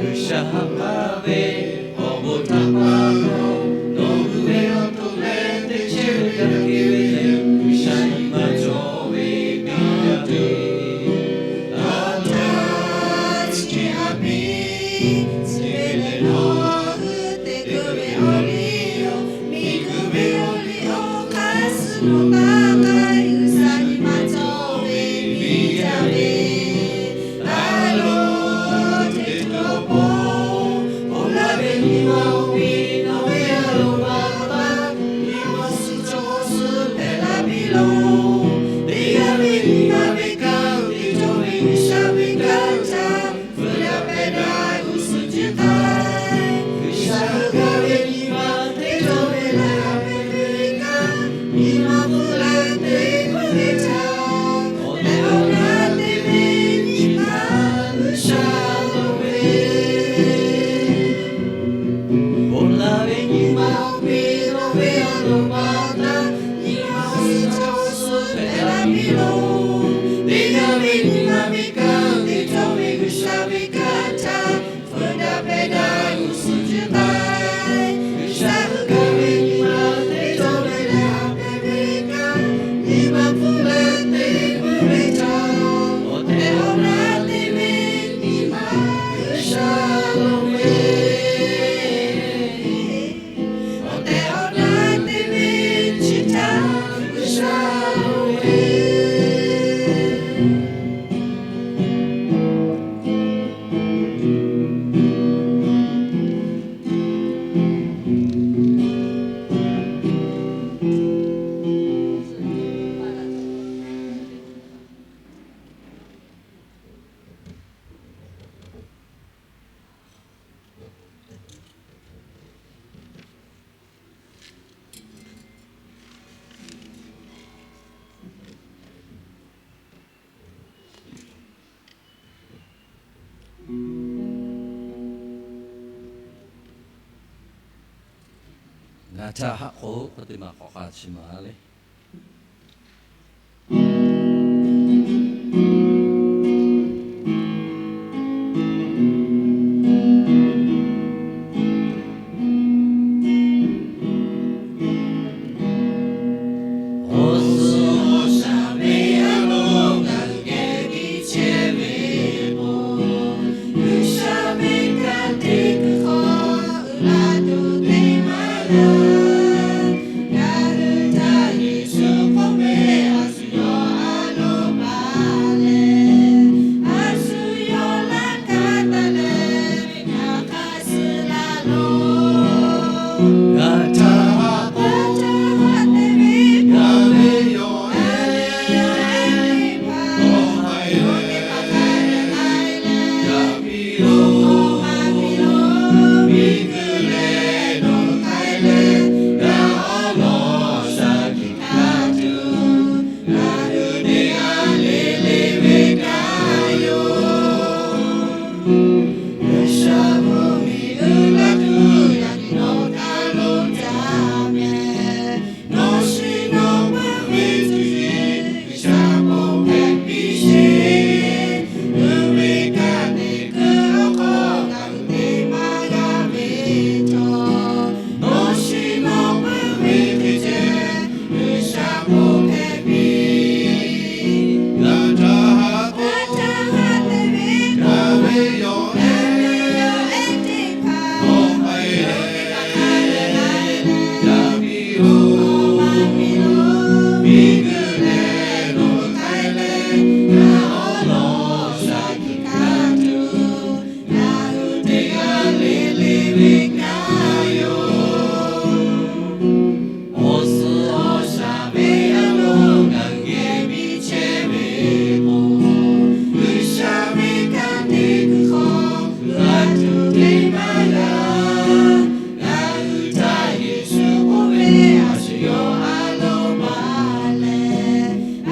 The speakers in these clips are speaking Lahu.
G'uiˬsha haꞈ k'aˇ ve awˬ bon htaꞈ pa taw, nawˬ hui ve awˬ to leh teˇ chehˇ ve g'a hk'e ve lehˬ, G'uiˬsha nyi ma cawˬ ve kaꞈ te. Aˬ htaˇ chi hk'e a piˇ, chi ve lehˬ nawˬ hui te kuˬ ve awˬ liˇ yoˬ. Miˬguiˬ ve awˬ liˇ awˬ hk'aˇ suh nawˬ taˇ k'ai, G'uiˬsha nyi ma cawˬ ve biˇ jaˇ ve. A loˍ, teˇ tuˬ awˬ pon, oˇ laˇ ve nyi ma awˬ piˇ nawˬ ve a loˍ baˆ taˇ, nyi ma suh cawˬ suh hpehꞈ la piˇ loˬ. Teˇ g'aˇ ve nyi ma ve kanˉ te cawˬ ve G'uiˬsha ve kanˉ htaꞈ hpfuhˇ daꞈ pehˬ daꞈ g'uˇ suhˍ jiˇ k'ai. G'uiˬsha g'a ve nyi ma teˇ cawˬ ve lehˬ, a hpehꞈ ve kanˉ nyi ma hpfuhˇ leh te hpfuhˇ ve htaꞈ, awˬ tehˬ awˬ na te ve nyi ma G'uiˬsha loˍ ve. Bon laˬ ve nyi ma awˬ piˇ nawˬ ve a loˍ baˆ taˇ, nyi ma suh cawˬ suh hpehꞈ la piˇ loˬ. Teˇ g'aˇ ve nyi ma ve kanˉ te cawˬ ve G'uiˬsha ve kanˉ htaꞈ hpfuhˇ daꞈ pehˬ daꞈ g'uˇ suhˍ jiˇ k'ai. G'uiˬsha hui gaˬ ve nyi ma teˇ cawˬ ve lehˬ, a hpehꞈ ve kanˉ nyi ma hpfuhˇ leh te hpfuhˇ ve htaꞈ, awˬ tehˬ awˬ na te ve nyi ma G'uiˬsha loˍ ve. Awˬ tehˬ awˬ na te ve chi htaꞈ G'uiˬsha loˍ ve. Ngaˬ htaꞈ haꞈ k'o k'oˆ teˇ maˬ k'awꞈ k'aꞈ chi maˍ le. Awˬ suhˍ awˬ shaˍ ve a loˍ ngaˬ hui geh tiˇ chehˇ ve k'o, G'uiˬsha ve kanˉ te kuiˬ hk'aw uiˍ la tuˬ te maˇ g'a. Ngaˬ hui htaꞈ Yeˍsuˆ k'oˆ ve, a shu yawˇ a loˍ baˬ leh, a shu yawˇ laˇ kaˇ taˍ leh, ngaˬ hk'a suh la loˬ. Ngaˬ htaꞈ haꞈ k'o, ngaˬ htaꞈ haꞈ te ve, ngaˬ ve yawˬ ehˉ, yawˬ ehˉ teˇ hpaˍ, yawˬ teˇ hpaˍ hk'a dehꞈ k'ai leh, yaꞈ piˇ loˬ, maˇ piˇ loˬ. Miˬguiˬ leh dawˬ k'ai leh, ngaˬ awˉ lawˬ shaˍ tiꞈ hk'a tuˬ, ngaˬ hui teˇ g'aˇ le le ve kaꞈ yoˬ. G'uiˬsha mvuhˇmiˬ uiˍ la tuˬ yaꞈ nyi nawˬ kaꞈ loˍ jaˇ mehˍ. Nawˬ shinˉ nawˬ peuˬ ve tuˬ yiˍ G'uiˬsha bon hpehꞈ piˇ sheˍ. Uiˍ ve kaꞈ neˬ kuiˬ awˬ hk'aw ngaˬ hui te maˇ g'a ve chaw, nawˬ shinˉ nawˬ peuˬ ve teˇ ceuˬ G'uiˬsha bon hpehꞈ piˇ. Ngaˬ htaꞈ haꞈ k'o, ngaˬ htaꞈ haꞈ te ve, ngaˬ ve yawˬ ehˉ, yawˬ ehˉ teˇ hpaˍ, yawˬ teˇ hpaˍ hk'a dehꞈ k'ai leh, yaꞈ piˇ loˬ, maˇ piˇ loˬ. Miˬguiˬ leh dawˬ k'ai leh, ngaˬ awˉ lawˬ shaˍ tiꞈ hk'a tuˬ, ngaˬ hui teˇ g'aˇ le le ve kaꞈ yoˬ. Awˬ suhˍ awˬ shaˍ ve a loˍ ngaˬ hui geh biˇ chehˇ ve k'o, G'uiˬsha ve kanˉ te kuiˬ hk'aw uiˍ la tuˬ te maˇ g'a. Ngaˬ hui htaꞈ Yeˍsuˆ k'oˆ ve, a shu yawˇ a loˍ baˬ leh,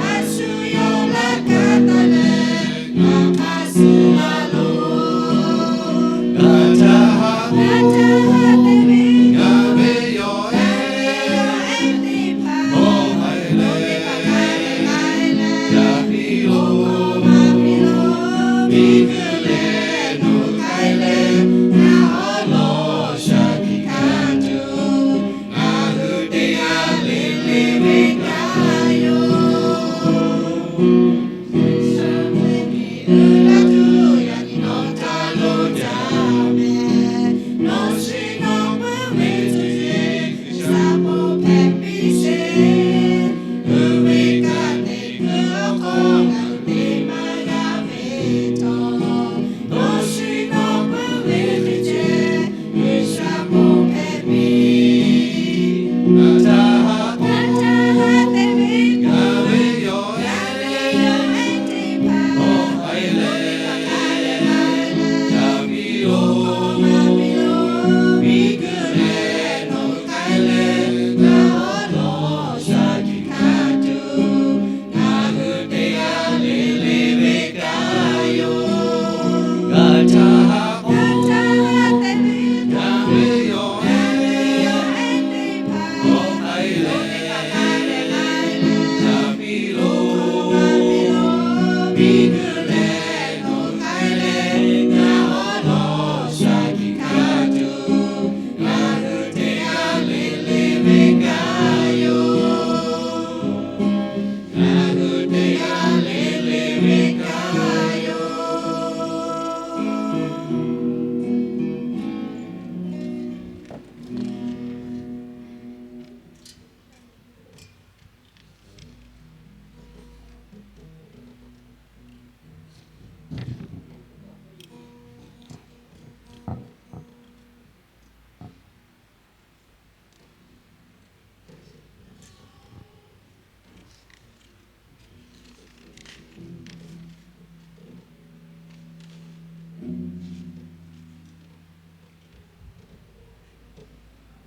a shu yawˇ laˇ kaˇ taˍ leh, ngaˬ hk'a suh la loˬ.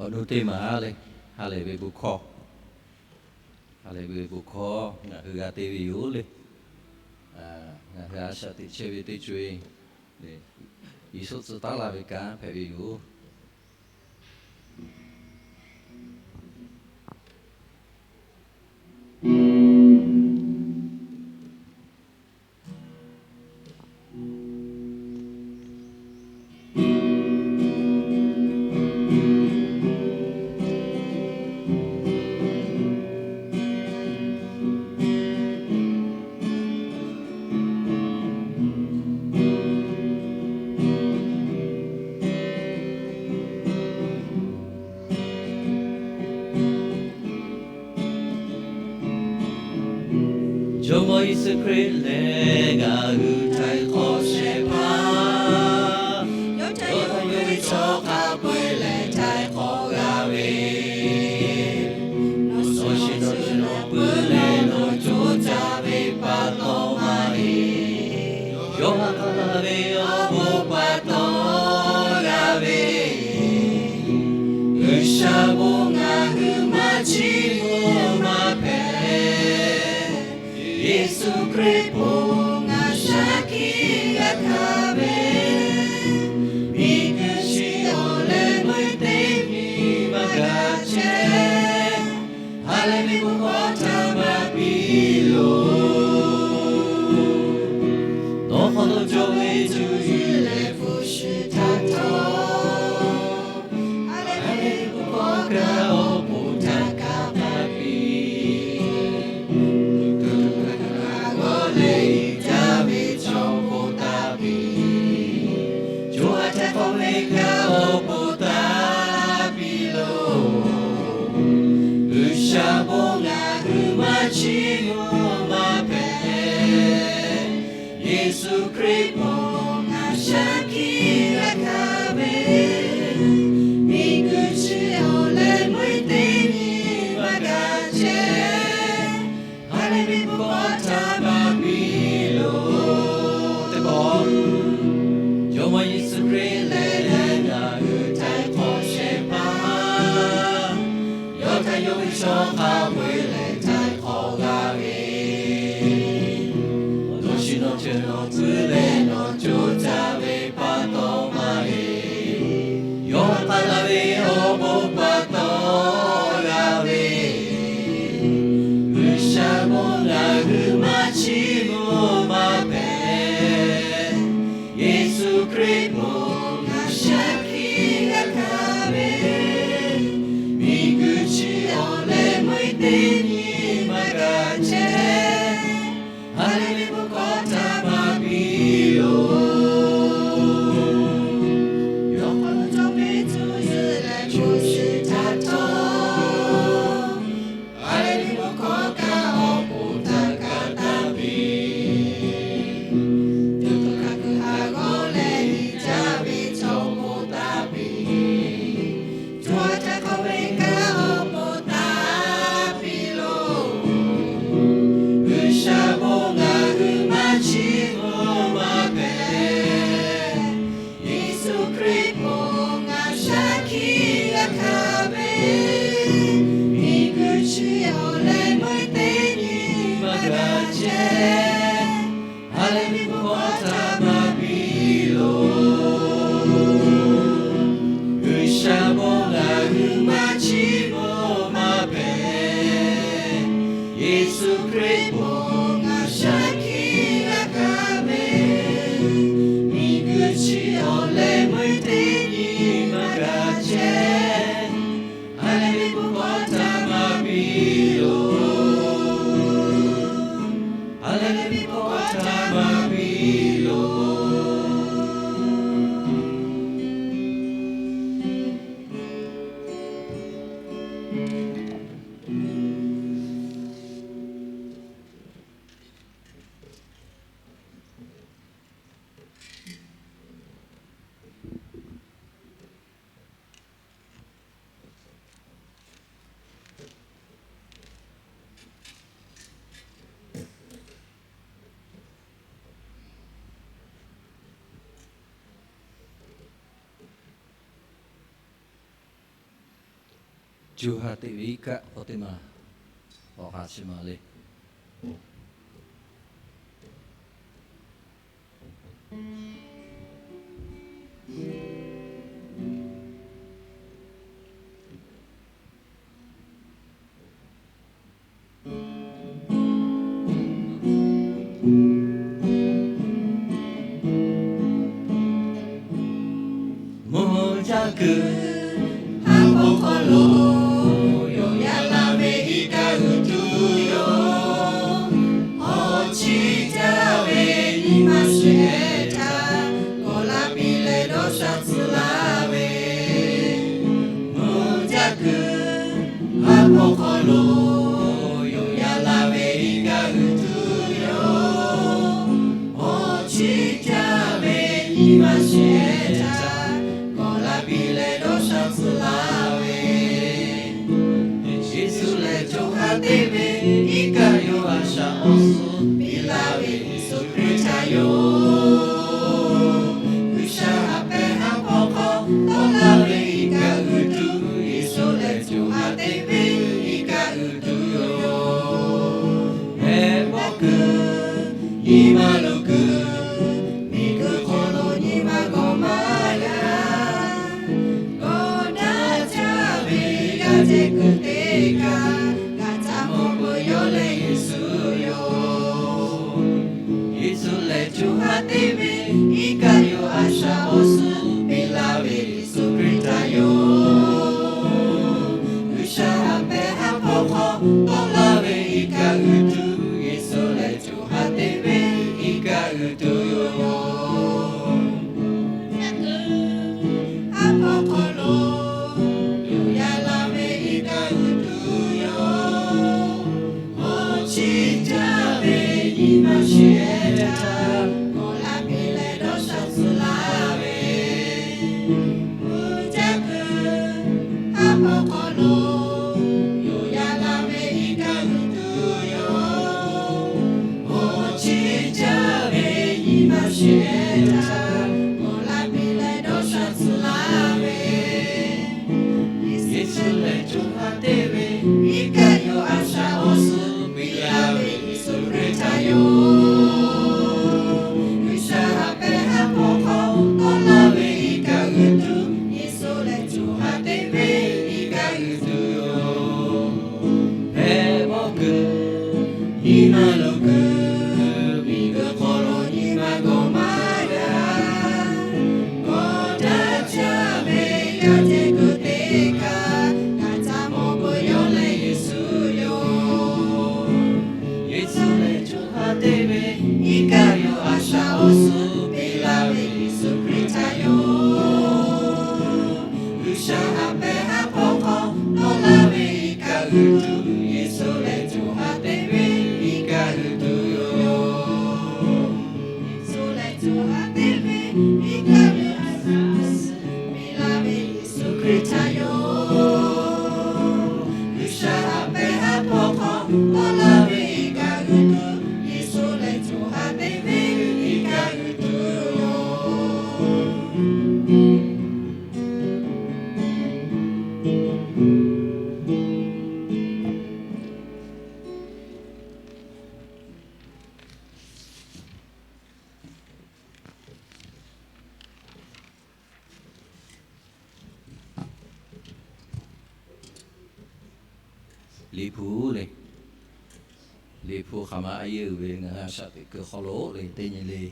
Awˬ nu teˇ maˬ le, ha lehˬ ve bon hkawˇ, ha lehˬ ve bon hkawˇ ngaˬ hui g'a te ve yoˬ le. Ngaˬ hui a shaꞈ teꞈ chehˇ ve teˇ co-e le, Yeˍsuˆ tcuh taˉ laˇ ve kanˉ hpehꞈ ve yoˬ. Jawˇmawˇ Yeˍsuˆ Hkriꞈ lehˬ ngaˬ hui htaiˍ hk'awꞈ shehˍ hpaˇ, yawˇ htaꞈ yonˍ ve chaw hk'a peu-eˬ lehˬ htaiˍ hk'awꞈ g'a ve, nawˬ shiˍ nawˬ ceuˬ nawˬ puiˉ leh nawˬ co caˇ ve pa taw maˇ heˆ. Yawˇ htaꞈ k'aˉ laˇ ve awˬ bon pa taw g'a ve, G'uiˬsha bon ngaˬ hui maˇ chiˇ mvuh maˇ hpehꞈ. Yeˍsuˆ Hkriꞈ ponˬ ngaˬ shaˉ hkiˆ g'a hkanˍ ve, miˬguiˬ chi awˬ leh meuˇ teˇ nyi maˇ g'a chehˇ. Ha lehˬ ve bon hkawˇ htaꞈ maˇ piˇ loˬ. Nawˬ hk'aw lo cawˬ ve cuˇ yiˍ leh hpu shi htaꞈ htawˇ, ha lehˬ ve bon hkawˇ kaꞈ awˬ bon htaꞈ kaꞈ maˇ piˇ. Tuˬ tuˬ kaꞈ g'awˇ leh iˉ caˇ ve chaw hk'oˆ taˍ piˇ. Co ha htaiˍ hk'awꞈ ve kaꞈ awˬ bon taˍ piˇ loˬ. G'uiˬsha bon ngaˬ hui maˇ chiˇ mvuh maˇ hpehꞈ. Yeˍsuˆ Hkriꞈ ponˬ ngaˬ shaˉ hkiˆ g'a hkanˍ ve, miˬguiˬ chi awˬ leh meuˇ teˇ nyi maˇ g'a chehˇ. Ha lehˬ ve bon hkawˇ htaꞈ maˇ piˇ loˬ. Teˇ pawˆ, Jawˇmawˇ Yeˍsuˆ Hkriꞈ lehˬ ngaˬ hui htaiˍ hk'awꞈ shehˍ hpaˇ, yawˇ htaꞈ yonˍ ve chaw hk'a peu-eˬ lehˬ htaiˍ hk'awꞈ g'a ve, nawˬ shiˍ nawˬ ceuˬ nawˬ puiˉ leh nawˬ co caˇ ve pa taw maˇ heˆ. co ha teꞈ ve iˉ kaˆ k'awꞈ teˇ maˬ k'awꞈ haꞈ chi maˬ le. Mvuhˇ jaˇ kuiˬ haˉ pawˆ hk'aw lo, yonˍ yaˇ laˇ ve iˉ kaˆ g'uiˬ tuˬ yoˬ. Awˬ chi jaˇ ve nyi ma shehˍ htaˇ, kawꞈ laˇ piˇ leh dawˇ sha tcuh laˇ ve, mvuhˇ jaˇ kuiˬ haˉ pawˆ hk'aw lo, yonˍ yaˇ laˇ ve iˉ kaˆ g'uiˬ tuˬ yoˬ. Awˬ chi jaˇ ve nyi ma shehˍ htaˇ, kawꞈ laˇ piˇ leh dawˇ sha tcuh laˇ ve, Yeˍsuˆ lehˬ co ha teˇ ve iˉ kaˆ yoˬ. A shaꞈ awˬ suhˍ piˇ laˇ ve Yeˍsuˆ Hkriꞈ htaꞈ yoˬ. G'uiˬsha haꞈ pehˇ haˉ pawˆ hk'aw tawˆ laˇ ve iˉ kaˆ g'uiˬ tuˬ, Yeˍsuˆ lehˬ co ha teˇ ve iˉ kaˆ g'uiˬ tuˬ yoˬ. Mehˆ bawˆ kuiˬ, nyi ma luˬ kuiˬ, miˬguiˬ hk'aw lo nyi ma gawˬ maˇ g'a. Gawˬ daꞈ jaˇ ve g'aˇ hteˇ kuiˬ teˇ kaꞈ, g'a caˇ mawˬ peuˬ yawˇ lehˬ Yeˍsuˆ yoˬ. Yeˍsuˆ lehˬ co ha teˇ ve iˉ kaˆ yoˬ. A shaꞈ awˬ suhˍ piˇ laˇ ve Yeˍsuˆ Hkriꞈ htaꞈ yoˬ. G'uiˬsha haꞈ pehˇ haˉ pawˆ hk'aw tawˆ laˇ ve iˉ kaˆ g'uiˬ tuˬ, Yeˍsuˆ lehˬ co ha teˇ ve iˉ kaˆ g'uiˬ tuˬ yoˬ. Haˉ pawˆ hk'aw lo, yonˍ yaˇ laˇ ve iˉ kaˆ g'uiˬ tuˬ yoˬ. Awˬ chi jaˇ ve nyi ma shehˍ htaˇ, kawꞈ laˇ piˇ leh dawˇ sha tcuh laˇ ve, mvuhˇ jaˇ kuiˬ haˉ pawˆ hk'aw lo, yonˍ yaˇ laˇ ve iˉ kaˆ g'uiˬ tuˬ yoˬ. Awˬ chi jaˇ ve nyi ma shehˍ htaˇ, kawꞈ laˇ piˇ leh dawˇ sha tcuh laˇ ve, Yeˍsuˆ lehˬ co ha teˇ ve iˉ kaˆ yoˬ. A shaꞈ awˬ suhˍ piˇ laˇ ve Yeˍsuˆ Hkriꞈ htaꞈ yoˬ. G'uiˬsha haꞈ pehˇ haˉ pawˆ hk'aw tawˆ laˇ ve iˉ kaˆ g'uiˬ tuˬ, Yeˍsuˆ lehˬ co ha teˇ ve iˉ kaˆ g'uiˬ tuˬ yoˬ. Mehˆ bawˆ kuiˬ, nyi ma luˬ kuiˬ, miˬguiˬ hk'aw lo nyi ma gawˬ maˇ g'a. Gawˬ daꞈ jaˇ ve g'aˇ hteˇ kuiˬ teˇ kaꞈ, g'a caˇ mawˬ peuˬ yawˇ lehˬ Yeˍsuˆ yoˬ. Yeˍsuˆ lehˬ co ha teˇ ve iˉ kaˆ yoˬ. A shaꞈ awˬ suhˍ piˇ laˇ ve Yeˍsuˆ Hkriꞈ htaꞈ yoˬ. G'uiˬsha haꞈ pehˇ haˉ pawˆ hk'aw tawˆ laˇ ve iˉ kaˆ g'uiˬ tuˬ, Yeˍsuˆ lehˬ co ha teˇ ve iˉ kaˆ g'uiˬ tuˬ yoˬ. Yeˍsuˆ lehˬ co ha teˇ ve iˉ kaˆ g'uiˬ tuˬ, a shaꞈ awˬ suhˍ piˇ laˇ ve Yeˍsuˆ Hkriꞈ htaꞈ yoˬ. G'uiˬsha haꞈ pehˇ haˉ pawˆ hk'aw tawˆ laˇ ve iˉ kaˆ g'uiˬ tuˬ, Yeˍsuˆ lehˬ co ha teˇ ve iˉ kaˆ g'uiˬ tuˬ yoˬ. Liꞈ hpu le, Liꞈ hpu hk'aˬ ma a yehˇ uiˍ ve ngaˬ hui a shaꞈ teꞈ kuiˬ hk'aw lo le teˇ nyi le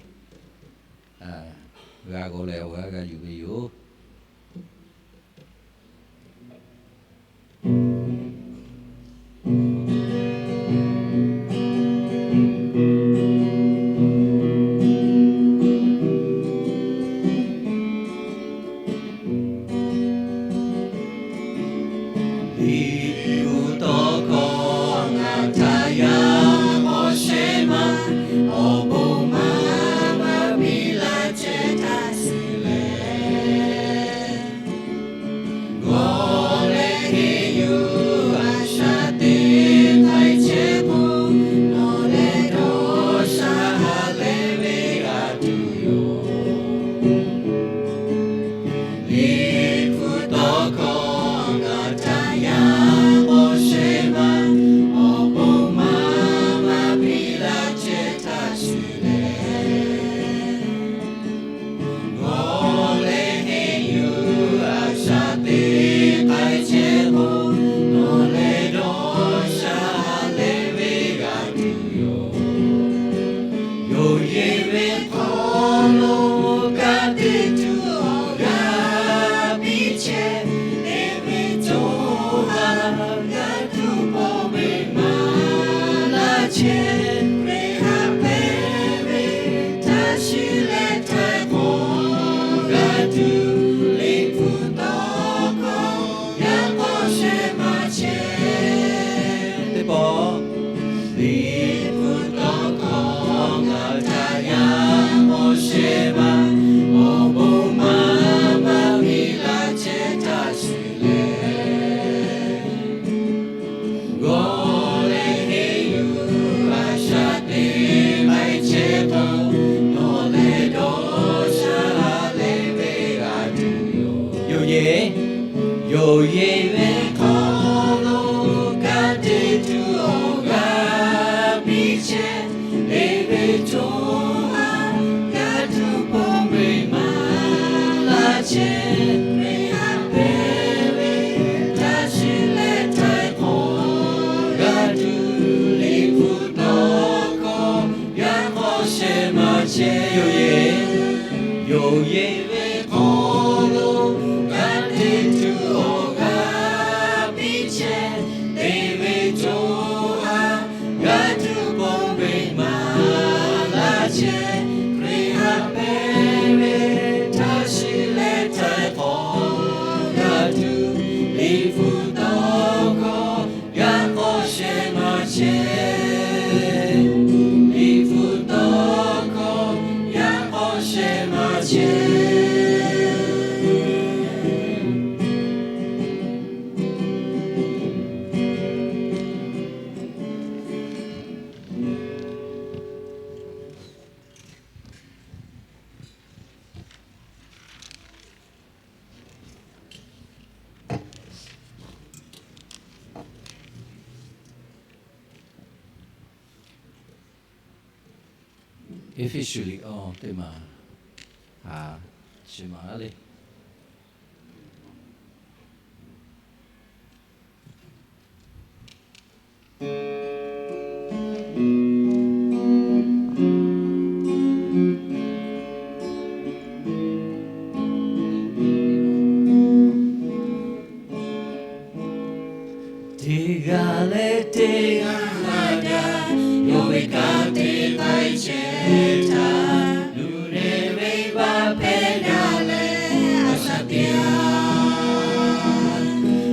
g'a g'aw leh awˬ g'aˇ g'a yuˬ ve yoˬ. Liꞈ hpu tawˇ hkawˇ ngaˬ htaꞈ yaꞈ k'aw shehˍ ma, awˬ bon maˇ maˇ piˇ laˇ chehˇ htaˇ suh leh, Yehˬ ve hk'aw lo ka te tuˬ awˬ g'aˇ piˇ chehˇ, te ve co ha ka tuˬ pon ve maˍ laˇ chehˇ. Hkriꞈ yaˇ hpehꞈ ve htaꞈ shiˍ leh htaiˍ hk'awꞈ g'a tuˬ, Liꞈ hpu tawˇ hkawˇ yaꞈ k'aw shehˍ maˍ chehˇ. Yehˬ, yehˬ ve hk'aw lo ka te tuˬ awˬ g'aˇ piˇ chehˇ, te ve co ha g'a tuˬ pon ve maˍ laˇ chehˇ. Hkriꞈ yaˇ hpehꞈ ve htaꞈ shiˍ leh htaiˍ hk'awꞈ g'a tuˬ, Liꞈ hpu tawˇ hkawˇ yaꞈ k'aw shehˍ maˍ chehˇ. Liꞈ hpu tawˇ hkawˇ yaꞈ k'aw shehˍ maˍ chehˇ. Eˇfeˇsuꞈ liꞈ awˬ teˇ maˬ, a, chi maˬ le. Teˇ g'aˇ leh teˇ g'aˇ haꞈ daꞈ, yawˇ ve kanˉ te k'ai chehˇ htaˇ, nuˬ nehˬ venˇbaˆ hpehˇ daꞈ leh a shaꞈ teꞈ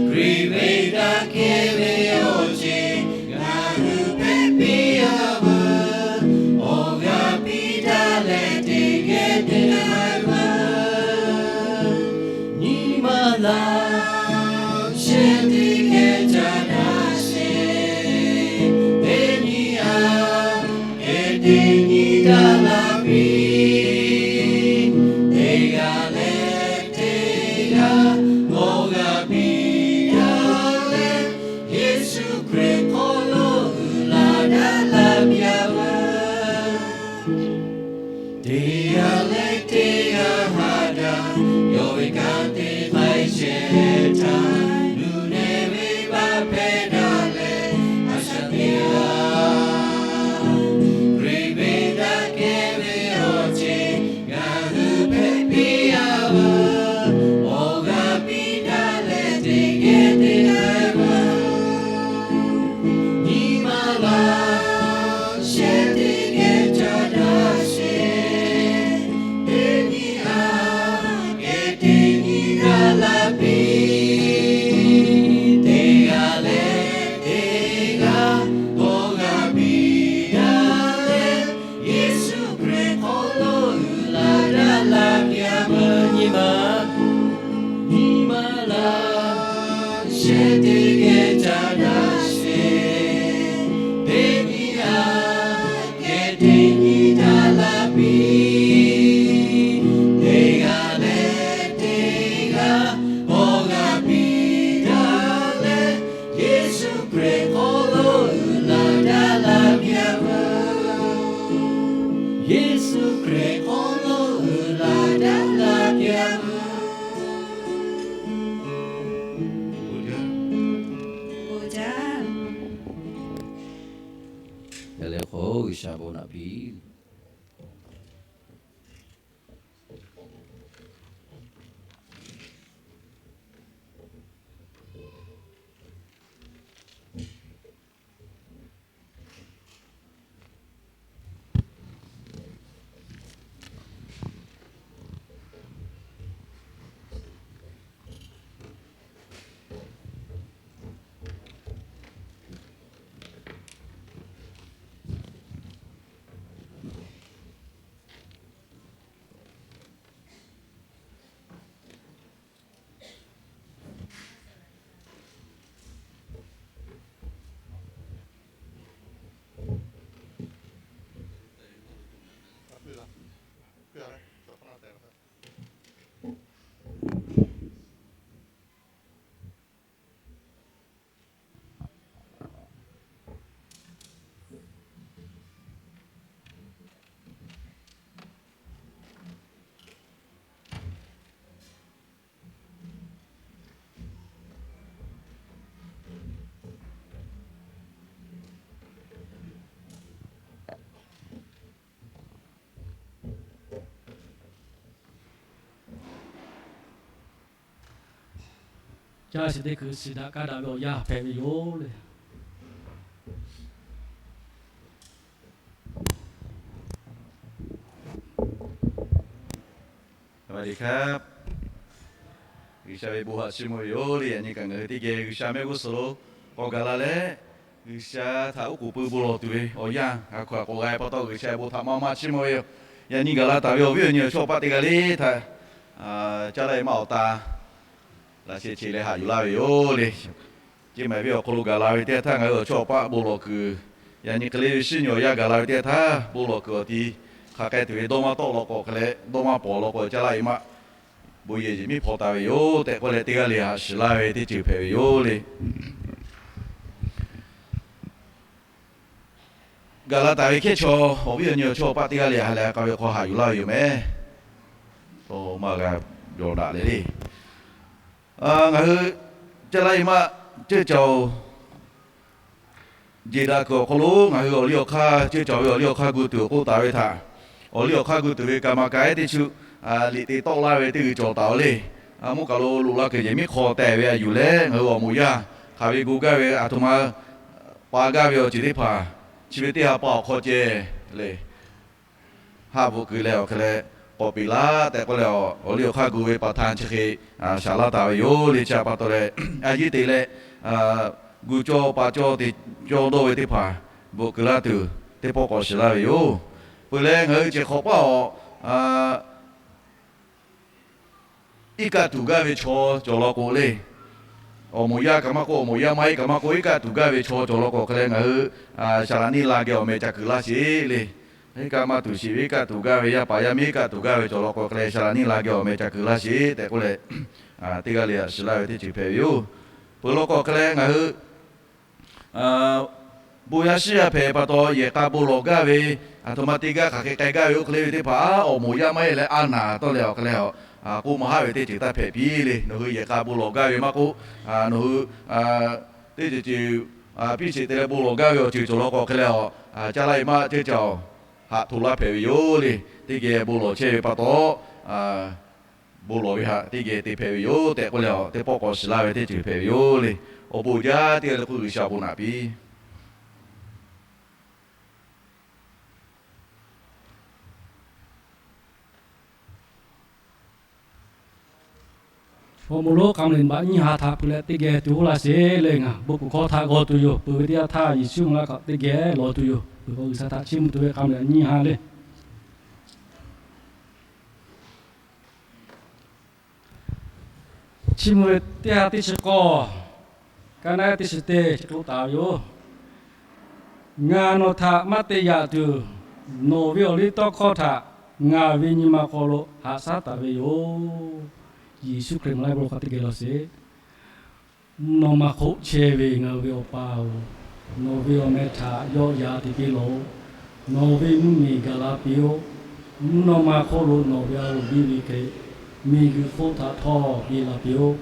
Hkriꞈ ve daꞈ kehˬ ve awˬ ceˬ ngaˬ hui hpehꞈ piˇ-a veuˬ. Awˬ g'aˇ piˇ daꞈ leh teˇ geh te k'ai veuˬ. Nyi ma laˇ shehˍ teˇ geh ca daꞈ sheˍ. Teˇ nyi aꞈ kehˬ teˇ nyi daꞈ la piˇ. Teˇ g'aˇ leh teˇ g'aˇ awˬ g'aˇ piˇ daꞈ leh, Yeˍsuˆ Hkriꞈ hk'aw lo uiˍ la daꞈ la piˇ-a veuˬ. Teˇ g'aˇ leh teˇ g'aˇ haꞈ daꞈ, yawˇ ve kanˉ te k'ai chehˇ htaˇ, nuˬ nehˬ venˇbaˆ hpehˇ daꞈ leh a shaꞈ teꞈ Hkriꞈ ve daꞈ kehˬ ve awˬ ceˬ ngaˬ hui hpehꞈ piˇ-a veuˬ. Awˬ g'aˇ piˇ daꞈ leh teˇ geh te k'ai veuˬ. Nyi ma laˇ shehˍ teˇ geh ca daꞈ sheˍ. Teˇ nyi aꞈ kehˬ teˇ nyi daꞈ la piˇ. Teˇ g'aˇ leh teˇ g'aˇ awˬ g'aˇ piˇ daꞈ leh, Yeˍsuˆ Hkriꞈ hk'aw lo uiˍ la daꞈ la piˇ-a veuˬ. Nyi ma, nyi ma laˇ shehˍ teˇ geh ca daꞈ sheˍ. Teˇ nyi aꞈ kehˬ teˇ nyi daꞈ la piˇ. Teˇ g'aˇ leh teˇ g'aˇ awˬ g'aˇ piˇ daꞈ leh, Yeˍsuˆ Hkriꞈ hk'aw lo uiˍ la daꞈ la piˇ-a veuˬ. Yeˍsuˆ Hkriꞈ hk'aw lo uiˍ la daꞈ la piˇ-a veuˬ. Yaꞈ leh k'o, G'uiˬsha bon naꞈ piˇ. caˇ shiˍ teˇ hkui shiˍ daꞈ kaˇ daꞈ ve awˬ yanˇ hpehꞈ ve yoˬ le. G'uiˬsha ve bon haꞈ chiˇ mvuh ve yoˬ le. Yaꞈ nyi kaꞈ ngaˬ hui teˇ geh G'uiˬsha mehˆ g'uˇ suhˍ lo k'awꞈ gaˬ la leh, G'uiˬsha htaꞈ oˉ k'oˍ pui bon lawˬ tuˬ ve awˬ yanˇ a hkaw aꞈ k'awꞈ g'a ve pa taw, G'uiˬsha bon htaꞈ maˇ maˇ chiˇ mvuh ve yoˬ. Yaꞈ nyi gaˬ la taˍ ve awˬ viˉ awˬ nyi awˬ chawˇ paˆ teˇ g'aˇ le htaꞈ caˇ laˇ e maˇ awˬ ta laꞈ sheh che leh haꞈ yuˬ laˇ ve yoˬ le. Ceˇ maˬ ve awˬ hk'aw lo gaˬ la ve teˇ g'aˇ htaˇ ngaˬ hui awˬ chawˇ awˬ paˆ bon lawˬ kuiˬ, yaꞈ nyi hk'e le ve shinˉ nyi awˬ yanˇ gaˬ la ve teˇ g'aˇ htaˇ bon lawˬ kuiˬ awˬ ti hk'aˬ k'ai tuˬ ve dawˇ maˇ tawˆ law k'awꞈ hk'e leh dawˇ maˇ pawˍ law k'awꞈ caˇ laˇ e maˇ bon yehˬ yehˬ miˉ hpaw taˍ ve yoˬ tehꞈ k'oˆ leh, teˇ g'aˇ le haꞈ shiˍ laˇ ve teˇ ceuˬ hpehꞈ ve yoˬ le. Gaˬ la taˍ ve hkehˉ chaw awˬ viˉ awˬ nyi awˬ chawˇ awˬ paˆ teˇ g'aˇ le ha leh k'a ve hk'aw haꞈ yuˬ laˇ ve yoˬ meh. Tawˇ maˇ g'a yawˬ daꞈ le le. Ngaˬ hui caˇ laˇ e maˇ ceuˇ caoˬ jeˬ daꞈ kuiˬ awˬ hk'aw lo ngaˬ hui awˬ liˇ awˬ hk'aˇ ceuˇ caoˬ ve awˬ liˇ awˬ hk'aˇ gu tuˬ awˬ k'oˆ taˍ ve htaꞈ, awˬ liˇ awˬ hk'aˇ gu tuˬ ve kaꞈ maˇ kaꞈ ehˉ teˇ chu liꞈ te tawˆ laˇ ve teˇ g'uiˬ cawˬ taˍ-oˬ le. Mvuhˇ kaˬ lo loꞈ la kuiˬ yehˬ miˉ hk'aw teh ve a yuˬ leh ngaˬ hui awˬ moˍ yaˇ hk'aˬ ve gu gaˇ ve a htoꞈ ma pa gaˇ ve awˬ ceuˬ teˇ hpaˍ chi ve teˇ ha pa awˬ hk'aw ceh le haꞈ bvuhꞈ kuiˬ leh awˬ hk'e leh k'awꞈ peꞈ laˇ tehꞈ k'oˆ leh, awˬ liˇ awˬ hk'aˇ gu ve pa htaˇ chi hk'e shaˍ laˇ taˍ ve yoˬ le. Chi htaꞈ pa taw leh a yiˉ te leh gu cawˇ pa cawˇ te cawˇ dawˇ ve teˇ hpaˍ bvuhꞈ kuiˬ laˇ tuˬ teˇ pawˆ k'awꞈ shiˍ laˇ ve yoˬ. Peuˬ leh ngaˬ hui cehˬ hk'awꞈ paˆ awˬ iˉ kaˆ tuˬ gaˇ ve chaw cawˬ law k'o le, awˬ moˍ yaˇ kaꞈ maˇ k'oˆ, awˬ moˍ yaˇ maˇ heˆ kaꞈ maˇ k'oˆ, iˉ kaˆ tuˬ gaˇ ve chaw cawˬ law k'o hk'e leh ngaˬ hui saˍ laꞈ neˇ la geh awˬ meh ca kuiˬ laˇ sheˍ le. Iˉ kaˆ maˇ tuˬ sheˍ ve iˉ kaˆ tuˬ gaˇ ve yaˇ paˍ yaˇ miˇ iˉ kaˆ tuˬ gaˇ ve cawˬ law k'o hk'e leh saˍ laꞈ neˇ la geh awˬ meh ca kuiˬ laˇ sheˍ tehꞈ k'oˆ leh, teˇ g'aˇ le haꞈ shiˍ laˇ ve teˇ ceuˬ hpehꞈ ve yoˬ. Peuˬ law k'o hk'e leh ngaˬ hui bon yaˇ shiˉ yaˇ hpehꞈ pa taw yehˬ k'a bon lawˬ gaˇ ve, a htoꞈ ma te gaˇ hk'aˬ hk'e k'ai gaˇ ve oˇ hk'e le ve teˇ hpaˍ awˬ moˍ yaˇ maˇ heˆ leh a naˍ tawˇ leh awˬ hk'e leh a k'oˆ maˇ haˆ ve teˇ ceuˬ taˇ hpehꞈ piˇ le. Nawˬ hui yehˬ k'a bon lawˬ gaˇ ve maˇ k'oˆ, nawˬ hui teˇ ceuˬ ceuˬ piˇ sheˍ te leh bon lawˬ gaˇ ve awˬ ceuˬ cawˬ law k'o hk'e leh a, caˇ laˇ e maˇ ceuˇ caoˬ haꞈ hto laˇ hpehꞈ ve yoˬ le. Teˇ geh bon lawˬ chehˇ ve pa taw bon lawˬ ve htaꞈ teˇ geh te hpehꞈ ve yoˬ tehꞈ k'oˆ leh a, teˇ pawˆ k'awꞈ shiˍ laˇ ve teˇ ceuˬ hpehꞈ ve yoˬ le. Awˬ bon jaˇ teˇ g'aˇ le k'oˆ G'uiˬsha awˬ bon naꞈ piˇ. Awˬ moˍ lonˉ k'aˍ mvuhˇ leh baꞈ nyiˇ ha htaꞈ peuˬ leh teˇ geh tuˬ oˇ laˇ sheˍ le. Ngaˬ bon kuˬ hkawˇ htaꞈ g'aw tuˬ yoˬ. Peuˬ ve teˇ yanˇ htaˇ Yeˍsuˆ mvuhˇ laˇ kaꞈ teˇ geh lawˬ tuˬ yoˬ. Peuˬ k'o G'uiˬsha htaꞈ chiˇ mvuh tuˬ ve k'aˍ mvuhˇ leh nyiˇ ha le. Chiˇ mvuh ve teˇ ha teˇ chi k'awˇ, ka naˉ teˇ chi teˇ chi k'oˆ taˍ ve yoˬ. Ngaˬ nawˬ htaꞈ maˇ te yaꞈ tuˬ, nawˬ ve awˬ liˇ tawˇ hkawˇ htaꞈ ngaˬ ve nyi ma hk'aw lo haꞈ shaˉ taˍ ve yoˬ. Yeˍsuˆ Hkriꞈ mvuhˇ laiˉ bon hk'a teˇ geh lawˬ sheˍ. Mvuhˇ naw ma hk'oˆ chehˇ ve ngaˬ hui ve Awˬ pa-oˬ, nawˬ ve awˬ meh htaꞈ yawˆ yan te piˇ lawˬ-oꞈ. Nawˬ ve mvuhˇmiˬ gaˬ la piˇ-oˆ. Mvuhˇ naw ma hk'oˆ lo nawˬ ve a loˍ biˇ ve hk'e, miˬguiˬ hk'oˆ htaꞈ htawˇ biˇ la piˇ-oˆ.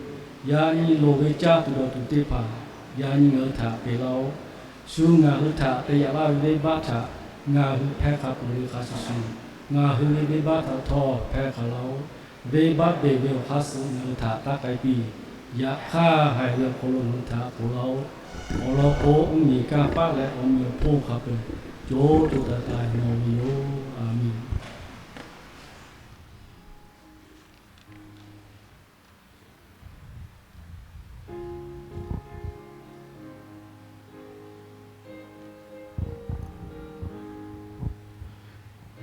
Yaꞈ nyi loˍ ve caˇ tuˬ dawˬ tuˬ teˇ hpaˍ yaꞈ nyi ngaˬ hui htaꞈ peꞈ laˇ-oˆ. Shu ngaˬ hui htaꞈ te yaꞈ laˇ ve venˇbaˆ htaꞈ ngaˬ hui hpehˇ hk'a peuˬ ve hk'a shuˍ shuˍ, ngaˬ hui ve venˇbaˆ htaꞈ htawˇ hpehˇ hk'a laˇ-oˆ. Venˇbaˆ beˬ ve awˬ hk'aˇ suh ngaˬ hui htaꞈ taˇ k'ai piˇ. Yaꞈ hk'aˇ, haiˬ ve awˬ hk'aw lo ngaˬ hui htaꞈ ponˬ laˇ-oˆ. Awˬ lawn k'o, mvuhˇmiˬ kanˇ paˆ leh awˬ meꞈ awˬ hponˇ hk'a peuˬ co co taiˍ taiˍ nawˬ ve yoˬ. A menˬ.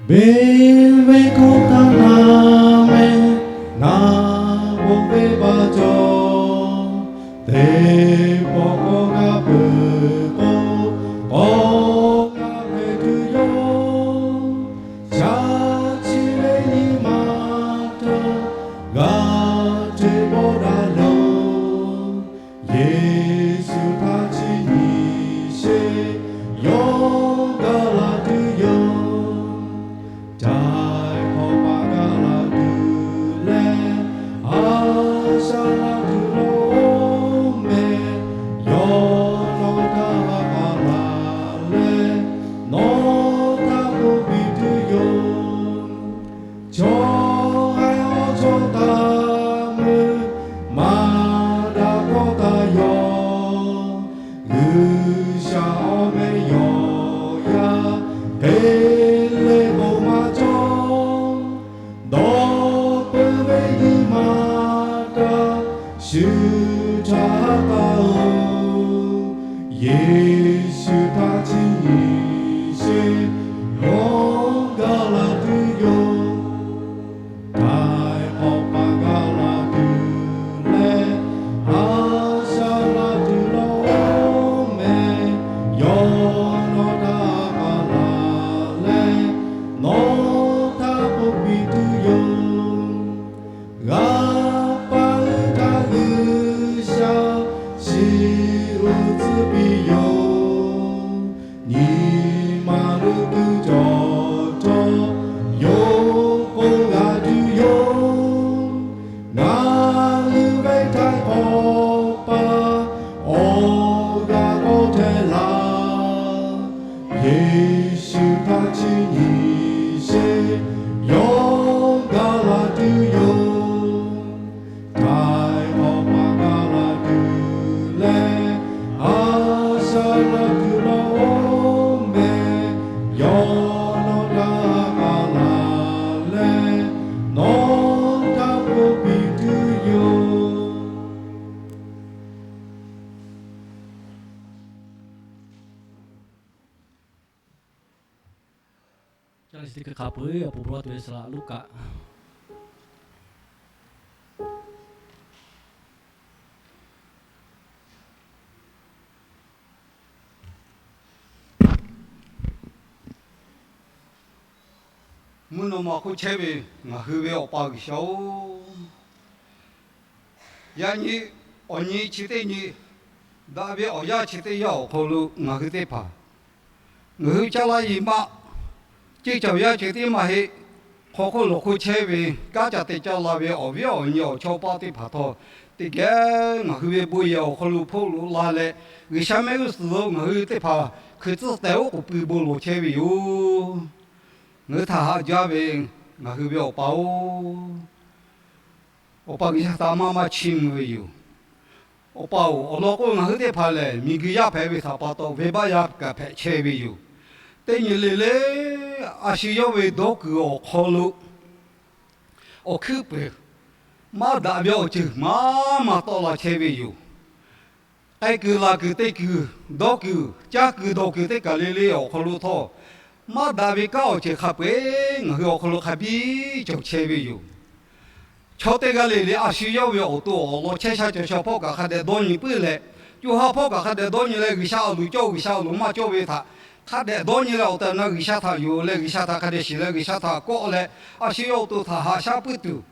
Beˬ ve hkawˇ htaˇ na meh, na bon venˇbaˆ cawˬ, teˇ pawˆ k'awꞈ g'a peuˬ k'o, k'awꞈ g'a hpehꞈ tuˬ yoˬ. Chaꞈ chi ve nyi ma htaꞈ g'a hteꞈ bawˆ daꞈ loˬ. Yeˍsuˆ htaꞈ chi nyi sheˍ, yawˇ gaˬ la tuˬ yoˬ. Taiˍ hk'awꞈ pa Shu htaˇ k'aˇ-oˬ, Yeˍsuˆ htaꞈ chiˇ nyi sheˍ, yawˇ gaˬ la tuˬ yoˬ. Htaiˍ hk'awꞈ paˍ gaˬ la tuˬ leh, a shaꞈ la tuˬ lawˬ mehˍ. Yawˇ nawˬ htaꞈ k'aˬ laˬ leh, nawˬ htaꞈ k'oˆ piˇ tuˬ yoˬ. G'a paˍ hui htaꞈ G'uiˬsha shiˍ uiˍ tcuhˉ piˇ yoˬ. Nyi ma leuˉ kuiˬ cawˬ htawˇ, yawˇ k'oˆ g'a tuˬ yoˬ. Ngaˬ hui ve htaiˍ hk'awꞈ paˍ awˬ g'aˇ k'awꞈ htehꞈ laˬ. Yeˍsuˆ htaꞈ chiˇ nyi sheˍ, yawˇ gaˬ la tuˬ yoˬ. Htaiˍ hk'awꞈ paˍ gaˬ la tuˬ leh, a shaꞈ la tuˬ lawˬ mehˍ. Yawˇ nawˬ htaꞈ k'aˬ laˬ leh, nawˬ htaꞈ k'oˆ piˇ tuˬ yoˬ. Ca le chi teˇ hkui hk'a peu-eˬ awˬ pon bon laˇ tuˬ ve saˍ laꞈ Luˉkaꞈ mvuhˇ naw ma hk'oˆ chehˇ ve ngaˬ hui ve Awˬ pa G'uiˬsha-oˬ, yaꞈ nyi awˬ nyi chi teˇ nyi, daꞈ ve awˬ yanˇ chi teˇ yanˇ awˬ hk'aw lo ngaˬ hui teˇ hpaˍ, ngaˬ hui caˇ laˇ yi maˆ, ceˇ cawˬ yaˇ ceuˬ teˇ maˇ heˆ, hk'aw hk'oˆ lawˬ hk'oˆ chehˇ ve, kanˉ ca te caˇ la ve awˬ viˉ awˬ nyi awˬ chawˇ paˇ teˇ hpaˍ htawˇ, teˇ geh ngaˬ hui ve bon yehˬ awˬ hk'aw lo hpoˆ loꞈ la leh, G'uiˬsha mehˆ g'uˇ suhˍ lo ngaˬ hui teˇ hpaˍ hkui tcuhˉ tehˬ oˉ k'oˍ pui bon lawˬ chehˇ ve yoˬ. Ngaˬ hui htaꞈ haꞈ jaˇ ve ngaˬ hui ve Awˬ pa-oˬ, Awˬ pa G'uiˬsha htaꞈ maˇ maˇ chiˇ mvuh ve yoˬ. Awˬ pa-oˬ, awˬ lawn k'o ngaˬ hui teˇ hpaˍ lehˬ miˬguiˬ yaˇ hpehꞈ ve htaꞈ pa taw venˇbaˆ yaˇ kaꞈ hpehꞈ chehˇ ve yoˬ. Teˇ nyi le le, a shu yawˇ ve dawˇ kuiˬ awˬ hk'aw lo awˬ hkuiˉ puiˍ maˇ daꞈ ve awˬ ceuˬ maˇ maˇ tawˆ la chehˇ ve yoˬ. K'ai kuiˬ laˬ kuiˬ te kuiˬ dawˇ kuiˬ caˇ kuiˬ dawˬ kuiˬ teˇ kaˬ le le awˬ hk'aw lo htawˇ, maˇ daꞈ ve kanˉ awˬ ceuˬ hk'a peu-eˬ ngaˬ hui awˬ hk'aw lo hk'a biˇ cawˬ chehˇ ve yoˬ. Chaw teˇ g'aˇ le le a shu yawˇ ve awˬ to awˬ lawn chehˇ sha cawˬ sha hpawˇ kaꞈ hk'a dehꞈ dawˇ nyi puiˉ leh, co ha hpawˇ kaꞈ hk'a dehꞈ dawˇ nyi leh, G'uiˬsha awˬ loˍ cawˇ G'uiˬsha awˬ loˍ maˇ cawˇ ve htaꞈ hk'a dehꞈ dawˇ nyi leh, awˬ tehˬ awˬ na G'uiˬsha htaꞈ yonˍ leh G'uiˬsha htaꞈ hk'a dehꞈ shiˍ leh G'uiˬsha htaꞈ kawˆ leh, a shu yawˇ awˬ to htaꞈ haꞈ shaˉ puiˉ tuˬ,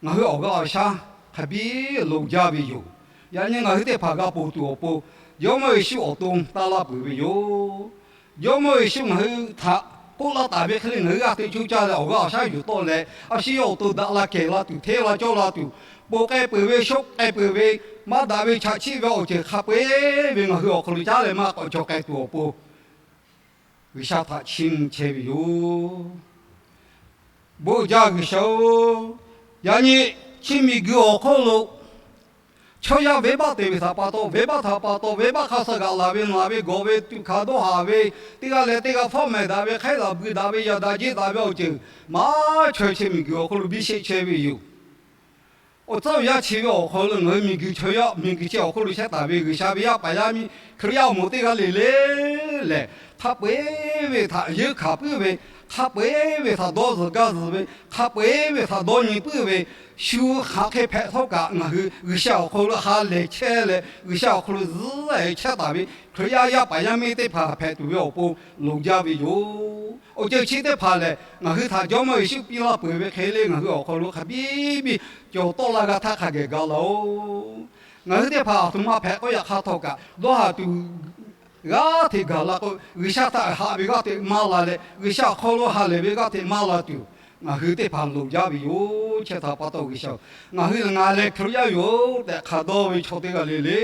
ngaˬ hui awˬ g'aˇ awˬ shaˉ hk'a biˇ loˍ jaˇ ve yoˬ. Yaꞈ nyi ngaˬ hui teˇ hpaˍ g'a ponˬ tuˬ awˬ pon, Jawˇmawˇ Yeˍsuˆ awˬ to taˇ laˇ peuˬ ve yoˬ. Jawˇmawˇ Yeˍsuˆ ngaˬ hui htaꞈ k'oˆ laˇ taˍ ve hk'e le, ngaˬ hui g'aˇ hteꞈ coˇ caˇ leh awˬ g'aˇ awˬ shaˉ yuˬ tawˆ leh, a shu yawˇ awˬ to daꞈ la kehˬ la tuˬ, hteˇ la cawˇ la tuˬ, ponˬ k'ai peuˬ ve, shoˆ k'ai peuˬ ve, maˇ daꞈ ve chaꞈ chiˆ ve awˬ ceuˬ hk'a peu-eˬ ve ngaˬ hui awˬ hk'aw lo caˉ leh maˇ k'awꞈ cawˬ k'ai tuˬ awˬ pon, G'uiˬsha htaꞈ chiˇ mvuh chehˇ ve yoˬ. Bon jaˇ G'uiˬsha-oˬ, yaꞈ nyi chi miˬguiˬ awˬ hk'oˆ lo chaw yaˇ venˇbaˆ te ve htaꞈ pa taw, venˇbaˆ htaꞈ pa taw, venˇbaˆ hk'a suh g'aꞈ laˬ ve, naˬ ve, gawˬ ve, tuꞈ hkanˍ dawˇ haˍ ve, teˇ g'aˇ leh teˇ g'aˇ fawˉ mehˍ daꞈ ve, hk'aiˉ laˬ bui daꞈ ve, yaꞈ daꞈ jeˇ daꞈ ve awˬ ceuˬ maˇ chaweh chi miˬguiˬ awˬ hk'oˆ lo biˇ sheˆ chehˇ ve yoˬ. Awˬ tcuhˉ awˬ yanˇ chi ve awˬ hk'aw lo ngaˬ hui miˬguiˬ chaw yaˇ miˬguiˬ chi awˬ hk'oˆ lo chehˇ taˍ ve G'uiˬsha ve yaˇ paˍ yaˇ miˇ Hkriꞈ yaˇ awˬ moˍ teˇ g'aˇ le le lehˬ, hk'a peu-eˬ ve htaꞈ yeunˇ hkanˍ puiˉ ve, hk'a peu-eˬ ve htaꞈ dawˇ zuhˬ gaˇ zuhˬ ve, hk'a peu-eˬ ve htaꞈ dawˇ nyi puiˉ ve, shu hk'aˬ hk'e hpehꞈ htawˇ kaꞈ ngaˬ hui G'uiˬsha awˬ hk'aw lo ha lehˬ chehˇ leh G'uiˬsha awˬ hk'aw lo zuhˉ e chehˇ taˍ ve Hkriꞈ yaˇ yaˇ paˍ yaˇ miˇ teˇ hpaˍ hpehꞈ tuˬ ve awˬ pon loˍ jaˇ ve yoˬ. Awˬ ceuˬ chi teˇ hpaˍ lehˬ, ngaˬ hui htaꞈ Jawˇmawˇ Yeˍsuˆ piˇ laˇ peuˬ ve hk'e le, ngaˬ hui awˬ hk'aw lo hk'a biˇ biˇ cawˬ tawˆ la g'a htaˇ hk'a geh ga laˇ-oˬ. Ngaˬ hui teˇ hpaˍ aˬ htoꞈ ma hpehꞈ k'oˆ yaꞈ hk'aˇ htawˇ kaꞈ, dawˇ haˍ tuˬ g'aˇ hteꞈ gaˬ la k'o, G'uiˬsha htaꞈ haꞈ ve g'aˇ hteꞈ maˇ la leh, G'uiˬsha awˬ hk'aw lo ha lehˬ ve g'aˇ hteꞈ maˇ la tuˬ, ngaˬ hui teˇ hpaˍ loˍ jaˇ ve yoˬ. Chi htaꞈ pa taw G'uiˬsha-oˬ, ngaˬ hui ngaˬ lehˬ Hkriꞈ yaˇ yoˬ tehꞈ hk'a dawˇ ve chaw teˇ g'aˇ le le,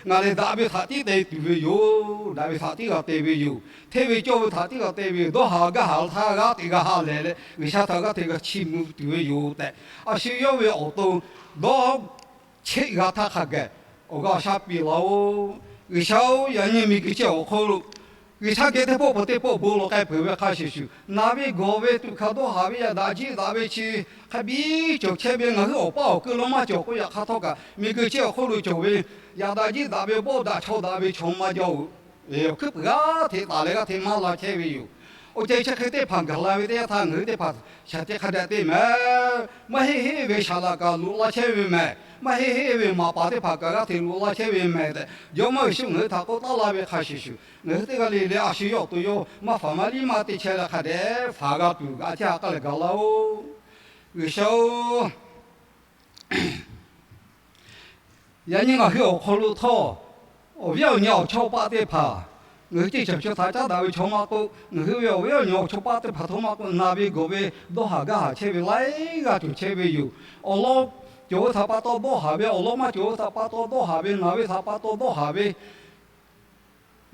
ngaˬ lehˬ daꞈ ve htaꞈ tiˉ te tuˬ ve yoˬ. Daꞈ ve htaꞈ tiˉ g'a te ve yoˬ. Hteˇ ve cawˇ ve htaꞈ tiˉ g'a te ve yoˬ. Dawˇ haˍ gaˇ haˍ htaˇ g'aˇ hteꞈ g'a ha lehˬ leh, G'uiˬsha htaꞈ g'aˇ hteꞈ g'a chiˇ mvuh tuˬ ve yoˬ tehꞈ, a shu yawˇ ve awˬ to dawˇ cheˆ g'a htaˇ hk'a geh awˬ g'aˇ awˬ shaˉ piˇ laˇ-oˬ. G'uiˬsha-oˬ, yaꞈ nyi miˬguiˬ chi awˬ hk'aw lo G'uiˬsha geh teˇ pawˆ peuˬ teˇ pawˆ bon lawˬ k'ai peuˬ ve hk'a shuˍ shuˍ, naˬ ve gawˬ ve tuꞈ hkanˍ dawˇ haˍ ve yaꞈ daꞈ jiˆ daꞈ ve chi hk'a biˇ cawˬ chehˇ ve ngaˬ hui awˬ paˇ awˬ keu lo maˇ cawˬ k'oˆ yaꞈ hk'aˇ htawˇ kaꞈ, miˬguiˬ chi awˬ hk'oˆ lo cawˬ ve yaꞈ daꞈ jiˆ daꞈ ve, bawˆ daꞈ chaw daꞈ ve chaw maˇ jaˇ-oˬ. Awˬ hkuiˉ puiˍ g'aˇ hteꞈ taˍ leh g'aˇ hteꞈ maˇ la chehˇ ve yoˬ. Awˬ ceuˬ chi hk'e teˇ hpaˍ gaˬ la ve teˇ yanˇ htaˇ, ngaˬ hui teˇ hpaˍ shaˍ tiꞈ hk'a dehꞈ te mehˍ. Maˇ heˆ heˆ ve shaˍ laꞈ kaꞈ loꞈ la chehˇ ve mehˍ. Maˇ heˆ heˆ ve maꞈ paˍ teˇ hpaˍ kaꞈ g'aˇ hteꞈ loꞈ la chehˇ ve mehˍ tehꞈ, Jawˇmawˇ Yeˍsuˆ ngaˬ hui htaꞈ k'oˆ taˉ laˇ ve hk'a shuˍ shuˍ, ngaˬ hui teˇ g'aˇ le le a shu yawˇ awˬ to yawˇ maˇ faˍ maˇ liˇ maˇ te chehˇ leh hk'a dehꞈ faˍ g'a tuˬ a ciˉ ha k'aˉ leh gaˬ laˇ-oˆ. G'uiˬsha-oˬ, yaꞈ nyi ngaˬ hui awˬ hk'aw lo htawˇ, awˬ viˉ awˬ nyi awˬ chawˇ paˆ teˇ hpaˍ, ngaˬ hui ceˇ caˬ chi htaꞈ caˉ daꞈ ve chaw maˇ k'oˆ, ngaˬ hui ve awˬ viˉ awˬ nyi awˬ chawˇ paˆ teˇ hpaˍ htawˇ maˇ k'oˆ, naˬ ve gawˬ ve dawˇ haˍ gaˇ haˍ chehˇ ve laiˉ g'aˇ cawˬ chehˇ ve yoˬ. Awˬ lawn cawˬ ve htaꞈ pa taw dawˇ haˍ ve, awˬ lawn maˇ cawˬ ve htaꞈ pa taw dawˇ haˍ ve, naˬ ve htaꞈ pa taw dawˇ haˍ ve,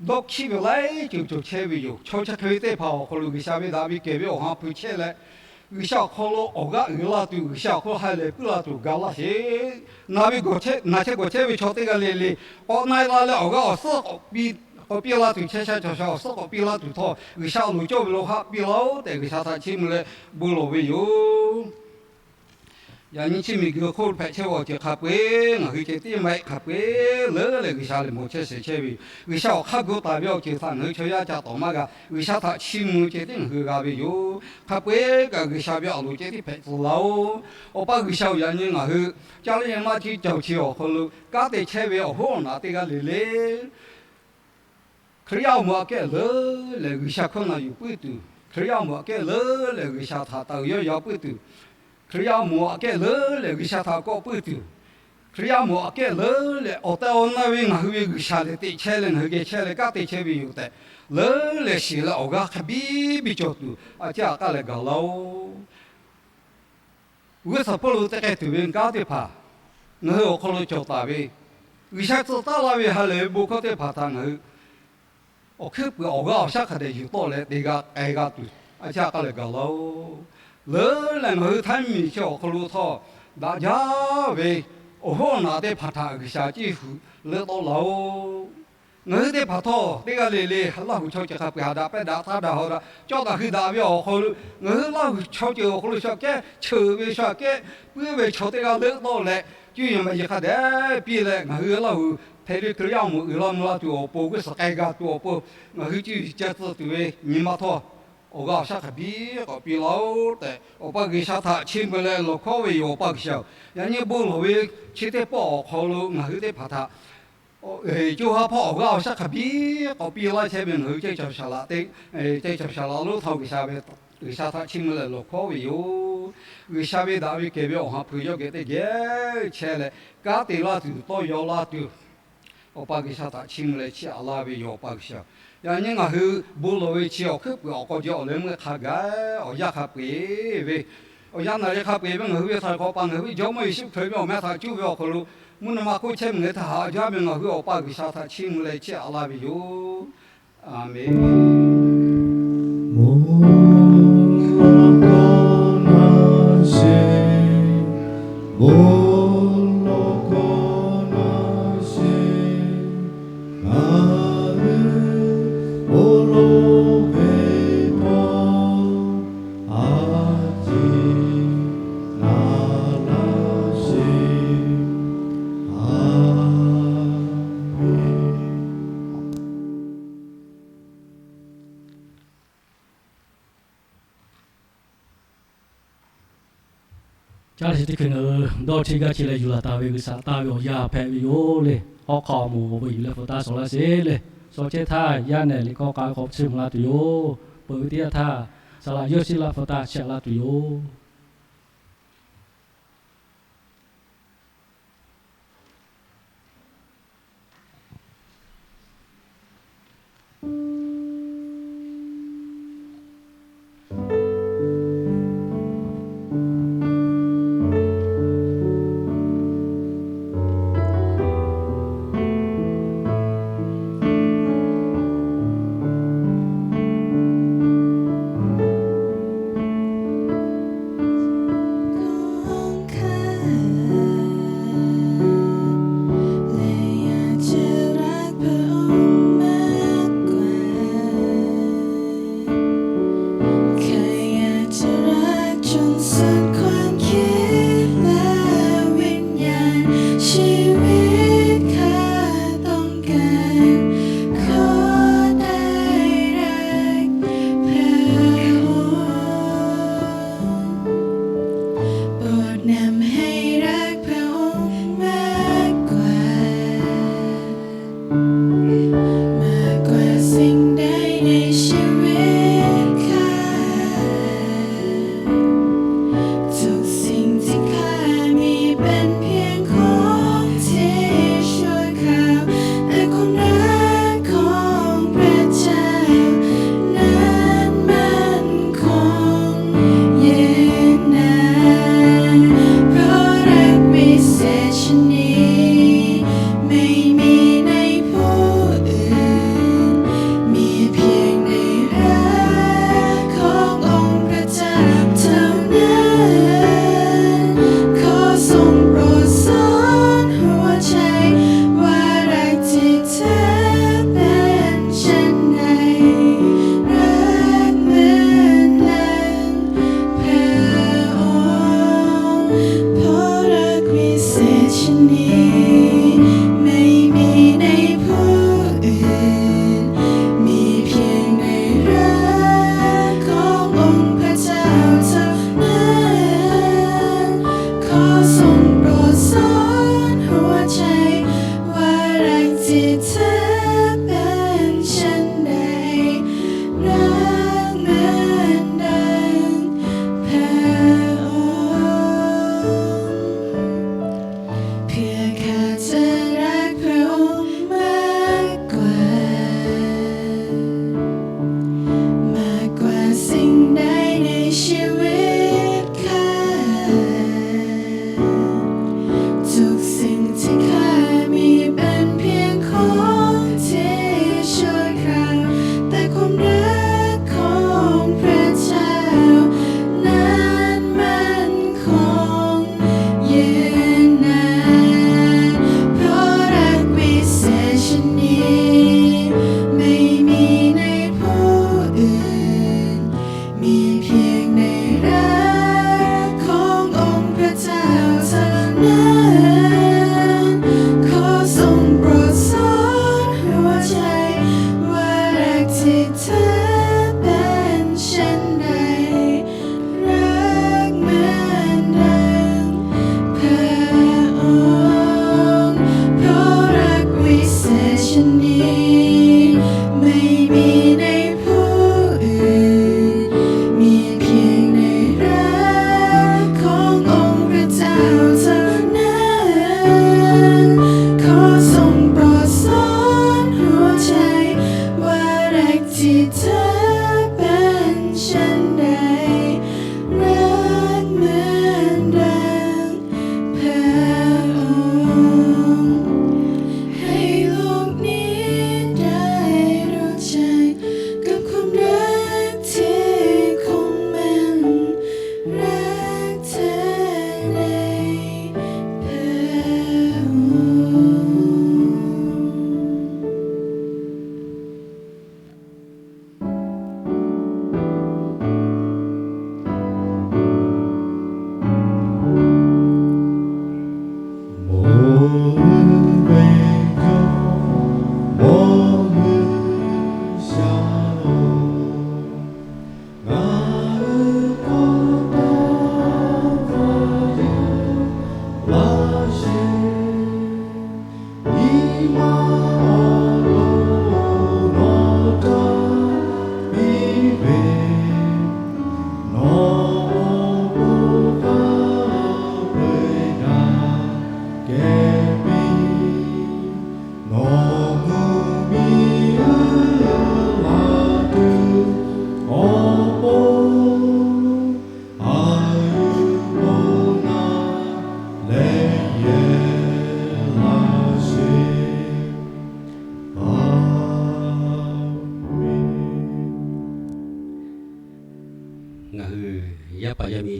dawˇ hkiˆ ve laiˉ ceuˬ cawˬ chehˇ ve yoˬ. Chaw chi hk'e ve teˇ hpaˍ awˬ hk'aw lo G'uiˬsha ve daꞈ ve kehˬ ve awˬ ha hpu chehˇ leh, G'uiˬsha awˬ hk'aw lo awˬ g'aˇ uiˍ la tuˬ, G'uiˬsha awˬ hk'aw lo ha lehˬ puiˉ la tuˬ gaˬ laˇ sheˍ. Naˬ ve gawˬ chehˇ, naˬ chehˇ gawˬ chehˇ ve chaw teˇ g'aˇ le le k'awꞈ na-e la leh awˬ g'aˇ awˬ suhˉ k'awꞈ piˇ, k'awꞈ piˇ la tuˬ, chehˇ sha cawˬ sha awˬ suhˉ k'awꞈ piˇ laˇ tuˬ htawˇ, G'uiˬsha awˬ loˍ cawˇ ve lo haˆ piˇ laˇ-oˆ tehꞈ, G'uiˬsha htaꞈ chiˇ mvuh leh bon lawˬ ve yoˬ. Yaꞈ nyi chi miˬguiˬ hk'oˆ hpehꞈ chehˇ ve awˬ ceuˬ hk'a peu-eˬ ngaˬ hui ceh tiˉ maˇ heˆ, hk'a peu-eˬ leuˉ leh G'uiˬsha lehˬ mawˬ chehˇ shehˍ chehˇ ve yoˬ. G'uiˬsha awˬ hk'aˇ gu taˍ ve awˬ ceuˬ htaꞈ ngaˬ hui chaw yaˇ ca tawˍ maˇ g'a. G'uiˬsha htaꞈ chiˇ mvuh ceh tiˉ ngaˬ hui g'a ve yoˬ. Hk'a peu-eˬ kaꞈ G'uiˬsha ve awˬ loˍ ceh tiˉ hpehꞈ tcuh laˇ-oˆ. Awˬ pa G'uiˬsha-oˬ, yaꞈ nyi ngaˬ hui caˇ lehˬ maˇ ciˇ cawˬ chi awˬ hk'aw lo kanˉ te chehˇ ve awˬ hoˉ awˬ naꞈ teˇ g'aˇ le le Hkriꞈ yaˇ awˬ moˍ aꞈ kehˉ leuˉ leh G'uiˬsha hkawˇ na yuˬ puiˉ tuˬ, Hkriꞈ yaˇ awˬ moˍ aꞈ kehˉ leuˉ leh G'uiˬsha htaꞈ taˍ uiˍ yawˇ yaw puiˉ tuˬ, Hkriꞈ yaˇ awˬ moˍ aꞈ kehˉ leuˉ leh G'uiˬsha htaꞈ kawˆ puiˉ tuˬ, Hkriꞈ yaˇ awˬ moˍ aꞈ kehˉ leuˉ leh awˬ tehˬ awˬ na ve ngaˬ hui ve G'uiˬsha lehˬ teꞈ chehˇ leh ngaˬ hui geh chehˇ leh kanˉ te chehˇ ve yoˬ tehꞈ, leuˉ leh shiˍ leh awˬ g'aˇ hk'a biˇ biˇ cawˬ tuˬ a ciˉ aꞈ k'aˉ leh gaˬ laˇ-oˆ. G'uˇ suhˍ hpawˇ lo te k'ai tuˬ ve kanˉ teˇ hpaˍ ngaˬ hui awˬ hk'aw lo cawˬ taˍ ve, G'uiˬsha tcuh taˉ laˇ ve ha lehˬ ve bon hkawˇ teˇ hpaˍ htaꞈ ngaˬ hui awˬ hkuiˉ puiˍ awˬ g'aˇ awˬ shaˉ hk'a dehꞈ yuˬ tawˆ leh te g'a k'ai g'a tuˬ a ciˉ aꞈ k'aˉ leh gaˬ laˇ-oˆ. Leuˉ leh ngaˬ hui htaiˉ miˬ chi awˬ hk'aw lo htawˇ, daꞈ jaˇ ve awˬ hoˉ awˬ naꞈ teˇ hpaˍ htaꞈ G'uiˬsha ciˇ hu leuˆ tawˆ laˇ-oˆ. Ngaˬ hui teˇ hpaˍ htawˇ teˇ g'aˇ le le Laˇ huˍ chaw ceuˬ hk'a peu-eˬ haꞈ daꞈ pehˇ daꞈ htaˇ daꞈ haw daꞈ cawˇ daꞈ hui daꞈ ve awˬ hk'aw lo, ngaˬ hui Laˇ huˍ chaw ceuˬ awˬ hk'aw lo sha kehˉ cheuˍ ve sha kehˉ puiˉ ve chaw teˇ g'aˇ leuˆ tawˆ leh, cuˇ yiˍ maꞈ yiˍ hk'a dehꞈ piˇ leh ngaˬ hui Laˇ huˍ hpehꞈ ve Hkriꞈ yaˇ awˬ moˍ uiˍ la mvuh la tuˬ awˬ pon g'uˇ suhˍ k'ai g'a tuˬ awˬ pon, ngaˬ hui cuˇ yiˍ ca tcuh tuˬ ve nyi ma htawˇ, awˬ g'aˇ awˬ shaˉ hk'a biˇ k'awꞈ piˇ laˇ-oˆ tehꞈ, Awˬ pa G'uiˬsha htaꞈ chiˇ mvuh leh lawˬ hkawˉ ve yoˬ. Awˬ pa G'uiˬsha-oˬ, yaꞈ nyi bon lawˬ ve chi teˇ pawˆ awˬ hk'aw lo ngaˬ hui teˇ hpaˍ htaꞈ co ha hpawˇ awˬ g'aˇ awˬ shaˉ hk'a biˇ k'awꞈ piˇ laˇ chehˇ ve ngaˬ hui ceh caˬ shaˍ laꞈ lonˉ htawˇ G'uiˬsha ve, G'uiˬsha htaꞈ chiˇ mvuh leh lawˬ hkawˉ ve yoˬ. G'uiˬsha ve daꞈ ve kehˬ ve awˬ ha hpu yawˇ geh teˇ geh chehˇ leh, kanˉ te laˇ tuˬ tawˇ yaw laˇ tuˬ, Awˬ pa G'uiˬsha htaꞈ chiˇ mvuh leh chiˇ aꞈ laˇ ve yoˬ. Awˬ pa G'uiˬsha, yaꞈ nyi ngaˬ hui bon lawˬ ve chi awˬ hkuiˉ puiˍ awˬ k'aw jehˬ awˬ leh meuˇ hk'a gaˬ awˬ yanˇ hk'a peu-eˬ ve, awˬ yanˇ naˬ leh hk'a peu-eˬ ve ngaˬ hui ve htaiˍ hk'awꞈ pa ngaˬ hui ve Jawˇmawˇ Yeˍsuˆ Hkriꞈ ve awˬ meh htaꞈ cuˇ ve awˬ hk'aw lo, mvuhˇ naw ma hk'oˆ chehˇ miˬ ngaˬ hui htaꞈ haꞈ jaˇ ve ngaˬ hui Awˬ pa G'uiˬsha htaꞈ chiˇ mvuh leh chiˇ aꞈ laˇ ve yoˬ. A menˬ. Caˇ lehˬ chi teˇ hkui ngaˬ hui dawˇ htiˇ gaˇ htiˇ leh yuˬ laˬ taˍ ve G'uiˬsha taˇ ve awˬ yanˇ hpehꞈ ve yoˬ le. Hawˉ hk'aw moˍ ve yuˬ leh hpu taˇ shawˍ laˇ sheˍ le. Shaw chehˇ htaˇ yaˇ nehˬ liꞈ hkawˇ k'a ve hk'aw chiˇ mvuh la tuˬ yoˬ. Peuˬ ve teˇ yanˇ htaˇ, saˍ laꞈ yawˇ shiˉ laˇ hpu taˇ shehˍ la tuˬ yoˬ.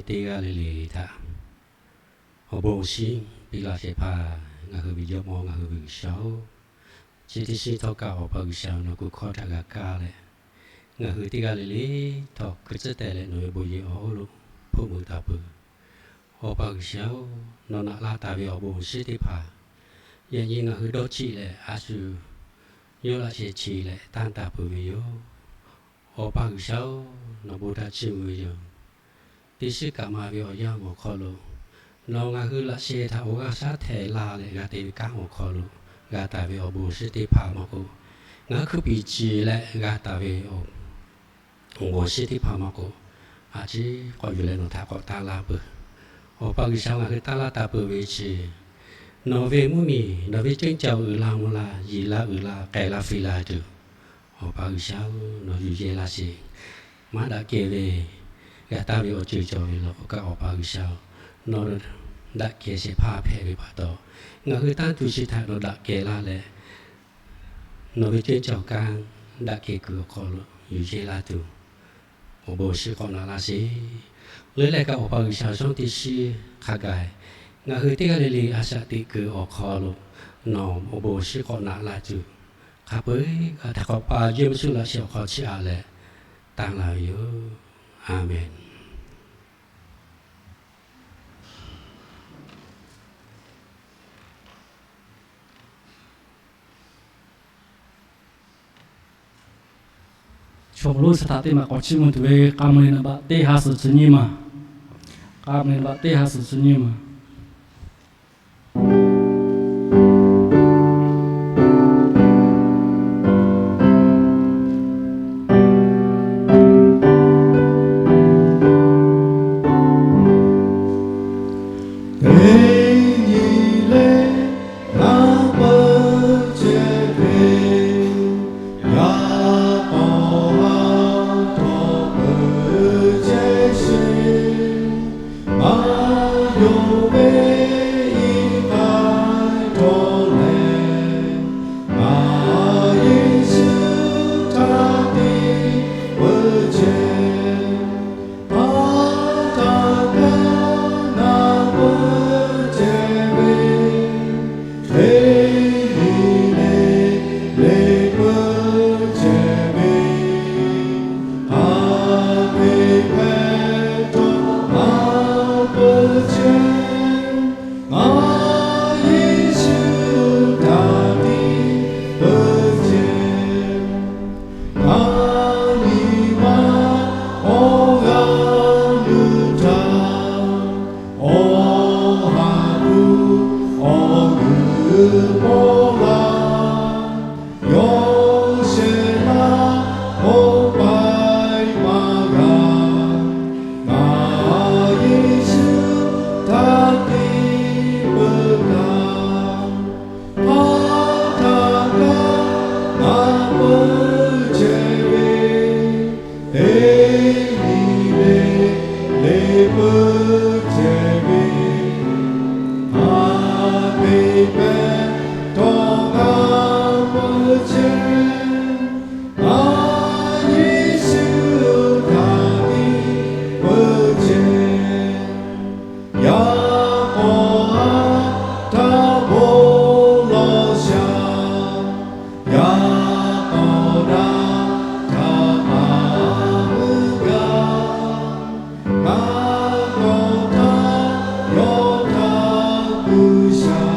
Teˇ g'aˇ le le htaꞈ awˬ bon awˬ shinˉ piˇ laˇ shehˍ hpaˇ, ngaˬ hui ve Jawˇmawˇ, ngaˬ hui ve G'uiˬsha-oˬ, chi teˇ shinˉ htawˇ kaꞈ Awˬ pa G'uiˬsha nawˬ kuˬ hkawˇ htaꞈ g'a kaˇ leh, ngaˬ hui teˇ g'aˇ le le htawˇ hkui tcuhˉ teh leh nawˬ ve bon yehˬ awˬ hawˉ lo hpoˆ mui taˍ peuˬ. Awˬ pa G'uiˬsha-oˬ, nawˬ naꞈ laˇ taˍ ve awˬ bon awˬ shinˉ teˇ hpaˍ yaꞈ nyi ngaˬ hui dawˇ chiˆ leh a shu yawˇ laꞈ sheh chi leh tanˇ taˍ peuˬ ve yoˬ. Awˬ pa G'uiˬsha-oˬ, nawˬ bon htaꞈ chiˇ mvuh ve yoˬ. Teˇ shiˉ kaꞈ ma ve awˬ yanˇ awˬ hk'aw lo nawˬ ngaˬ hui laꞈ sheh htaꞈ awˬ g'aˇ shaˉ htehꞈ laˇ leh g'a te ve kanˉ awˬ hk'aw lo g'a taˍ ve awˬ bon awˬ shinˉ teˇ hpaˍ maˇ k'oˆ, ngaˬ hui hkuiˉ piˍ ciˍ leh g'a taˍ ve awˬ bon awˬ shinˉ teˇ hpaˍ maˇ k'oˆ, a ciˉ k'awꞈ yuˬ leh nawˬ htaꞈ k'awꞈ tanˇ laˇ peuˬ. Awˬ pa G'uiˬsha, ngaˬ hui tanˇ laˇ taˍ peuˬ ve chi nawˬ ve mvuhˇmiˬ, nawˬ ve ceunˇ caoˬ uiˍ la mvuh la, yiˍ la uiˍ la, k'ai la fiˍ la tuˬ, Awˬ pa G'uiˬsha-oˬ, nawˬ yuˬ yehˇ laˇ sheˍ. Maˇ daꞈ kehˬ ve g'a taˍ ve awˬ ceuˬ cawˬ ve law k'o kaꞈ, Awˬ pa G'uiˬsha-oˬ, nawˬ daꞈ kehˬ shehˍ hpaˇ hpehꞈ ve pa taw, ngaˬ hui tanˇ tuˬ chi htaꞈ nawˬ daꞈ kehˬ laˇ leh, nawˬ ve ceunˇ caoˬ kanˉ daꞈ kehˬ kuiˬ awˬ hk'aw lo yuˬ yehˇ laˇ tuˬ, awˬ bon awˬ shinˉ k'awꞈ naꞈ laˇ sheˍ. Leuˉ leh kaꞈ Awˬ pa G'uiˬsha shawˉ teˇ shiˉ hk'a gaˬ, ngaˬ hui teˇ g'aˇ le le a shaꞈ teꞈ kuiˬ awˬ hk'aw lo nawˬ awˬ bon awˬ shinˉ k'awꞈ naꞈ laˇ tuˬ, hk'a peu-eˬ g'a htaꞈ k'awꞈ pa Yeˍsuˆ laꞈ sheh awˬ hk'aw chiˇ aꞈ leh tanˇ laˇ ve yoˬ. A menˬ. Chaw lonˉ chi htaꞈ teˇ maˬ k'awꞈ chiˇ mvuh tuˬ ve k'a mui naˍ baꞈ teˇ ha suhˍ chi nyiˇ maˬ. K'a mui naˍ baꞈ teˇ ha suhˍ chi nyiˇ maˬ. Teˇ nyi le ngaˬ peuˬ chehˇ ve, yaꞈ k'aw ha htawˇ peuˬ chehˇ sheˍ. Ngaˬ yonˍ ve iˉ k'ai htawˇ lehˬ, ngaˬ Yeˍsuˆ htaꞈ tiˉ peuˬ chehˇ. Paˍ htaꞈ kaꞈ ngaˬ peuˬ chehˇ ve, teˇ nyi le le peuˬ chehˇ ve, haꞈ ve hpehꞈ htawˇ ngaˬ peuˬ chehˇ. Ngaˬ Yeˍsuˆ htaꞈ tiˉ peuˬ chehˇ. Ngaˬ nyi ma awˬ g'aˇ nuˇ htaˇ, awˬ ha hpu awˬ g'uiˬ paw la, yawˇ shehˍ laˇ k'oˆ paiˇ maˇ g'a. Ngaˬ Yeˍsuˆ htaꞈ tiˉ peuˬ htaˇ, Paˍ htaꞈ kaꞈ ngaˬ peuˬ chehˇ ve, teˇ nyi le le peuˬ chehˇ ve, haꞈ ve hpehꞈ htawˇ ngaˬ peuˬ chehˇ. Ngaˬ Yeˍsuˆ htaꞈ tiˉ peuˬ chehˇ. Yaꞈ k'aw ha htaꞈ bon lawˬ shaˍ, yaꞈ k'aw daꞈ htaꞈ kaꞈ mui gaˇ. Ngaˬ kawˬ htaˇ yawˇ htaꞈ kuˬ shaˍ.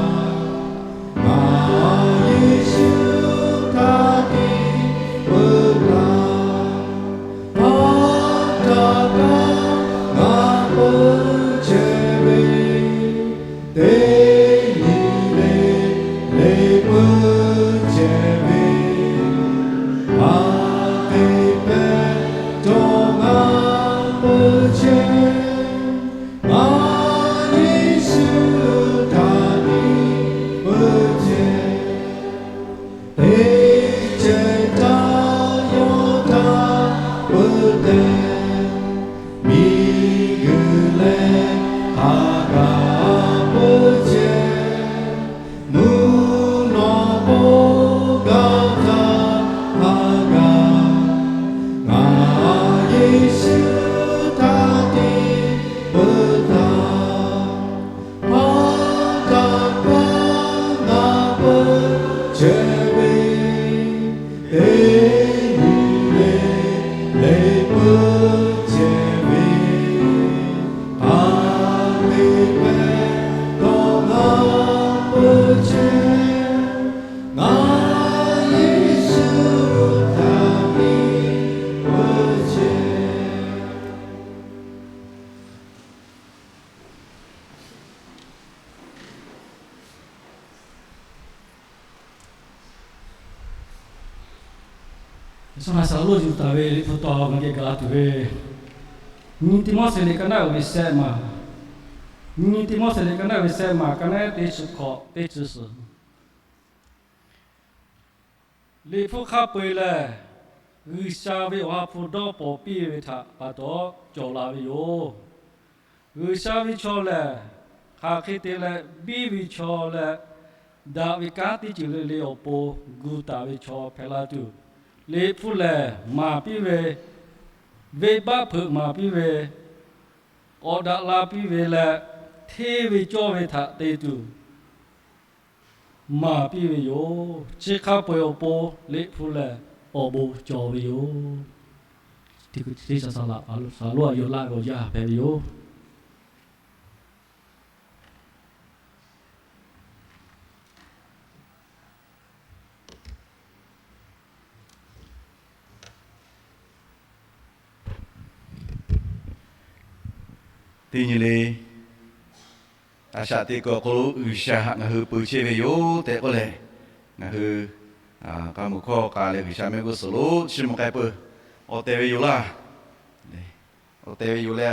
Saˍ laꞈ saˍ laꞈ loˇ yuˬ taˍ ve Liꞈ hpu taw ngaˬ geh gaˬ la tuˬ ve, nyi Tiˆmoˉseˍ liꞈ ka naˉ uiˍ ve sehˆ maˬ, nyi Tiˆmoˉseˍ liꞈ ka naˉ uiˍ ve sehˆ maˬ, ka naˉ teˇ chi hkawꞈ teˇ chi suhˍ. Liꞈ hpu hk'a peu-eˬ lehˬ, G'uiˬsha ve Awˬ ha hpu dawˇ pawnˍ piˇ ve htaꞈ pa taw cawˬ la ve yoˬ. G'uiˬsha ve chaw lehˬ, hk'aˬ hk'e te leh biˇ ve chaw leh, daꞈ ve kanˉ teˇ ceuˬ le le awˬ pon gu taˍ ve chaw hpehꞈ la tuˬ, Liꞈ hpu lehˬ maˍ piˇ ve, venˇbaˆ hpeuꞈ maˍ piˇ ve, k'awꞈ daꞈ la piˇ ve leh, hteˇ ve cawˇ ve htaꞈ te tuˬ maˍ piˇ ve yoˬ. Chi hk'a peu-eˬ awˬ pon Liꞈ hpu lehˬ awˬ bon cawˬ ve yoˬ. Teˇ saˍ laꞈ saˍ laꞈ yawˇ laˇ ve awˬ yanˇ hpehꞈ ve yoˬ. Teˇ nyi le, a shaꞈ teꞈ kuiˬ awˬ hk'aw lo G'uiˬsha htaꞈ ngaˬ hui peu chehˇ ve yoˬ tehꞈ k'oˆ leh, ngaˬ hui k'a muiˬ hkawˇ k'a leh G'uiˬsha mehˆ g'uˇ suhˍ lo chiˇ mvuh k'ai peuˬ. Awˬ tehˬ ve yoˬ laˇ. Awˬ tehˬ ve yoˬ le.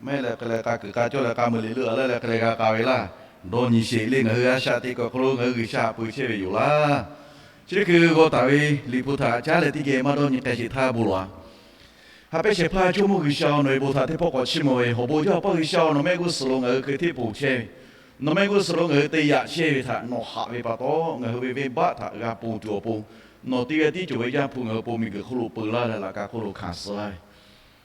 Maˇ heˆ leh hk'e leh k'a kuiˬ k'a cawˇ leh k'a muiˬ liꞈ leuˆ a laˇ leh hk'e leh g'a k'a ve laˇ. Dawˇ nyi sheˍ le, ngaˬ hui a shaꞈ teꞈ kuiˬ awˬ hk'aw lo ngaˬ hui G'uiˬsha htaꞈ peu chehˇ ve yoˬ laˇ. Chi hk'e g'aw taˍ ve Liꞈ hpu htaꞈ caˉ leh teˇ geh maˇ dawˇ nyi k'ai sheˍ htaˇ bon lawˬ-a. Ha pehˇ shehˍ hpaˇ Jawˇmawˇ G'uiˬsha-oˬ, nawˬ ve bon htaꞈ teˇ pawˆ k'awꞈ chiˇ mvuh ve, awˬ bon jaˇ Awˬ pa G'uiˬsha-oˬ, nawˬ mehˆ g'uˇ suhˍ lo ngaˬ hui hk'e hteˇ ponˬ chehˇ ve, nawˬ mehˆ g'uˇ suhˍ lo ngaˬ hui te yaꞈ chehˇ ve htaꞈ nawˬ haꞈ ve pa taw, ngaˬ hui ve venˇbaˆ htaꞈ g'a ponˬ tuˬ awˬ pon, nawˬ teˇ g'aˇ tiˉ cawˬ ve Yaˇ hpu ngaˬ hui awˬ pon miˬguiˬ hk'oˆ lo peu laˇ leh laꞈ ka hk'oˆ lo hkanˍ suh laˇ ve,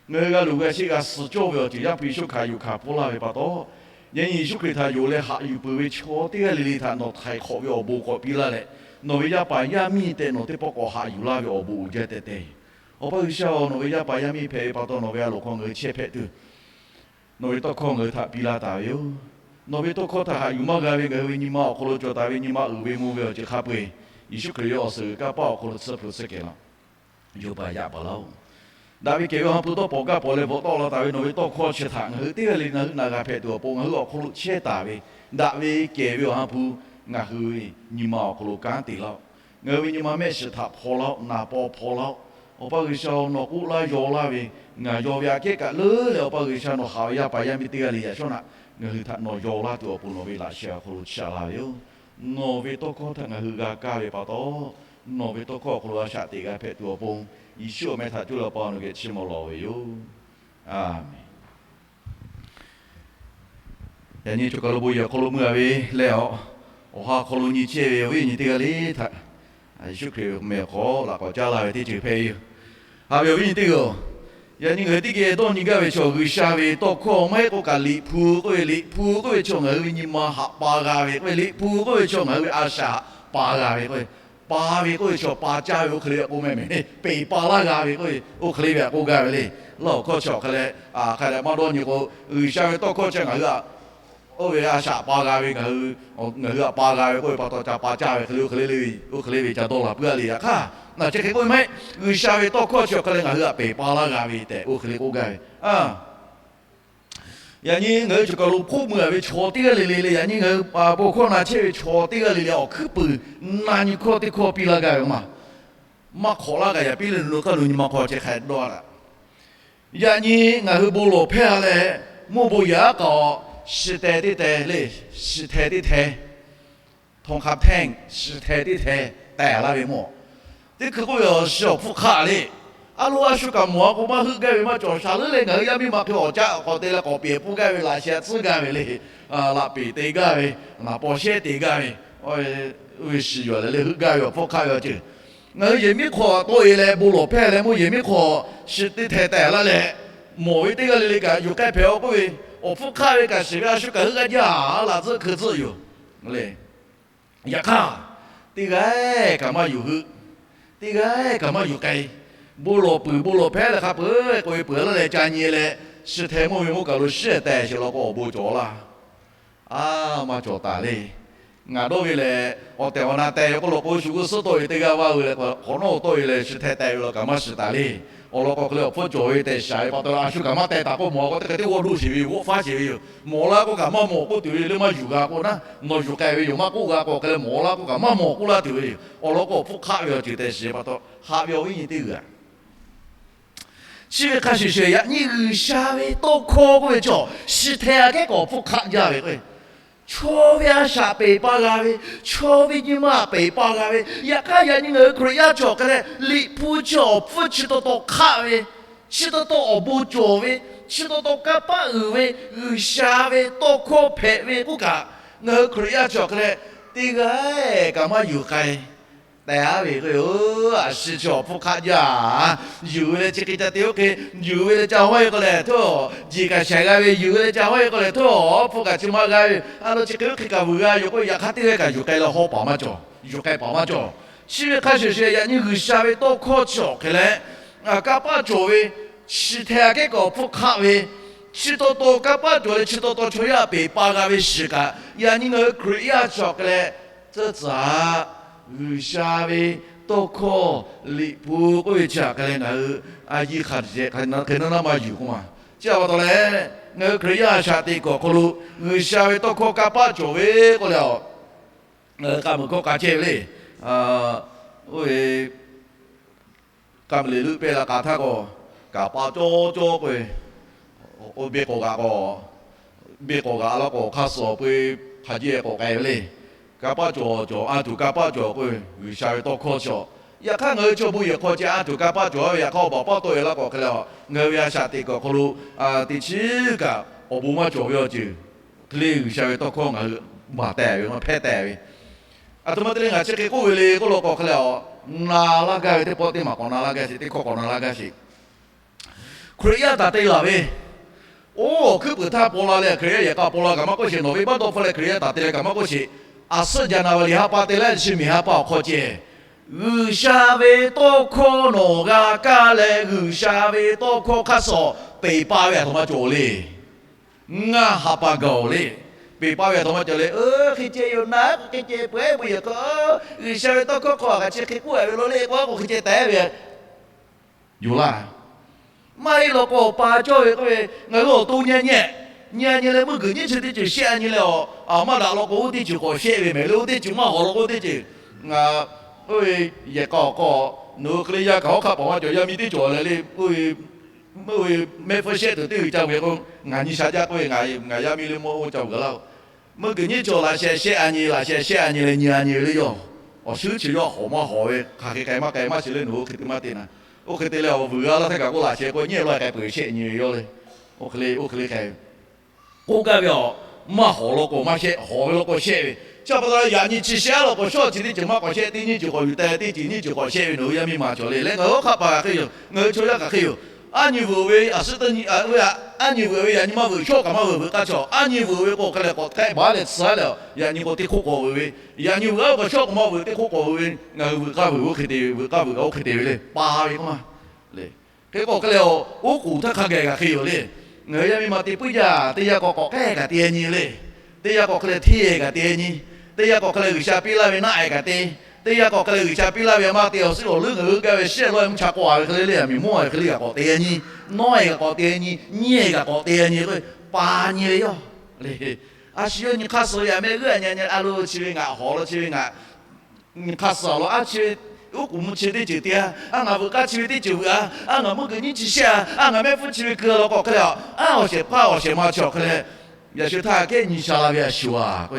ngaˬ hui g'a luˬ g'a sheˆ g'a suh cawˇ ve awˬ ceuˬ Yaˇ hpu Yeˍsuˆ hkanˍ yuˬ hkanˍ pfuhˇ laˇ ve pa taw, yaꞈ nyi Yeˍsuˆ Hkriꞈ htaꞈ yonˍ leh haꞈ yuˬ peuˬ ve chaw teˇ g'aˇ le le htaꞈ nawˬ htaiˍ hk'awꞈ ve awˬ bon k'awꞈ piˇ laˇ leh, nawˬ ve yaˇ paˍ yaˇ miˇ tehꞈ nawˬ teˇ pawˆ k'awꞈ haꞈ yuˬ laˇ ve awˬ bon uiˍ jaˇ tehꞈ te. Awˬ pa G'uiˬsha-oˬ, nawˬ ve yaˇ paˍ yaˇ miˇ hpehꞈ ve pa taw nawˬ ve a loˍ hk'aw ngaˬ hui chehˇ hpehꞈ tuˬ, nawˬ ve tawˇ hkawˇ ngaˬ hui htaꞈ piˇ laˇ taˍ ve yoˬ. Nawˬ ve tawˇ hkawˇ htaꞈ haꞈ yuˬ maˇ g'a ve ngaˬ hui ve nyi ma awˬ hk'aw lo cawˬ taˍ ve nyi ma uiˍ ve mvuh ve awˬ ceuˬ hk'a peu-eˬ, Yeˍsuˆ Hkriꞈ ve awˬ suhˍ g'uiˬ kanˇ paˆ awˬ hk'aw lo tsuhˇ hpu tsuhˇ kehˬ laˇ. Yawˇ paˍ yaꞈ paˍ laˇ-oˬ. Daꞈ ve kehˬ ve Awˬ ha hpu dawˇ pawnˍ gaˇ pawnˍ leh bvuhꞈ tawˆ la taˍ ve nawˬ ve tawˇ hkawˇ chi htaꞈ ngaˬ hui teˇ g'aˇ le ngaˬ hui na g'a hpehꞈ tuˬ awˬ pon ngaˬ hui awˬ hk'aw lo chehˇ taˍ ve, daꞈ ve kehˬ ve Awˬ ha hpu ngaˬ hui ve nyi ma awˬ hk'aw lo kanˉ te laˇ-oˬ. Ngaˬ hui ve nyi ma mehˆ shiˍ htaꞈ hpaw laˇ-oˬ, naˍ paw hpaw laˇ-oˬ. Awˬ pa G'uiˬsha-oˬ, nawˬ k'oˆ laˇ yaw laˇ ve, ngaˬ yaw ve aꞈ kehˉ kaꞈ leuˉ leh Awˬ pa G'uiˬsha nawˬ haꞈ ve yaˇ paˍ yaˇ miˇ teˇ g'aˇ le yaꞈ shawˉ naꞈ ngaˬ hui htaꞈ nawˬ yaw laˇ tuˬ awˬ pon nawˬ ve laꞈ sheh awˬ hk'aw lo chaꞈ la ve yoˬ. Nawˬ ve tawˇ hkawˇ htaꞈ ngaˬ hui g'a kaˇ ve pa taw, nawˬ ve tawˇ hkawˇ awˬ hk'aw lo a shaꞈ teꞈ g'a hpehꞈ tuˬ awˬ pon, Yeˍsuˆ awˬ meh htaꞈ coˇ leh Awˬ pa nawˬ geh chiˇ mvuh lawˬ ve yoˬ. A menˍ. Yaꞈ nyi choˬ kaˬ lo bon yehˬ awˬ hk'aw lo mui-a ve leh, awˬ ha hk'aw lo nyi chehˇ ve awˬ viˉ awˬ nyi teˇ g'aˇ le htaꞈ Yeˍsuˆ Hkriꞈ meh awˬ hk'aw laꞈ k'awꞈ caˉ laˇ ve teˇ ceuˬ hpehꞈ ve yoˬ. Haꞈ ve awˬ viˉ awˬ nyi teˇ g'aˇ-oˬ, yaꞈ nyi ngaˬ hui teˇ geh dawˇ nyi gaˇ ve chaw G'uiˬsha ve tawˇ hkawˇ maˇ heˆ k'o kaꞈ Liꞈ hpu k'oˆ ve, Liꞈ hpu k'oˆ ve chaw ngaˬ hui ve nyi ma haꞈ pa g'a ve k'oˆ ve, Liꞈ hpu k'oˆ ve chaw ngaˬ hui ve a shaꞈ pa g'a ve k'oˆ ve, pa ve k'oˆ ve chaw pa caˇ ve oˇ hk'e le ve k'oˆ mehˆ mehˍ, peˬ pa laˇ g'a ve k'oˆ ve, oˇ hk'e le ve k'oˆ gaˇ ve le. Laˇ awˬ hkawˇ chi awˬ hk'a leh, hk'a dehꞈ maˇ dawˇ nyi k'o, G'uiˬsha ve tawˇ hkawˇ chi ngaˬ hui a oˇ ve a shaꞈ pa g'a ve, ngaˬ hui, ngaˬ hui htaꞈ pa g'a ve k'oˆ ve pa taw ca pa caˇ ve hk'e le, oˇ hk'e le ve, oˇ hk'e le ve ca dawˇ la puiˉ-a le. Yaꞈ hk'aˇ, na chi hk'e k'oˆ ve maˇ heˆ. G'uiˬsha ve tawˇ hkawˇ chi awˬ hk'a leh ngaˬ hui htaꞈ peˬ pa laˇ g'a ve tehꞈ oˇ hk'e le k'oˆ gaˇ ve. Yaꞈ nyi ngaˬ hui choˬ kaˬ lo hk'oˆ mui-a ve chaw teˇ g'aˇ le le leh, yaꞈ nyi ngaˬ hui bon hkawˇ na chehˇ ve chaw teˇ g'aˇ le le awˬ hkuiˉ puiˍ na nyi hkawˇ teˇ hkawˇ piˇ laˇ gaˇ ve maˇ, maˇ hk'awꞈ laˇ g'a yaꞈ piˇ leh, nawˬ hui hk'aˇ nawˬ nyi ma hk'aw ceh hk'a dawˇ-a. Yaꞈ nyi ngaˬ hui bon lawˬ hpehˇ-a leh, mvuhˇ bon yaꞈ aˉ k'aꞈ, shi teh teˇ teh le, shi hteh teˇ hteh, ทองคำแท่ง shi hteh teˇ hteh tehˬ laˇ ve mawˬ. Teˇ hkui k'oˆ ve awˬ shi awˬ hpfuhˇ hk'aˆ le. A lo a shu kaꞈ mawˬ-a k'o maˇ heuˆ gaˇ ve maˇ cawˬ. Sha leuˉ leh ngaˬ hui yaˇ miˇ ma hk'e awˬ caˆ k'awꞈ te leh k'awꞈ pehˬ pfuhˇ gaˇ ve, laꞈ sheh tcuhˉ gaˇ ve le. Laꞈ peˍ te gaˇ ve, naˍ paw shehˉ te gaˇ ve, oˇ ve shiˍ yuˬ leh leh heuˆ gaˇ ve awˬ hpfuhˇ hk'aˆ ve awˬ ceuˬ. Ngaˬ hui yehˬ miˉ hk'aw tawˆ-e leh bon lawˬ hpehˇ leh mvuhˇ yehˬ miˉ hk'aw shi teˇ hteh tehˬ laˇ leh, mawˬ ve teˇ g'aˇ le le kaꞈ yuˬ k'ai hpehꞈ-aw k'oˆ ve, awˬ hpfuhˇ hk'aˆ ve kaꞈ shiˍ ve a shu kaꞈ heuˆ gaˇ jaˇ laꞈ tcuhˉ hkui tcuhˆ yoˬ le. Yaꞈ hk'aˇ, teˇ g'aˇ kaꞈ maˇ yuˬ heuˆ, teˇ g'aˇ kaꞈ maˇ yuˬ k'ai. Bon lawˬ peuˬ bon lawˬ hpehˇ leh hk'a peuˬ k'oˆ ve peuˬ laˇ leh ca nyi leh, shi hteh mvuhˇ ve mvuhˇ kaˬ lo shiˉ tehˬ sheˍ law k'o awˬ bon cawˬ laˇ. A, maˇ cawˬ taˍ le. Ngaˬ dawˇ ve lehˬ, awˬ tehˬ awˬ na teh ve k'oˆ lo k'o, shu g'uˇ suhˉ tawˆ ve teˇ g'aˇ vaˇ ve leh, hk'awꞈ nawˉ tawˆ ve leh shi hteh teh ve law kaꞈ maˇ shiˍ taˍ le. Awˬ lawn k'o hk'e leh awˬ hpfuhˇ cawˬ ve tehꞈ shaˍ ve pa taw, a shu kaꞈ maˇ teh taˍ k'oˆ mawˬ k'o, teˇ hk'e teˇ g'aˇ doˆ sheˍ ve yoˬ, g'oˆ faˉ sheˍ ve yoˬ. Mawˬ laˇ k'oˆ kaꞈ maˇ mawˬ k'oˆ tuˬ ve le, maˇ yuˬ g'a k'o naˉ, nawˬ yuˬ k'ai ve yoˬ, maˇ k'oˆ g'a k'o hk'e leh mawˬ laˇ k'oˆ kaꞈ maˇ mawˬ k'oˆ laˇ tuˬ ve yoˬ. Awˬ lawn k'o awˬ hpfuhˇ hk'aˆ ve awˬ ceuˬ tehꞈ shiˍ pa taw, haꞈ ve awˬ viˉ nyi teˇ g'aˇ Chi ve hk'a shuˍ shuˍ, yaꞈ nyi G'uiˬsha ve tawˇ hkawˇ k'oˆ ve chaw, shi hteh aꞈ kehˉ k'awꞈ hpfuhˇ hk'aˆ jaˇ ve k'o, chaw ve a shaꞈ peˬ pa g'a ve, chaw ve nyi ma peˬ pa g'a ve, yaꞈ hk'aˇ yaꞈ nyi ngaˬ hui Hkriꞈ yaˇ cawˬ hk'e leh, Liꞈ hpu chi awˬ hpfuhˇ chi taw taw hk'aˆ ve, chi taw taw awˬ bon cawˬ ve, chi taw taw kanˇ paˆ uiˍ ve, G'uiˬsha ve tawˇ hkawˇ hpehꞈ ve k'oˆ kaꞈ, ngaˬ hui Hkriꞈ yaˇ cawˬ hk'e leh, teˇ g'aˇ kaꞈ maˇ yuˬ k'ai. Teh aˉ ve k'o, a shi chi awˬ hpfuhˇ hk'aˆ jaˇ. Yuˬ ve leh chi hk'e ca te oˇ hk'e, yuˬ ve leh ca hawˉ e k'o lehˬ htawˇ, jeˬ kaꞈ shaiˍ g'a ve, yuˬ ve leh ca hawˉ e k'o lehˬ htawˇ, awˬ hpfuhˇ kaꞈ chi maˇ g'a ve, a lo chi hk'e oˇ hk'e kaꞈ vuiˬ g'a yoˬ k'o, yaꞈ hk'aˇ teˇ g'aˇ kaꞈ yuˬ k'ai leh hawˉ paˍ maˇ cawˬ, yuˬ k'ai paˍ maˇ cawˬ. Chi ve hk'a shuˍ shuˍ, yaꞈ nyi G'uiˬsha ve tawˇ hkawˇ chi awˬ hk'e leh, kanˇ paˆ cawˬ ve, shi hteh aꞈ kehˉ k'awꞈ hpfuhˇ hk'aˆ ve, chi taw taw kanˇ paˆ cawˬ leh chi taw taw chaw yaˇ peˬ pa g'a ve shiˍ kaꞈ, yaꞈ nyi ngaˬ hui Hkriꞈ yaˇ chi awˬ hk'e leh, tcuhˇ tcuhˍ G'uiˬsha ve tawˇ hkawˇ Liꞈ hpu k'oˆ ve chi hk'e leh ngaˬ hui a yiˇ hk'a dehꞈ hk'e naˉ naˉ maˇ yuˬ k'oˆ ma. Chi pa taw leh, ngaˬ hui Hkriꞈ yaˇ a shaꞈ teꞈ kuiˬ awˬ hk'aw lo G'uiˬsha ve tawˇ hkawˇ kanˇ paˆ cawˬ ve k'oˆ leh, ngaˬ hui k'a muiˬ hkawˇ k'a chehˇ ve le. Oˇ ve k'a muiˬ le leuˆ pehˇ la k'a htaˇ k'o, kaˍ paˆ cawˇ cawˇ k'o, oˇ beˇ k'awꞈ g'aꞈ k'o, beˇ k'awꞈ g'aꞈ laˇ k'o, hk'aˇ suh awˬ peu hk'a jeˇ k'awꞈ k'ai ve le. Kanˇ paˆ cawˬ cawˬ, a tuˬ kanˇ paˆ cawˬ k'o, G'uiˬsha ve tawˇ hkawˇ cawˬ. Yaꞈ hk'aˇ ngaˬ hui chaw bon yehˬ hk'aw ceh a tuˬ kanˇ paˆ cawˬ ve, yaꞈ hk'aˇ awˬ baˬ paˇ tawˆ e laˇ k'o hk'e leh, ngaˬ hui ve a shaꞈ teꞈ kuiˬ awˬ hk'aw lo teꞈ chiˉ kaꞈ awˬ bon maˇ cawˬ ve awˬ ceuˬ hk'e le, G'uiˬsha ve tawˇ hkawˇ ngaˬ hui baˬ teh ve, maˇ hpehˇ teh ve. Aˬ htoꞈ ma te leh ngaˬ chi hk'e k'oˆ ve le k'oˆ law k'o hk'e leh, na laˇ gaˇ ve teˇ pawˆ teˇ maˬ k'awꞈ na laˇ gaˇ sheˍ, teˇ hkawˇ k'awꞈ na laˇ gaˇ sheˍ. Hkriꞈ yaˇ taˍ te laˬ ve, oˇ awˬ hkuiˉ puiˍ htaˇ paw la leh Hkriꞈ yaˇ yehˬ k'a paw la kaꞈ maˇ k'oˆ sheˍ, nawˬ ve baˆ dawˇ hpfuhˇ leh Hkriꞈ yaˇ taˍ te leh kaꞈ maˇ k'oˆ sheˍ. A suhˉ January ha pa te leh chi miˬ ha pa awˬ hk'aw ceh, G'uiˬsha ve tawˇ hkawˇ nawˬ g'a kaˇ leh G'uiˬsha ve tawˇ hkawˇ hk'aˇ suh peˬ pa ve aˬ htoꞈ ma cawˬ le. Ngaˇ ha pa gaˬ le. Peˬ pa ve aˬ htoꞈ ma cawˬ le. Hk'e ceh yoˬ, na k'o hk'e ceh peuˬ-eˬ, bon yehˬ hk'aw G'uiˬsha ve tawˇ hkawˇ hk'aw kaꞈ chi hk'e k'oˆ a ve lo le k'o, k'o hk'e ceh teh ve yoˬ laˇ. Maˇ heˆ law k'o, awˬ pa cawˇ ve k'oˆ ve, ngaˬ hui awˬ to nyi nyi, nyi nyi leh meuˇ guiˬ nyiˉ chi teˇ ceuˬ shehˆ nyi leh, a maˇ daꞈ law k'o, oˇ teˇ ceuˬ k'awꞈ shehˆ ve mehˍ le, oˇ teˇ ceuˬ maˇ hawˍ law k'o, oˇ teˇ ceuˬ, ngaˬ, oˇ ve, yehˬ k'a awˬ hk'aw nawˬ hui hk'e le yaˇ kaꞈ hawˉ hk'aˆ paˍ maˇ cawˬ, yaˇ miˇ teˇ cawˬ leh le, oˇ ve, oˇ ve mehˆ hpfuhˇ shehˆ tuˬ teˇ g'uiˬ ca vuiˬ k'o, ngaˬ nyi sha jaˇ k'oˆ ve, ngaˬ yaˇ miˇ le mawˇ oˇ ca vuiˬ laˇ-oˬ. Meuˇ guiˬ nyiˉ cawˬ laꞈ sheh shehˆ a nyi, laꞈ sheh shehˆ a nyi leh nyi a nyi ve le yoˬ. Awˬ shuˉ chi yawˇ hawˍ maˇ hawˍ ve, hk'aˬ hk'e k'ai maˇ k'ai maˇ shiˍ le, nawˬ hui hk'e te maˇ te na. Oˇ hk'e te leh awˬ vuiˬ g'a laˇ htaˇ kaꞈ k'oˆ laꞈ sheh k'o nyiˉ lawˇ k'ai peuˬ shehˆ nyi ve yoˬ le. Oˇ hk'e le, oˇ hk'e le hk'e k'oˆ gaˇ ve a, maˇ hawˍ law k'o maˇ shehˆ, hawˍ ve law k'o shehˆ ve. Chi pa taw yaꞈ nyi chi shehˆ law k'o shawˉ chi teˇ ceuˬ maˇ k'awꞈ shehˆ, teˇ nyiˇ ceuˬ k'awꞈ yuˬ teh, teˇ ceuˬ nyiˇ ceuˬ k'awꞈ shehˆ ve nawˬ hui yaˇ miˇ ma cawˬ le. Leh ngaˬ hui hawˉ hk'aˆ paˍ kaꞈ hk'e yoˬ, ngaˬ hui chaw yaˇ kaꞈ hk'e yoˬ. Aˉ nyi vuiˬ ve, a suhˉ teˇ nyi, a, aˉ nyi vuiˬ ve yaꞈ nyi maˇ vuiˬ, shawˉ kaꞈ maˇ vuiˬ, vuiˬ k'aˇ chaw. Aˉ nyi vuiˬ ve k'o hk'e leh k'awꞈ k'ehˆ baˬ leh tsuhˇ leh, yaꞈ nyi k'o teˇ hk'oˆ k'awꞈ vuiˬ ve, yaꞈ nyi vuiˬ a k'o shawˉ k'awꞈ maˇ vuiˬ, teˇ hk'oˆ k'awꞈ vuiˬ ve, ngaˬ hui vuiˬ k'aˇ vuiˬ oˇ hk'e te ve, vuiˬ k'aˇ vuiˬ oˇ hk'e te ve le, pa ve k'oˆ ma le. Hk'e k'o hk'e leh, oˉ k'oˍ htaˇ hk'a gaˬ kaꞈ hk'e yoˬ le. Ngaˬ hui yaˇ miˇ ma te puiˉ jaˇ, teˇ yanˇ k'awꞈ k'awꞈ k'ehˉ kaꞈ te nyi le. Teˇ yanˇ k'awꞈ hk'e leh hteˇ kaꞈ te nyi. Teˇ yanˇ k'awꞈ hk'e leh G'uiˬsha piˇ laˇ ve naˆ-e kaꞈ te. Teˇ yanˇ k'awꞈ hk'e leh G'uiˬsha piˇ laˇ ve maˇ te awˬ suhˉ awˬ leuˉ ngaˬ hui gaˇ ve shehˆ lawˇ-e mvuhˇ cha k'awꞈ a ve hk'e le le, a miˬ mawˇ ve hk'e le kaꞈ k'awꞈ te nyi. Nawˉ-e kaꞈ k'awꞈ te nyi, nyiˇ-e kaꞈ k'awꞈ te nyi k'o, pa nyi ve yoˬ le. A shu yawˇ nyi hk'aˇ suh ve yaꞈ mehˆ g'uiˇ a nyi nyi a lo chi ve ngaˬ hawˍ law chi ve ngaˬ nyi hk'aˇ suh law a chi ve, oˉ k'oˍ mvuh chi teˇ ceuˬ te-a, a ngaˬ vuiˬ k'aˇ chi ve teˇ ceuˬ vuiˬ-a, a ngaˬ meuˇ guiˬ nyiˉ chi shehˆ-a, a ngaˬ mehˆ hpfuhˇ chi ve keu law k'o hk'e leh, a awˬ shehˍ hpaˇ awˬ shehˍ ma chi awˬ hk'e leh, yaꞈ shu htaˇ kehˉ nyi sha la ve a shu-a k'o,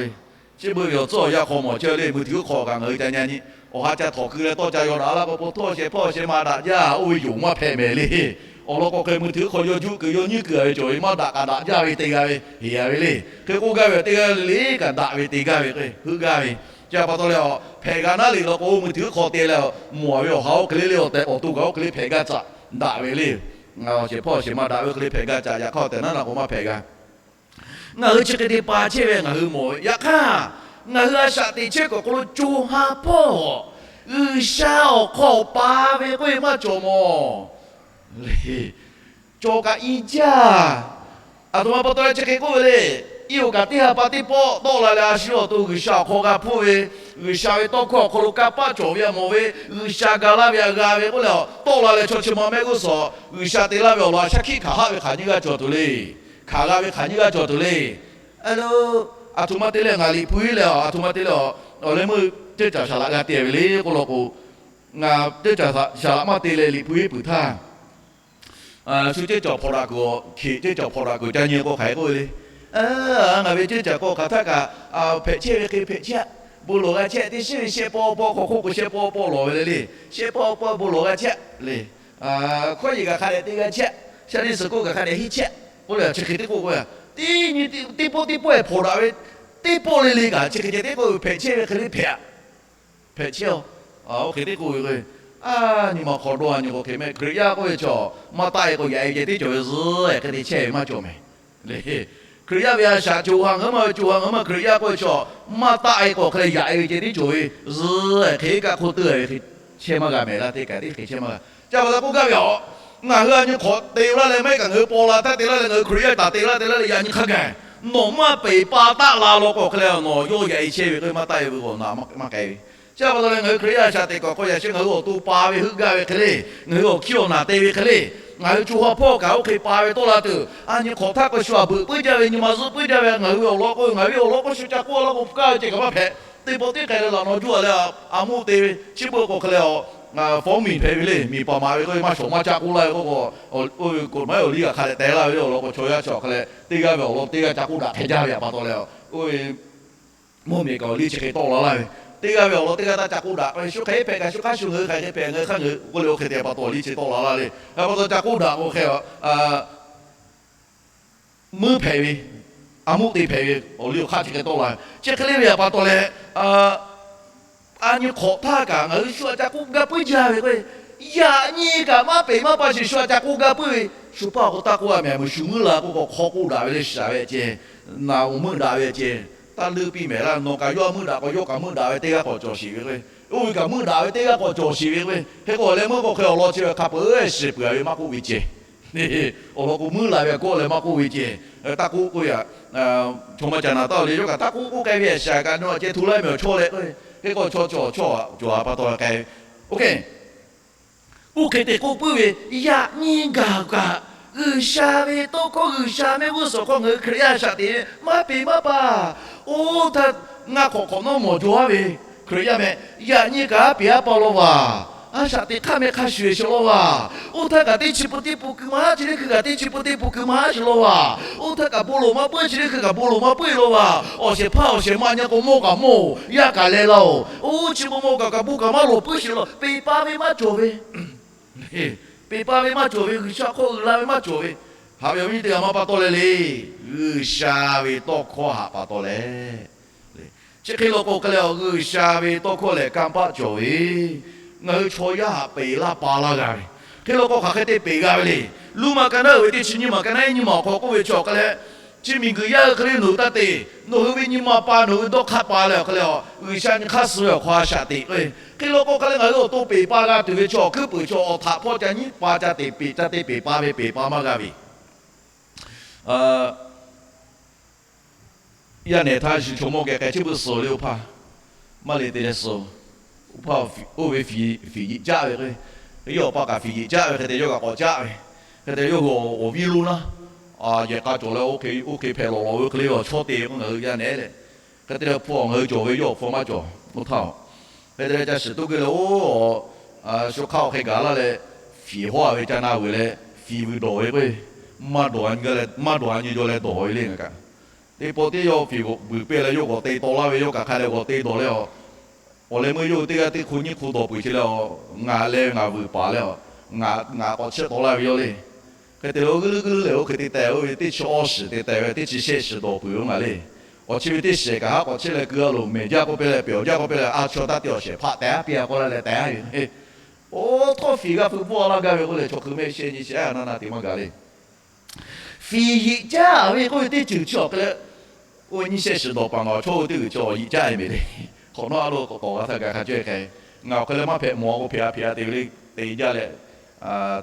chi beuꞈ ve awˬ tcuhˉ awˬ yanˇ hk'aw mawˬ chehˇ le, mui tuˬ hk'aw kaꞈ ngaˬ hui ca nyi nyi, awˬ ha ca htawnˍ keu leh tawˇ ca yaw daꞈ laˇ k'o, po htawˇ shehˍ hpawˇ shehˍ ma daꞈ jaˇ, oˇ ve yonˍ maˇ hpehꞈ mehˍ le. Awˬ lawn k'o hk'e mui tuˬ hk'aw yawˇ juˆ kuiˬ yawˇ nyiˉ kuiˬ a ve cawˬ ve maˇ daꞈ kaꞈ daꞈ jaˇ ve te g'a ve, heˍ a ve le. Hk'e k'oˆ gaˇ ve teˇ g'aˇ le kaꞈ daꞈ ve te gaˇ ve k'o, heuˆ gaˇ ve. Chi pa taw leh, hpehꞈ g'a naˉ le law k'o, mui tuˬ hk'aw te leh, mawˬ ve awˬ ha oˇ hk'e le le, awˬ tehꞈ awˬ to kaꞈ oˇ hk'e le hpehꞈ gaˇ tcuh daꞈ ve le. Shehˍ hpawˇ shehˍ ma daꞈ ve hk'e le hpehꞈ gaˇ tcuh, yaꞈ hk'aˇ awˬ tehˬ naˉ na k'o maˇ hpehꞈ g'a. Ngaˬ hui chi hk'e te pa chehˇ ve ngaˬ hui mawˬ ve. Yaꞈ hk'aˇ, ngaˬ hui a shaꞈ teꞈ chehˇ kuiˬ awˬ hk'aw lo co ha hpawˇ G'uiˬsha awˬ hk'aw pa ve k'oˆ ve maˇ cawˬ mawˬ le. Cawˬ kaꞈ i jaˇ. Aˬ htoꞈ ma pa taw leh chi hk'e k'oˆ ve le. Iˉ oˬ kaꞈ teˇ ha pa teˇ pawˆ tawˆ la leh, a shu awˬ to G'uiˬsha awˬ hk'aw g'a hpuˇ ve, G'uiˬsha ve tawˇ hkawˇ awˬ hk'aw lo kanˇ paˆ cawˬ ve a mawˬ ve, G'uiˬsha ga laˇ ve a g'a ve k'oˆ leh, tawˆ la leh chaw chi ma mehˆ g'uˇ suhˍ G'uiˬsha te laˇ ve awˬ lawn a shaˉ hkiˆ hkanˍ haˆ ve hk'aˬ nyiˇ g'aˇ cawˬ tuˬ le. Hkanˍ g'a ve hk'aˬ nyiˇ g'aˇ cawˬ tuˬ le. A lo, aˬ htoꞈ ma te leh ngaˬ liꞈ hpu iˉ leh, aˬ htoꞈ ma te leh, awˬ leh meuˇ ceuˇ caˬ shaˍ laꞈ g'a te ve le k'oˆ law k'o, ngaˬ ceuˇ caˬ shaˍ laꞈ maˇ te leh liꞈ hpu iˉ puiˍ htaˇ, shu ceuˇ caˬ hpawnˬ daꞈ kuiˬ, hkeꞈ ceuˇ caˬ hpawnˬ daꞈ kuiˬ ca nyi k'o hk'aˬ hk'e k'oˆ ve le. Ngaˬ ve ceuˇ caˬ k'o hk'aˬ htaˇ kaꞈ hpehꞈ chehˇ ve hk'e hpehꞈ chehˇ, bon lawˬ g'a chehˇ, teˇ shiˉ ve shehˆ pawˆ pawˆ hk'awꞈ hk'oˆ k'o shehˆ pawˆ pawˆ lawˬ ve le le, shehˆ pawˆ pawˆ bon lawˬ g'a chehˇ le. Hkawˇ yeˬ kaꞈ hk'a dehꞈ te g'a chehˇ, shaˉ deˇ suhˍ k'oˆ kaꞈ hk'a dehꞈ henˇ chehˇ k'oˆ leh chi hk'e teˇ k'oˆ k'o, teˇ nyi teˇ pawˆ teˇ pawˆ hpawnˬ daꞈ ve, teˇ pawˆ le le kaꞈ chi hk'e ceh teˇ k'oˆ hpehꞈ chehˇ ve hk'e le hpehꞈ hpehꞈ chehˇ-oˬ. Oˇ hk'e teˇ k'oˆ ve k'o, a, nyi ma hk'aw dawˇ a nyi k'o hk'e mehˆ Hkriꞈ yaˇ k'oˆ ve chaw maˇ taˆ-e k'o yaꞈ-e ceh teˇ cawˬ ve zuhˆ hk'e te chehˇ ve maˇ cawˬ mehˍ le. Hkriꞈ yaˇ ve a shaꞈ co ha ngaˬ hui maˇ ve co ha ngaˬ hui maˇ Hkriꞈ yaˇ k'oˆ ve chaw maˇ taˆ-e k'o hk'e leh yaꞈ-e ve ceh teˇ cawˬ ve zuhˆ hk'e kaꞈ hk'oˆ teuˆ ve hk'e chehˇ maˇ g'a mehˍ laˇ. Teˇ kaꞈ teˇ hk'e chehˇ maˇ g'a. Chi pa taw k'oˆ gaˇ ve a, ngaˬ hui a nyi hk'awꞈ te laˇ leh maˇ heˆ kaꞈ ngaˬ hui paw la htaˇ te laˇ leh ngaˬ hui Hkriꞈ yaˇ taˍ te laˇ te laˇ leh yaꞈ nyi hk'a gaˬ, nawˬ maˇ peˬ pa taˆ la law k'o hk'e leh nawˬ yawˇ yaꞈ-e chehˇ ve k'o maˇ taˆ-e ve k'o na maˇ k'ai ve. Chi pa taw leh ngaˬ hui Hkriꞈ yaˇ shaꞈ teꞈ kaꞈ k'o yaꞈ sheh ngaˬ hui awˬ to pa ve heuˆ gaˇ ve hk'e le, ngaˬ hui awˬ hkiˇ awˬ naˬ te ve hk'e le, ngaˬ hui co ha hpawˇ kaꞈ oˇ hk'e pa ve tawˆ la tuˬ, a nyi hk'awꞈ htaˇ k'o shu aꞈ beuꞈ puiˉ jaˇ ve, nyi ma zuhˆ puiˉ jaˇ ve, ngaˬ hui ve awˬ lawn k'o ngaˬ hui ve awˬ lawn k'o shu ca k'oˆ a laˇ k'o kaˇ ve ceh kaꞈ maˇ hpehꞈ. Teˇ pawˆ teˇ k'ai leh laꞈ naw juˇ a leh, a moˇ te ve chi beuꞈ k'o hk'e leh a, fawˉ miˬ hpehꞈ ve le. Miˬ paˍ maˍ ve k'o maˇ shawˍ maˇ ca k'oˆ laˇ ve k'oˆ k'o, oˇ ve k'oˍ maˇ awˬ liˇ kaꞈ hk'a dehꞈ te laˇ ve le. Awˬ lawn k'o chaw yaˇ chi awˬ hk'a leh teˇ g'aˇ ve awˬ lawn teˇ g'aˇ ca k'oˆ daꞈ hk'e jaˇ ve pa taw leh, oˇ ve mvuhˇ miˬ kaꞈ awˬ liˇ chi hk'e tawˆ la laˇ ve, teˇ g'aˇ ve awˬ lawn teˇ g'aˇ htaˇ ca k'oˆ daꞈ k'o shu hk'e hpehꞈ kaꞈ shu hk'aˇ shu ngaˬ hui hk'aˬ hk'e hpehꞈ ngaˬ hui hk'aˇ ngaˬ hui k'oˆ leh oˇ hk'e te pa taw awˬ liˇ chi tawˆ la laˇ le. Hk'e pa taw ca k'oˆ daꞈ k'o hk'e a, meuˇ hpehꞈ ve, a moˇ te hpehꞈ ve awˬ liˇ awˬ hk'aˇ chi hk'e tawˆ la ve. Chi hk'e le ve pa taw leh, a nyi hk'awꞈ htaˇ kaꞈ ngaˬ hui shu aꞈ ca k'oˆ gaˇ puiˉ jaˇ ve k'o, yaꞈ nyi kaꞈ maˇ peˬ maˇ pa sheˍ shu aꞈ ca k'oˆ gaˇ puiˉ ve, shu paˇ awˬ k'o taˇ k'oˆ a mehˍ, meuˬ shu meuˇ la k'oˆ k'o hk'aw k'oˆ daꞈ ve le, shiˍ ve ceh, naˬ oˬ meuˇ daꞈ ve ceh, taˇ leuˆ piˇ mehˍ laˇ. Nawˬ kaꞈ yawˇ meuˇ daꞈ k'o yawˇ kaꞈ meuˇ daꞈ ve teˇ g'aˇ k'awꞈ cawˬ sheˍ ve k'o, oˇ ve kaꞈ meuˇ daꞈ ve teˇ g'aˇ k'awꞈ cawˬ sheˍ ve k'o, hk'e k'o awˬ leh meuˇ k'o hk'e awˬ lawn chi ve hk'a peu-eˬ shiˍ peuˬ ve maˇ k'oˆ ve ceh, awˬ lawn k'o meuˇ la ve k'oˆ leh maˇ k'oˆ ve ceh, taˇ k'oˆ k'oˆ yaꞈ, chaw maˇ ca naˬ taˇ le yawˇ kaꞈ taˇ k'oˆ k'oˆ k'ai ve shiˍ kaꞈ nawˬ ceh htu laiˉ mehˍ awˬ chawˇ leh k'o, hk'e k'o chaw cawˬ chaw cawˬ a pa taw k'ai ve. Oˇ hk'e, oˇ hk'e te k'oˆ puiˉ ve, yaꞈ nyi gaˬ kaꞈ G'uiˬsha ve tawˇ hkawˇ G'uiˬsha mehˆ g'uˇ suhˍ hk'aw ngaˬ hui Hkriꞈ yaˇ shaꞈ teꞈ maˇ peˬ maˇ pa. Oˇ htaˇ ngaˇ hk'awꞈ hk'awꞈ nawˉ mawˬ jaw a ve Hkriꞈ yaˇ mehˆ, yaꞈ nyi kaꞈ a peˬ a pa law vaˬ. A shaꞈ teꞈ hk'aˇ mehˆ hk'a shuˍ shuˍ law vaˬ. Oˇ htaˇ kaꞈ teˇ chi pun teˇ pun keu maˇ haˉ, chi teˇ hkui kaꞈ teˇ chi pun teˇ pun keu maˇ haˉ shuˍ law vaˬ. Oˇ htaˇ kaꞈ bon lawˬ maˇ puiˉ, chi teˇ hkui kaꞈ bon lawˬ maˇ puiˉ law vaˬ. Awˬ shehˍ hpaˇ awˬ shehˍ ma nyi k'o mawˇ kaꞈ mawˇ, yaˇ kaꞈ leh laˇ-oˬ. Oˇ chi bon maˇ kaꞈ kaꞈ bon kaꞈ maˇ lawˬ puiˉ sheˍ law. Peˬ pa ve maˇ cawˬ ve, peˬ pa ve maˇ cawˬ ve, G'uiˬsha hk'aw uiˍ la ve maˇ cawˬ ve, haꞈ ve awˬ viˉ teˇ g'aˇ maˇ pa taw leh le, G'uiˬsha ve tawˇ hkawˇ haꞈ pa taw leh Chi hk'e law k'o hk'e leh, G'uiˬsha ve tawˇ hkawˇ lehˬ kanˇ paˆ cawˬ ve, ngaˬ hui chaw yaˇ haꞈ peˬ laˇ pa laˇ g'a ve. Hk'e law k'o hk'aˬ hk'e te peˬ g'a ve le. Luˇmaꞈ ka naˉ uiˍ ve teˇ chi nyiˇ maˬ ka naˉ iˉ nyiˇ maˬ awˬ hk'aw k'oˆ ve chi awˬ hk'e leh, chi miˬguiˬ yaˇ hui hk'e le nawˬ hui taˇ te, nawˬ hui ve nyi ma pa nawˬ hui dawˇ hk'aˇ pa leh awˬ hk'e leh, G'uiˬsha nyi hk'aˇ suh ve awˬ hk'aw a shaꞈ teꞈ k'o, hk'e law k'o hk'e leh ngaˬ hui awˬ to peˬ pa g'a tuˬ ve chaw, hkuiˉ puiˍ chaw, awˬ htaꞈ hpawˇ ca nyiˉ pa ca te peˬ ca te peˬ pa ve peˬ pa maˇ g'a ve. Yaˇ nehˬ htaˇ shu chaw mawˇ geh k'ai chi beuꞈ suh le, oˇ hpaˇ maˇ le te leh suh. Oˇ hpaˇ oˇ ve fiˍ yiˍ caˆ ve k'o, yawˇ awˬ pa kaꞈ fiˍ yiˍ caˆ ve hk'e te yawˇ kaꞈ k'awꞈ caˆ ve, hk'e te yawˇ hui awˬ viˉ lonˉ naˉ, yehˬ k'a cawˬ leh oˇ hk'e oˇ hk'e hpehꞈ lawˬ lawˬ ve hk'e le, awˬ chawˇ te k'o ngaˬ hui yaˇ nehˬ leh, hk'e te leh hpu awˬ ngaˬ hui cawˬ ve yawˇ awˬ hpawˇ maˇ cawˬ. Oˇ htaˇ, hk'e te leh ca shiˍ toˇ geuˇ leh oˇ, shu hk'aˇ awˬ hk'e gaˬ laˇ leh, fiˍ hawˉ a ve ca na vuiˬ leh fiˍ vuiˬ dawˬ ve k'o, maˇ dawˬ a nyi jaw leh dawˬ ve le ngaˬ kaꞈ. Teˇ pawˆ teˇ yawˇ fiˍ g'awꞈ vuiˬ pehˇ leh yawˇ g'awꞈ te taw laˇ ve, yawˇ kaꞈ hk'a leh g'awꞈ te dawˬ leh, awˬ leh meuˇ yawˇ hui teˇ g'aˇ teˇ hk'u nyiˇ hk'u dawˬ peuˬ chi leh, ngaˬ leh ngaˬ vuiˬ paˍ leh, ngaˬ k'awꞈ chiˇ taw laˇ ve yawˇ le. Hk'e te leh g'uiˇ leuˉ g'uiˇ leuˉ leh oˇ hk'e te teh, oˇ ve teˇ chi awˇ shiˍ te teh ve teˇ chi shehˆ shiˍ dawˬ peuˬ ve ngaˬ le. Awˬ chi ve teˇ shiˍ kaꞈ haˉ k'awꞈ chehˇ leh keu a loˬ, mehˬ jaˇ k'oˆ pehˇ leh pehˬ awˬ jaˇ k'oˆ pehˇ leh a chaw taˇ te awˬ shehˍ hpaˆ tehˉ piˇ a k'oˆ laˇ leh tehˉ ve. Oˇ htawˇ fiˍ g'a hpui bvuhˇ a laˇ gaˇ ve k'oˆ leh chaw hk'eun mehˆ shehˆ nyi shehˆ a na na te maˇ gaˬ le. Fiˍ yiˍ caˆ ve k'oˆ ve teˇ ceuˬ chi awˬ hk'e leh, oˇ ve nyiˇ shehˆ shiˍ dawˬ paˍ ngaˬ awˬ chawˇ oˇ ve teˇ g'uiˬ chi awˬ yiˍ caˆ e mehˍ le. Hk'awꞈ nawˉ a lo k'awꞈ k'awꞈ g'a htaˇ gaˬ hk'a cawehˇ hk'e, ngaˬ awˬ hk'e leh maˇ hpehꞈ mawˬ a k'o hpehꞈ a hpehꞈ a te ve le, te jaˇ leh,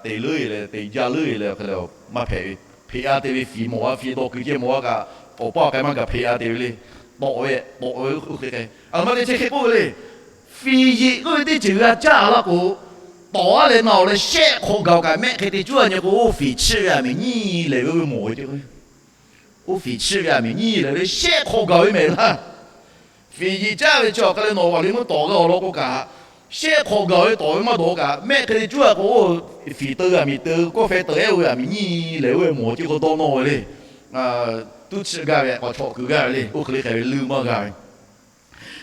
te leuˉ e leh te jaˇ leuˉ e leh awˬ hk'e leh maˇ hpehꞈ ve. Hpehꞈ a te ve fiˍ mawˬ a fiˍ dawˬ kuiˬ ceh mawˬ a kaꞈ Awˬ paˇ awˬ k'ai maˇ gaˬ hpeꞈ-a te ve le. Tawꞈ ve, tawꞈ ve oˇ hk'e k'ai. A ma te chi hk'e k'oˆ ve le. Fiˍ yiˍ k'oˆ ve teˇ ceuˬ g'a caˇ laˇ k'o, tawˍ-a leh na-oˬ leh shehˆ hk'awꞈ gaˬ-oˬ kaꞈ mehˆ hk'e te cuˉ-a nyi k'o, oˇ fiˍ chiˆ ve aˬ miˍ nyiˇ lehˬ ve oˇ ve mawˬ ve ce. Oˇ fiˍ chiˆ ve aˬ miˍ nyiˇ lehˬ ve shehˆ hk'awꞈ gaˬ ve mehˍ laˇ. Fiˍ yiˍ caˇ ve chi awˬ hk'aw leh nawˬ awˬ liˇ meuˇ tawˍ g'a awˬ lawn k'o kaꞈ, shehˆ hk'awꞈ gaˬ ve tawˍ ve maˇ dawˬ kaꞈ, mehˆ hk'e te cuˉ-a k'o, fiˍ teu aˬ miˍ teu kawˇ feh teuˬ ehˉ ve aˬ miˍ nyiˇ lehˬ oˇ ve mawˬ ce k'o dawˇ nawˇ ve le. Tuˉ chiˆ gaˇ ve k'awꞈ chawꞈ kuiˬ gaˇ ve le. Oˇ hk'e le hk'e ve leuˇ maˇ g'a ve.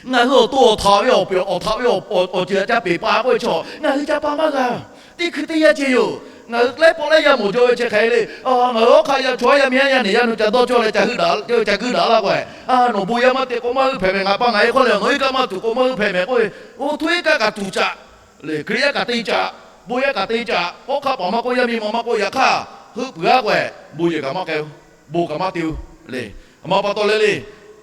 Ngaˬ hui awˬ to awˬ htaꞈ ve awˬ pehˍ awˬ htaꞈ ve awˬ ceuˬ ca peˬ pa k'oˆ ve chaw, ngaˬ hui ca pa maˇ g'a. Teˇ hkui teˇ yanˇ ceh yoˬ. Ngaˬ hui laiˉ pawˆ laiˉ yaˇ mawˬ jaw ve chi hk'e le. Ngaˬ hui awˉ hk'aˇ yaˇ chaw yaˇ miˇ haˉ yaˇ nehˬ yaˇ nu ca dawˇ cawˇ leh ca heuˆ daꞈ, ca guiˇ daꞈ laˇ k'o, a, nawˬ bon yaˇ maˇ te k'o maˇ heuˆ hpehꞈ mehˍ. Ngaˬ pa ngaˬ e hk'aw lehˬ nawˬ iˉ kaˆ maˇ tuˬ k'o maˇ heuˆ hpehꞈ mehˍ k'oˆ ve, oˇ htoˇ iˉ kaˆ kaꞈ tuˬ caꞈ le. Hkriꞈ yaˇ kaꞈ te caꞈ, bon yaˇ kaꞈ te caꞈ, awˉ hk'aˇ paˍ maˇ k'oˆ, yaˇ miˇ ma maˇ k'oˆ, yaꞈ hk'aˇ heuˆ peuˬ-a k'o, bon yehˬ kaꞈ maˇ k'ai-o, bon kaꞈ maˇ te-o le. A ma pa taw leh le,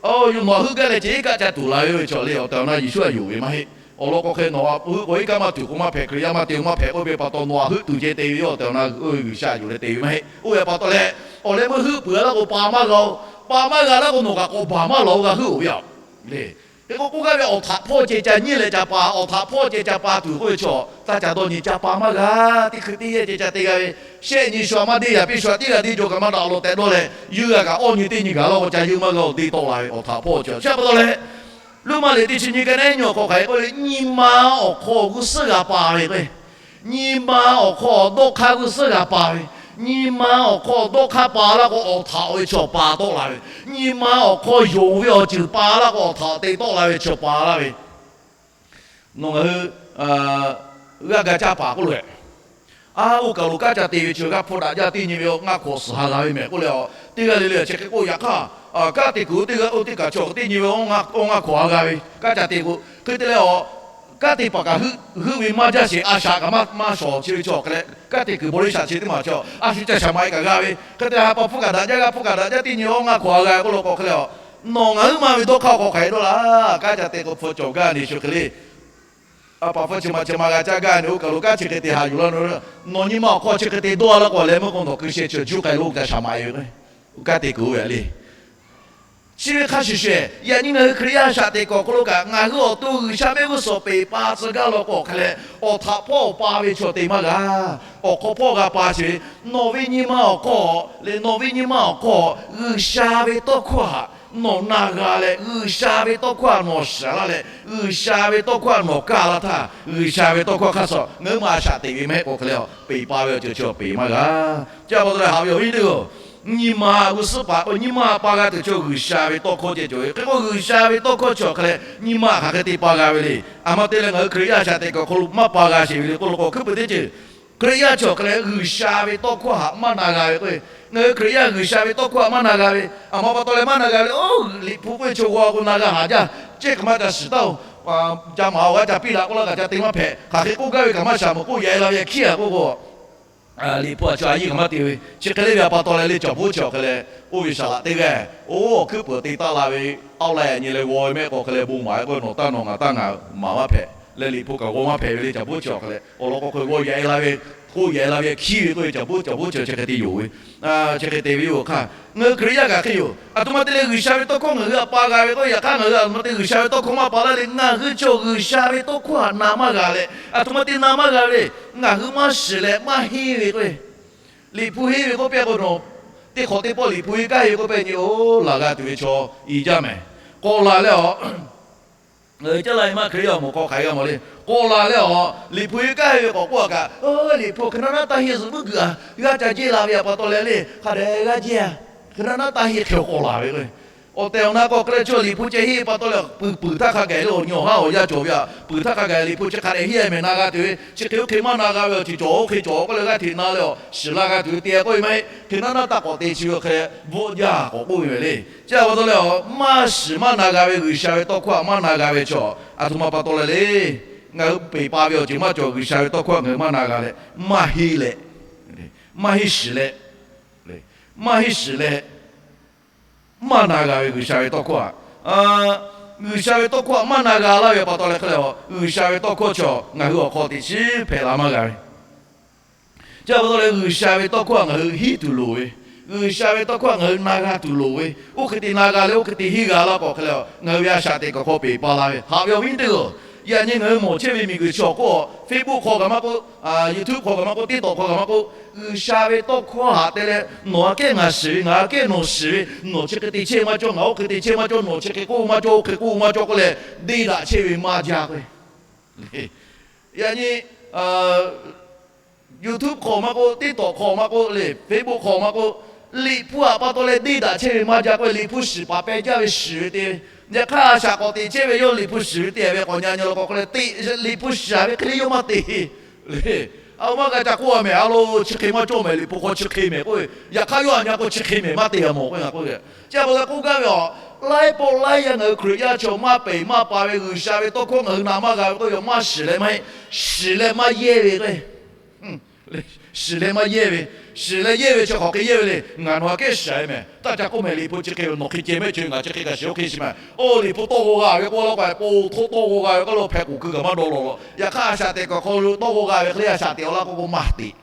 nawˬ htaꞈ heuˆ gaˇ leh ceh iˉ kaˆ ca tuˬ la ve chaw le. Awˬ tehˬ awˬ na Yeˍsuˆ htaꞈ yonˍ ve maˇ heˆ. Awˬ lawn k'o hk'e nawˬ htaꞈ heuˆ k'o iˉ kaˆ maˇ tuˬ k'o maˇ hpehꞈ, Hkriꞈ yaˇ maˇ te-o maˇ hpehꞈ k'oˆ ve pa taw, nawˬ htaꞈ heuˆ tuˬ ceh te ve yoˬ. Awˬ tehˬ awˬ na oˇ ve G'uiˬsha yonˍ leh te ve maˇ heˆ. Oˇ ve pa taw leh, awˬ leh meuˇ heuˆ peuˬ-a laˇ k'o pa maˇ g'a-o. Pa maˇ g'a laˇ k'o nawˬ kaꞈ k'awꞈ baˬ maˇ lawˬ-o, g'a heuˆ-oˬ ve yoˬ le. Hk'e k'o k'oˆ gaˇ ve, awˬ htaꞈ hpawˇ ceh ca nyiˇ leh ca pa, awˬ htaꞈ hpawˇ ceh ca pa tuˬ k'oˆ ve chaw, taˇ ca dawˇ nyi, ca pa maˇ g'a. Teˇ hkui teˇ yanˇ ceh ca te g'a ve, shehˆ nyi shu-a maˇ deˇ, yaꞈ piˇ shu-a teˇ g'aˇ deˇ jaw kaꞈ maˇ daꞈ lawˬ tehꞈ dawˇ leh, yeuˇ g'a kaꞈ awˇ nyi teˇ nyi gaˬ laˇ k'o ca yeuˇ maˇ g'a-oˬ, deˇ tawˆ la ve awˬ htaꞈ hpawˇ ceh. Chi pa taw leh, Roˉmaꞈ liꞈ teˇ chi nyi ka neˉ nyi awˬ hk'aw hk'aˬ hk'e k'oˆ le, nyi ma awˬ hk'aw g'uˇ suhˉ g'a pa ve k'o, nyi ma awˬ hk'aw dawˇ hk'aˇ g'uˇ suhˉ g'a pa ve, nyi ma awˬ hk'aw dawˇ hk'aˇ pa laˇ k'o awˬ htaꞈ-o ve chaw pa tawˆ la ve, nyi ma awˬ hk'aw yonˍ ve awˬ ceuˬ pa laˇ k'o awˬ htaꞈ te tawˆ la ve chaw pa laˇ ve. Nawˬ ngaˬ hui g'aˇ ga caˇ paˍ k'oˆ lo-e, a, oˇ kaˬ lo kanˉ ca te ve chi g'aˇ hpfuhˇ daꞈ jaˇ teˇ nyi ve ngaˇ hkawꞈ suhˍ ha g'a ve mehˍ k'oˆ leh, teˇ g'aˇ le le chi hk'e k'oˆ, yaꞈ hk'aˇ kanˉ te kuiˬ oˇ teˇ g'aˇ oˇ teˇ kaˬ chaw teˇ nyi ve awˬ ngaˇ hkawꞈ ha g'a ve kanˉ ca te k'o, hk'e te leh a, kanˉ te paˍ kaꞈ heuˆ ve maˇ jaˇ sheˍ, a shaꞈ kaꞈ maˇ shawˍ chi ve chaw hk'e leh, kanˉ te kuiˬ bon le shaꞈ chi teˇ maˬ chaw a shu ca shaˍ maꞈ e kaꞈ g'a ve, hk'e te ha pa hpfuhˇ kaꞈ daꞈ jaˇ, g'aˇ hpfuhˇ kaꞈ daꞈ jaˇ teˇ nyi awˬ ngaˇ hkawꞈ ha g'a ve k'oˆ lo k'o hk'e leh a, nawˬ ngaˬ hui maˇ ve dawˇ hk'aˇ awˬ hk'aw hk'aˬ hk'e dawˇ laˇ. Kanˉ ca te k'o hpu cawˬ gaˇ ni shu hk'e le. A pa hpfuhˇ chi ma chi ma g'a caˇ gaˇ ni, oˇ kaˬ lo kanˉ chi hk'e te haꞈ yuˬ laˇ, nawˬ nyi ma awˬ hk'aw chi hk'e te dawˇ laˇ k'o leh meuˇ k'o nawˬ hkui sheh chi juˇ k'ai lo ca shaˍ maꞈ e ve k'o, kanˉ te kuiˬ-o ve le. Chi ve hk'a shuˍ shuˍ, yaꞈ nyi ngaˬ hui Hkriꞈ yaˇ shaꞈ teꞈ kuiˬ awˬ hk'aw lo kaꞈ ngaˬ hui awˬ to G'uiˬsha mehˆ g'uˇ suhˍ peꞈ pa tcuh gaˇ law k'o hk'e leh, awˬ htaꞈ hpawˇ awˬ pa ve chaw te maˇ g'a. Awˬ hk'aw hpawˇ g'a pa sheˍ ve, nawˬ ve nyi ma awˬ hk'aw leh nawˬ ve nyi ma awˬ hk'aw G'uiˬsha ve tawˇ hkawˇ htaꞈ nawˬ na g'a leh, G'uiˬsha ve tawˇ hkawˇ htaꞈ nawˬ shiˍ laˇ leh, G'uiˬsha ve tawˇ hkawˇ htaꞈ nawˬ kaˇ laˇ htaˇ, G'uiˬsha ve tawˇ hkawˇ hk'aˇ suh ngaˬ hui ma shaꞈ teꞈ ve maˇ heˆ k'o hk'e leh, peꞈ pa ve awˬ ceuˬ chi peꞈ maˇ g'a. Chi pa taw leh haꞈ ve awˬ viˉ teˇ-oˬ, nyi ma g'uˇ suhˉ paˍ k'o nyi ma pa g'a tuˬ chaw G'uiˬsha ve tawˇ hkawˇ ceh cawˬ ve. Hk'e k'o G'uiˬsha ve tawˇ hkawˇ chi awˬ hk'e leh nyi ma hk'aˬ hk'e te pa g'a ve le. A ma te leh ngaˬ hui Hkriꞈ yaˇ shaꞈ teꞈ kuiˬ awˬ hk'aw lo maˇ pa g'a sheˍ ve le k'oˆ lo k'o, hkuiˉ puiˍ teˇ ceuˬ Hkriꞈ yaˇ chi awˬ hk'e leh G'uiˬsha ve tawˇ hkawˇ htaꞈ maˇ na g'a ve k'o, ngaˬ hui Hkriꞈ yaˇ G'uiˬsha ve tawˇ hkawˇ htaꞈ maˇ na g'a ve, a ma pa taw leh maˇ na g'a ve le. Oˇ, Liꞈ hpu k'oˆ ve chaw g'aw k'o na g'a haˍ jaˇ, ceˇ hk'e maˇ ca shiˍ taˇ-oˬ, ca maˍ-oˬ, g'a ca piˇ daꞈ k'oˆ laˇ kaꞈ ca te maˇ hpehꞈ, hk'aˬ hk'e k'oˆ gaˇ ve kaꞈ maˇ shaˍ meuꞈ k'oˆ yaꞈ e la ve hkiˉ-a k'oˆ k'o, Liꞈ hpu a chaw a yiˇ kaꞈ maˇ te ve. Chi hk'e le ve a pa taw leh le, caˬ boˉ chi awˬ hk'e leh oˇ ve saˍ laꞈ teˇ g'aˇ, oˇ, awˬ hkuiˉ puiˍ te taˆ la ve, awˬ laiˉ nyi leh g'aw ve mehˆ k'o hk'e leh bon maˍ ve k'o, nawˬ taˇ nawˬ ngaˬ taˇ ngaˬ maˍ maˇ hpehꞈ leh, Liꞈ hpu kaꞈ g'aw maˇ hpehꞈ ve le. Caˬ boˉ chi awˬ hk'e leh awˬ lawn k'o hk'e g'aw yaꞈ e la ve, k'oˆ yaꞈ e la ve hkiˉ ve k'oˆ ve, caˬ boˉ caˬ boˉ chi chi hk'e te yonˍ ve, chi hk'e te ve yoˬ hk'aˇ. Ngaˬ hui Hkriꞈ yaˇ kaꞈ hk'e yoˬ. A htoꞈ ma te leh G'uiˬsha ve tawˇ hkawˇ ngaˬ hui htaꞈ pa g'a ve k'o, yaꞈ hk'aˇ ngaˬ hui a htoꞈ ma te G'uiˬsha ve tawˇ hkawˇ maˇ pa laˇ le. Ngaˬ hui chaw G'uiˬsha ve tawˇ hkawˇ htaꞈ na maˇ g'a leh, a htoꞈ ma te na maˇ g'a ve le. Ngaˬ hui maˇ shiˍ leh maˇ henˇ ve k'o, Liꞈ hpu henˇ ve k'oˆ pehˇ k'o nawˬ, teˇ hk'awꞈ teˇ pawˆ Liꞈ hpu henˇ gaˇ ve k'oˆ pehˇ nyi-o, laˬ g'a tuˬ ve chaw i jaˇ mehˍ. K'awꞈ laˬ leh a, ngaˬ hui caˇ la ve maˇ Hkriꞈ yaˇ awˬ moˍ hk'aw hk'aˬ hk'e g'a mawˬ le. K'awꞈ laˬ leh a, Liꞈ hpu henˇ gaˇ ve k'awꞈ k'oˆ a kaꞈ, Liꞈ hpu hk'e naˉ naˉ taˇ henˇ zuhꞈ muiˉ guiˬ a, g'aˇ ca jehˇ la ve a pa taw leh le, hk'a dehꞈ g'aˇ jehˇ a, hk'e naˉ naˉ taˇ henˇ hk'e k'awꞈ laˬ ve k'o, awˬ tehˬ awˬ na k'o hk'e leh chaw Liꞈ hpu ceh henˇ ve pa taw leh puiˬ puiˬ htaˇ hk'a gaˬ le, awˬ nyi awˬ haˉ awˬ yaˇ cawˬ ve a, puiˬ htaˇ hk'a gaˬ Liꞈ hpu chi hk'a dehꞈ henˇ a mehˍ na g'a tuˬ ve, chi hk'e oˇ hk'e maˇ na g'a ve awˬ ceuˬ cawˬ oˇ hk'e cawˬ k'oˆ leh g'aˇ hteꞈ na leh a, shiˍ la g'a tuˬ ve te k'oˆ ve maˇ heˆ. Hk'e naˉ naˉ taˇ k'awꞈ te chi ve hk'e bvuhˆ jaˇ k'awꞈ k'oˆ ve mehˍ le. Chi a pa taw leh a, maˇ shiˍ maˇ na g'a ve G'uiˬsha ve tawˇ hkawˇ htaꞈ maˇ na g'a ve chaw, a htoꞈ ma pa taw leh le, ngaˬ hui peꞈ pa ve awˬ ceuˬ maˇ cawˬ, G'uiˬsha ve tawˇ hkawˇ htaꞈ ngaˬ hui maˇ na g'a leh, maˇ henˇ leh, maˇ henˇ shiˍ leh, maˇ henˇ shiˍ leh, maˇ na g'a ve G'uiˬsha ve tawˇ hkawˇ htaꞈ, G'uiˬsha ve tawˇ hkawˇ htaꞈ maˇ na g'a laˇ ve pa taw leh hk'e leh a, G'uiˬsha ve tawˇ hkawˇ chaw ngaˬ hui awˬ hk'aw teꞈ chiˉ hpehꞈ la maˇ g'a ve. Chi a pa taw leh G'uiˬsha ve tawˇ hkawˇ htaꞈ ngaˬ hui hiˉ tuˬ loˍ ve, G'uiˬsha ve tawˇ hkawˇ ngaˬ hui na g'a tuˬ loˍ ve, oˇ hk'e te na g'a leh oˇ hk'e te henˇ g'a laˇ k'o hk'e leh, ngaˬ hui ve a shaꞈ teꞈ kaꞈ hk'aw peˬ pa la ve. Haꞈ ve awˬ viˉ teˇ-oˬ, yaꞈ nyi ngaˬ hui mawˬ chehˇ ve miˬguiˬ chi awˬ hk'oˆ Facebook hk'aw kaꞈ maˇ k'oˆ, YouTube hk'aw kaꞈ maˇ k'oˆ, TikTok hk'aw kaꞈ maˇ k'oˆ, G'uiˬsha ve tawˇ hkawˇ haꞈ te leh nawˬ aꞈ kehˉ ngaˬ shiˍ ve, ngaˬ aꞈ kehˉ nawˬ shiˍ ve, nawˬ chi hk'e te chehˇ maˇ cawˇ, ngaˬ oˇ hk'e te chehˇ maˇ cawˇ, nawˬ chi hk'e k'oˆ maˇ cawˇ, oˇ hk'e k'oˆ maˇ cawˇ k'oˆ leh, deˇ daꞈ chehˇ ve maˇ jaˇ k'o, yaꞈ nyi YouTube hk'aw maˇ k'oˆ, TikTok hk'aw maˇ k'oˆ leh, Facebook hk'aw maˇ k'oˆ, Liꞈ hpu aꞈ pa taw leh deˇ daꞈ chehˇ ve maˇ jaˇ k'oˆ ve, Liꞈ hpu shiˍ paˍ peh jaˇ ve shiˍ ve te ve. Yaꞈ hk'aˇ, a shaꞈ k'awꞈ teꞈ chehˇ ve yawˇ Liꞈ hpu shiˍ ve te ve k'awꞈ nyi nyi law k'o hk'e leh, Liꞈ hpu shiˍ ve hk'e le yawˇ maˇ te le. A, maˇ g'a ca k'oˆ a mehˍ, a lo, chi hk'e maˇ cawˇ mehˍ, Liꞈ hpu hk'aw chi hk'e mehˍ k'oˆ ve. Yaꞈ hk'aˇ, yawˇ aꞈ nyi k'o chi hk'e mehˍ maˇ te g'a mawˬ k'oˆ ve. Chi pa taw k'oˆ gaˇ ve a, laiˉ pawˆ laiˉ yaˇ ngaˬ hui Hkriꞈ yaˇ chaw maˇ peˬ maˇ pa ve, G'uiˬsha ve tawˇ hkawˇ ngaˬ hui na maˇ g'a ve k'oˆ ve, maˇ shiˍ leh maˇ heˆ, shiˍ leh maˇ yehˇ ve k'o, shiˍ leh maˇ yehˇ ve, shiˍ leh yehˇ ve chi hk'awꞈ hk'e yehˇ ve le. Ngaˬ nawˬ aꞈ kehˉ shiˍ ve mehˍ, taˇ ca k'oˆ mehˍ, Liꞈ hpu chi hk'e ve nawˬ hk'e ceh mehˆ chi ngaˬ chi hk'e kaꞈ shiˍ oˇ hk'e shiˍ mehˍ. Oˇ Liꞈ hpu tawˇ g'aw g'a ve k'oˆ laˇ k'o, po htoˆ tawˇ g'aw g'a ve k'oˆ lo hpeh k'oˍ keu kaꞈ maˇ dawˇ law law. Yaꞈ hk'aˇ, a shaꞈ teꞈ kaꞈ hk'aw lo tawˇ g'aw g'a ve hk'e le, a shaꞈ teꞈ awˬ laˇ k'oˆ k'o maˇ teꞈ.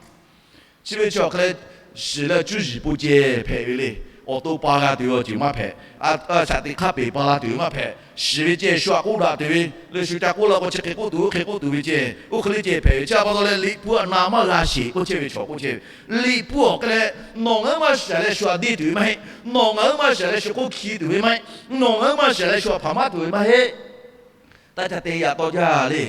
Chi ve chi awˬ hk'e leh, shiˍ leh cuˇ yiˍ po ceh hpehꞈ ve le. Awˬ to pa g'a tuˬ ve awˬ ceuˬ maˇ hpehꞈ. A shaꞈ teꞈ hk'aˇ peˬ pa la tuˬ ve maˇ hpehꞈ. Shiˍ ve ceh shu aꞈ k'oˆ daꞈ tuˬ ve le, shu ca k'oˆ laˇ k'o chi hk'e k'oˆ tuˬ, oˇ hk'e k'oˆ tuˬ ve ceh, oˇ hk'e le ceh hpehꞈ ve. Chi pa taw leh Liꞈ hpu aꞈ na maˇ g'a sheˍ k'oˆ chehˇ ve chaw k'oˆ chehˇ ve. Liꞈ hpu awˬ hk'e leh, nawˬ ngaˬ hui maˇ shiˍ leh shu aꞈ deˇ tuˬ ve maˇ heˆ. Nawˬ ngaˬ hui maˇ shiˍ leh shu hk'oˆ hki tuˬ ve maˇ heˆ. Nawˬ ngaˬ hui maˇ shiˍ leh shu aꞈ hpaˍ maˇ tuˬ ve maˇ heˆ. Taˇ ca te yaꞈ taw jaˇ le.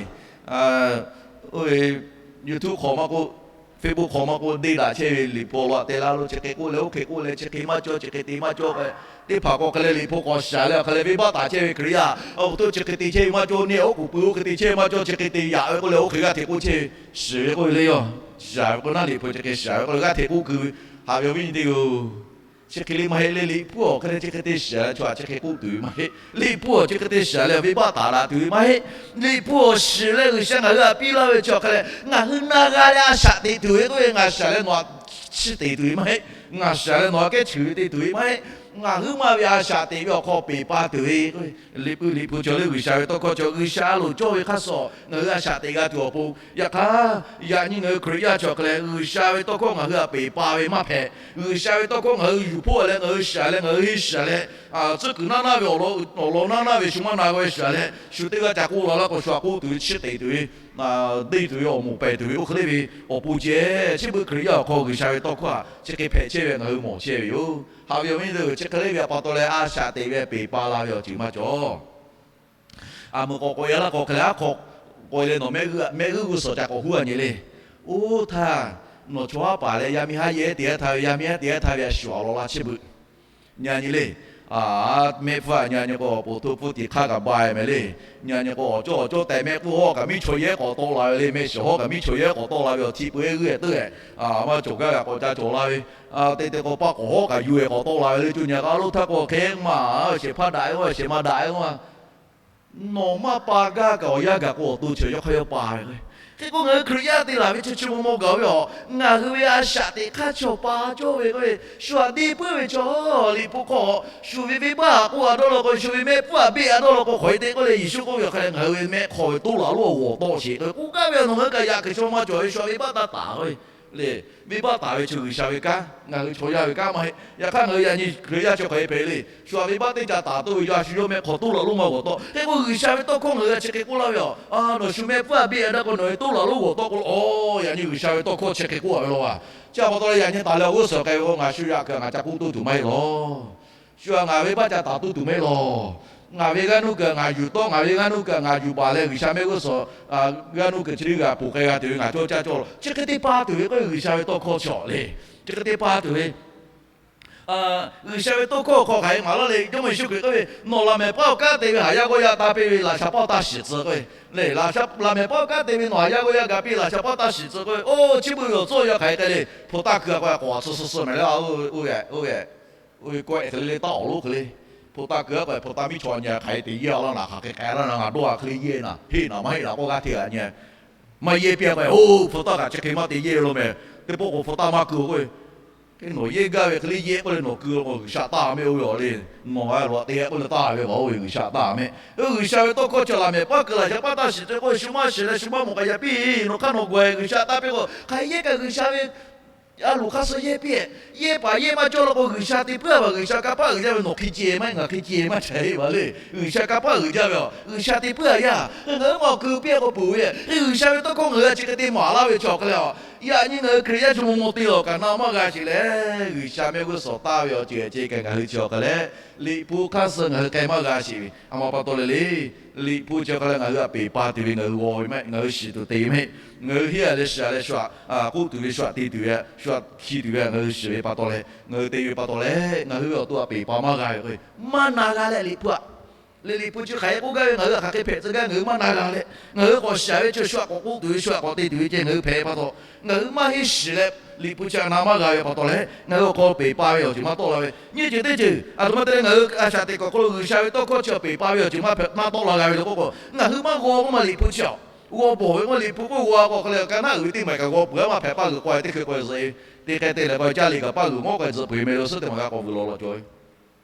YouTube hk'aw maˇ k'oˆ, Facebook hk'aw maˇ k'oˆ, deˇ daꞈ chehˇ ve Liꞈ hpu awˬ lawn te la lo, chi hk'e k'oˆ leh oˇ hk'e k'oˆ leh, chi hk'e maˇ cawˇ, chi hk'e te maˇ cawˇ k'o, teˇ hpaˍ k'awꞈ hk'e leh Liꞈ hpu k'awꞈ shiˍ leh awˬ hk'e leh venˇbaˆ taˍ chehˇ ve Hkriꞈ yaˇ, awˬ to chi hk'e te chehˇ ve maˇ cawˇ, neˇ oˉ k'oˍ pui oˇ hk'e te chehˇ ve maˇ cawˇ, chi hk'e te yaꞈ ve k'oˆ leh oˇ hk'e g'aˇ hteꞈ k'oˆ chehˇ ve, shiˍ ve k'oˆ ve le yoˬ. Shiˍ ve k'oˆ naˉ, Liꞈ hpu chi hk'e shiˍ ve k'oˆ leh g'aˇ hteꞈ k'oˆ keu ve, haꞈ ve awˬ viˉ nyi teˇ-oˬ. Chi hk'e le maˇ heˆ le. Liꞈ hpu awˬ hk'e leh chi hk'e te shiˍ leh chaw aꞈ chi hk'e k'oˆ tuˬ ve maˇ heˆ. Liꞈ hpu awˬ chi hk'e te shiˍ leh venˇbaˆ taˍ daꞈ tuˬ ve maˇ heˆ. Liꞈ hpu awˬ shiˍ leh G'uiˬsha ngaˬ hui aꞈ piˇ laˇ ve chi awˬ hk'e leh ngaˬ hui na g'a leh a shaꞈ teꞈ tuˬ ve k'oˆ ve, ngaˬ shiˍ leh nawˬ aꞈ chiˇ teꞈ tuˬ ve maˇ heˆ. Ngaˬ shiˍ leh nawˬ aꞈ kehˉ cheuˬ ve te tuˬ ve maˇ heˆ. Ngaˬ huiˉ maˇ ve a shaꞈ teꞈ ve awˬ hk'aw peˬ pa tuˬ ve k'oˆ ve, Liꞈ hpu, Liꞈ hpu chaw leh G'uiˬsha ve tawˇ hkawˇ chaw, G'uiˬsha loˍ cawˇ ve hk'aˇ suh ngaˬ hui a shaꞈ teꞈ g'a tuˬ awˬ pon, yaꞈ hk'aˇ, yaꞈ nyi ngaˬ hui Hkriꞈ yaˇ chi awˬ hk'e leh G'uiˬsha ve tawˇ hkawˇ ngaˬ hui aꞈ peˬ pa ve maˇ hpehꞈ. G'uiˬsha ve tawˇ hkawˇ ngaˬ hui yuˬ hpoˆ leh ngaˬ hui shiˍ leh ngaˬ hui henˇ shiˍ leh, tcuhˉ kuiˬ naˇ naˇ ve awˬ lawn naˇ naˇ ve shu maˇ na g'a ve shiˍ leh, shu teˇ g'aˇ ca k'oˆ la laˇ k'o shu aꞈ k'oˆ tuˬ ve, chiˇ teꞈ tuˬ ve, deˇ tuˬ ve, awˬ moˍ pehˍ tuˬ ve, oˇ hk'e le ve awˬ pon ceh, chi beuꞈ Hkriꞈ yaˇ awˬ hk'aw G'uiˬsha ve tawˇ hkawˇ htaꞈ chi hk'e hpehꞈ chehˇ ve ngaˬ hui mawˬ chehˇ ve yoˬ. Haꞈ ve awˬ viˉ nyi teˇ-oˬ, chi hk'e le ve pa taw leh a shaꞈ teꞈ ve peˬ pa la ve awˬ ceuˬ maˇ cawˬ. A meuꞈ k'awꞈ k'oꞈ-e laˇ k'o hk'e leh, aˉ hk'aw k'oꞈ-e leh nawˬ mehˆ g'uˇ g'uˇ suhˍ ca k'awꞈ huˉ a nyi le. Oˇ htaˇ, nawˬ chaw haˉ paˍ leh yaˇ miˇ haˉ yehˬ te haˉ htaˇ ve, yaˇ miˇ haˉ te haˉ htaˇ ve a shu awˬ lawn la chiˇ beuꞈ. Nyi a nyi le. Mehˆ hpfuhˇ a nyi a nyi k'o, awˬ pon hto hpfuhˇ tiꞈ hk'aˇ kaꞈ ba e mehˍ le. Nyi a nyi k'o, awˬ cawˇ awˬ cawˇ tehꞈ mehˆ k'uˇ hawˉ kaꞈ miˇ chaw yehˬ k'awꞈ tawˆ la ve le. Mehˆ shiˍ hawˉ kaꞈ miˇ chaw yehˬ k'awꞈ tawˆ la ve, awˬ hti peu eˉ g'euˆ ehˍ teuˆ ehˍ, maˇ cawˬ gaˇ kaꞈ k'awꞈ ca cawˬ la ve, te te k'o paˇ k'awꞈ hawˉ kaꞈ yuˬ ehˍ k'awꞈ tawˆ la ve le. Coˇ nyi k'o, a lo htaˇ k'o hk'e maˇ shehˍ hpaˇ daꞈ e k'o, shehˍ ma daꞈ e k'o ma, nawˬ maˇ pa gaˇ kaꞈ awˬ yanˇ gaˬ k'o awˬ to chi yawˇ hk'aˇ yawˇ pa ve k'o. Hk'e k'o ngaˬ hui Hkriꞈ yaˇ te laˬ ve chi chi maw maw gaˬ ve a, ngaˬ hui ve a shaꞈ teꞈ hk'aˇ chaw pa cawˇ ve k'o, shu aꞈ deˇ puiˉ ve chaw, Liꞈ hpu hk'aw shu ve venˇbaˆ k'oˆ a dawˇ law k'o, shu ve mehˆ hpfuhˇ aꞈ beˆ a dawˇ law k'o, hk'aw e te k'oˆ leh Yeˍsuˆ k'oˆ ve awˬ hk'e leh ngaˬ hui ve mehˆ hk'aw ve toˇ laˬ lonˉ awˬ g'awˬ tawˆ sheˍ k'oˆ ve, k'oˆ gaˇ ve a, nawˬ ngaˬ hui kaꞈ yaꞈ kuiˬ chaw maˇ cawˬ ve shu aꞈ venˇbaˆ taˇ taˍ ve le. Venˇbaˆ taˍ ve chi G'uiˬsha ve kanˉ, ngaˬ hui chaw yaˇ ve kanˉ maˇ heˆ. Yaꞈ hk'aˇ ngaˬ hui yaꞈ nyi Hkriꞈ yaˇ chi hk'aˬ hk'e hpehꞈ le. Shu aꞈ venˇbaˆ teˇ ca taˍ toˇ ve yaˇ shu yawˇ mehˆ hk'aw toˇ laˬ lonˉ maˇ g'awˬ tawˆ. Hk'e k'o G'uiˬsha ve tawˇ hkawˇ ngaˬ hui a chi hk'e k'oˆ laˇ ve a, nawˬ shu mehˆ hpfuhˇ aꞈ beˆ a daˇ k'o nawˬ ve toˇ laˬ lonˉ g'awˬ tawˆ k'o, yaꞈ nyi G'uiˬsha ve tawˇ hkawˇ chi hk'e k'oˆ a ve law a. Chi a pa taw leh yaꞈ nyi taˍ leh awˬ g'uˇ suhˍ k'ai ve k'o, ngaˬ shu yaꞈ kuiˬ ngaˬ ca k'oˆ toˇ tuˬ maˇ heˆ law. Shu aꞈ ngaˬ ve baˆ ca taˍ toˇ tuˬ maˇ heˆ law. Ngaˬ ve g'aˇ nuˇ kuiˬ ngaˬ yuˬ tawˆ, ngaˬ ve g'aˇ nuˇ kuiˬ ngaˬ yuˬ baˬ leh G'uiˬsha mehˆ g'uˇ suhˍ g'aˇ nuˇ kuiˬ chi teˇ g'aˇ poˬ k'ai g'a tuˬ ve ngaˬ cawˇ caˇ cawˇ law. Chi hk'e te pa tuˬ ve k'oˆ ve G'uiˬsha ve tawˇ hkawˇ chi le. Chi hk'e te pa tuˬ ve G'uiˬsha ve tawˇ hkawˇ hk'aw hk'aˬ hk'e maˍ laˇ le. Jawˇmawˇ Yeˍsuˆ Hkriꞈ k'oˆ ve, nawˬ laꞈ mehˍ paˉ awˬ kanˉ te ve haˍ yaˇ g'awˇ yaˇ taˇ piˇ ve laꞈ sha paˆ taˇ shiˍ tcuh k'o, laꞈ sha, laꞈ mehˍ paˉ awˬ kanˉ te ve nawˬ haˍ yaˇ g'awˇ yaˇ ga piˇ laꞈ sha paˆ taˇ shiˍ tcuh k'o, oˇ chi beuꞈ ve awˬ tcuhˇ yaˇ hk'aˬ hk'e k'ai le. Hpu taˇ keu a k'o, k'awꞈ tcuh suh suh mehˍ le. Oˇ ve, oˇ ve kawehˆ hk'e le le, taˇ awˬ lonˉ hk'e le. Hpu taˇ keu a k'o, hpu taˇ miˇ chaw nyi hk'aˬ hk'e te yehˇ a laˇ naˍ, hk'aˬ hk'e k'ai laˇ naˍ, ngaˬ dawˇ a hk'e le yehˇ naˍ, heˆ naˍ maˇ heˆ naˍ k'oˆ g'aˇ hteˇ g'aꞈ nyi. Maˇ yehˇ piˇ a k'o, oˇ hpu taˇ kaꞈ chi hk'e maˇ te yehˇ lo mehˍ. Teˇ pawˆ k'o hpu taˇ maˇ keu k'o, hk'e nawˬ yehˇ gaˇ ve hk'e le yehˇ k'oˆ leh nawˬ keu k'o G'uiˬsha taˇ mehˆ oˇ ve a le. Nawˬ a loꞈ te k'oˆ leh taˇ ve k'o, oˇ ve G'uiˬsha taˇ mehˆ. Oˇ G'uiˬsha ve tawˇ hkawˇ chi laꞈ mehˍ paˉ keu laꞈ sha paˆ taˇ shiˍ tcuh k'o, shu maˇ shiˍ leh shu maˇ mawˬ k'ai yaꞈ piˇ. Nawˬ hk'aˇ nawˬ gawˬ e G'uiˬsha taˇ piˇ k'o, hk'aˬ hk'e yehˇ kaꞈ G'uiˬsha ve A loˍ hk'aˇ suh yehˇ piˇ, yehˇ paˍ yehˇ maˇ cawˇ la k'o, G'uiˬsha te puiˉ a, G'uiˬsha kanˇ paˆ uiˍ jaˇ ve, nawˬ hk'e ce maˇ, ngaˬ hk'e ce maˇ, ca heˆ maˇ le. G'uiˬsha kanˇ paˆ uiˍ jaˇ ve a, G'uiˬsha te puiˉ a yaˇ. Ngaˬ hui maˇ awˬ kui piˇ k'o peuˬ ve, G'uiˬsha ve tawˇ hkawˇ ngaˬ hui a chi hk'e te maˍ laˇ ve chi awˬ hk'aw leh a, yaꞈ nyi ngaˬ hui Hkriꞈ yaˇ chi maw maw te lawˬ kaꞈ na maˇ g'a sheˍ leh, G'uiˬsha mehˆ g'uˇ suhˍ taˍ ve awˬ ceuˬ ceh kaꞈ ngaˬ hui chi awˬ hk'aw leh, Liꞈ hpu hk'aˇ suh ngaˬ hui k'ai maˇ g'a sheˍ ve a ma pa taw le le. Liꞈ hpu chi awˬ hk'aw leh ngaˬ hui a peˬ pa tuˬ ve ngaˬ hui g'aw ve maˇ heˆ, ngaˬ hui shiˍ tuˬ te ve maˇ heˆ. Ngaˬ hui henˇ a leh shiˍ a leh shu aꞈ k'oˆ tuˬ ve, shu aꞈ te tuˬ ve, shu aꞈ hki tuˬ ve ngaˬ hui shiˍ ve pa taw leh, ngaˬ hui te ve pa taw leh, ngaˬ hui ve awˬ to a peˬ pa maˇ g'a ve k'o, maˇ na g'a leh Liꞈ hpu aꞈ le. Liꞈ hpu chi hk'aˬ hk'e k'oˆ gaˇ ve, ngaˬ hui hk'aˬ hk'e hpehꞈ tcuh gaˇ, ngaˬ hui maˇ na g'a leh, ngaˬ hui k'awꞈ shiˍ ve chi shu aꞈ k'awꞈ k'oˆ tuˬ ve, shu aꞈ k'awꞈ te tuˬ ve ceh ngaˬ hui hpehꞈ pa taw, ngaˬ hui maˇ heˆ shiˍ leh Liꞈ hpu chi aꞈ na maˇ g'a ve pa taw leh, ngaˬ hui awˬ hk'aw peˬ pa ve awˬ ceuˬ maˇ tawˆ la ve. Nyiˇ ceuˬ teˇ ceuˬ a htoꞈ ma te leh ngaˬ hui a shaꞈ teꞈ kaꞈ awˬ hk'aw lo G'uiˬsha ve tawˇ hkawˇ chi awˬ peˬ pa ve awˬ ceuˬ maˇ hpehꞈ maˇ tawˆ la g'a ve le k'oˆ k'o, ngaˬ hui maˇ g'aw k'oˆ ma Liꞈ hpu chi aꞈ g'aw bawˬ ve k'o, Liꞈ hpu k'oˆ g'aw k'o hk'e leh ka naˉ uiˍ ve teˇ maˬ kaꞈ g'aw peuˬ a maˇ hpehꞈ paˇ g'uiˬ k'aw e teˇ hkui k'aw e zuhꞈ e, te k'ai te leh k'aw e caˇ le kaꞈ paˇ g'uiˬ ngawˉ k'aw e zuhꞈ peuˬ e meh lo suhˉ teˇ maˬ g'a k'awꞈ vuiˬ lawˬ lawˬ cawˬ ve.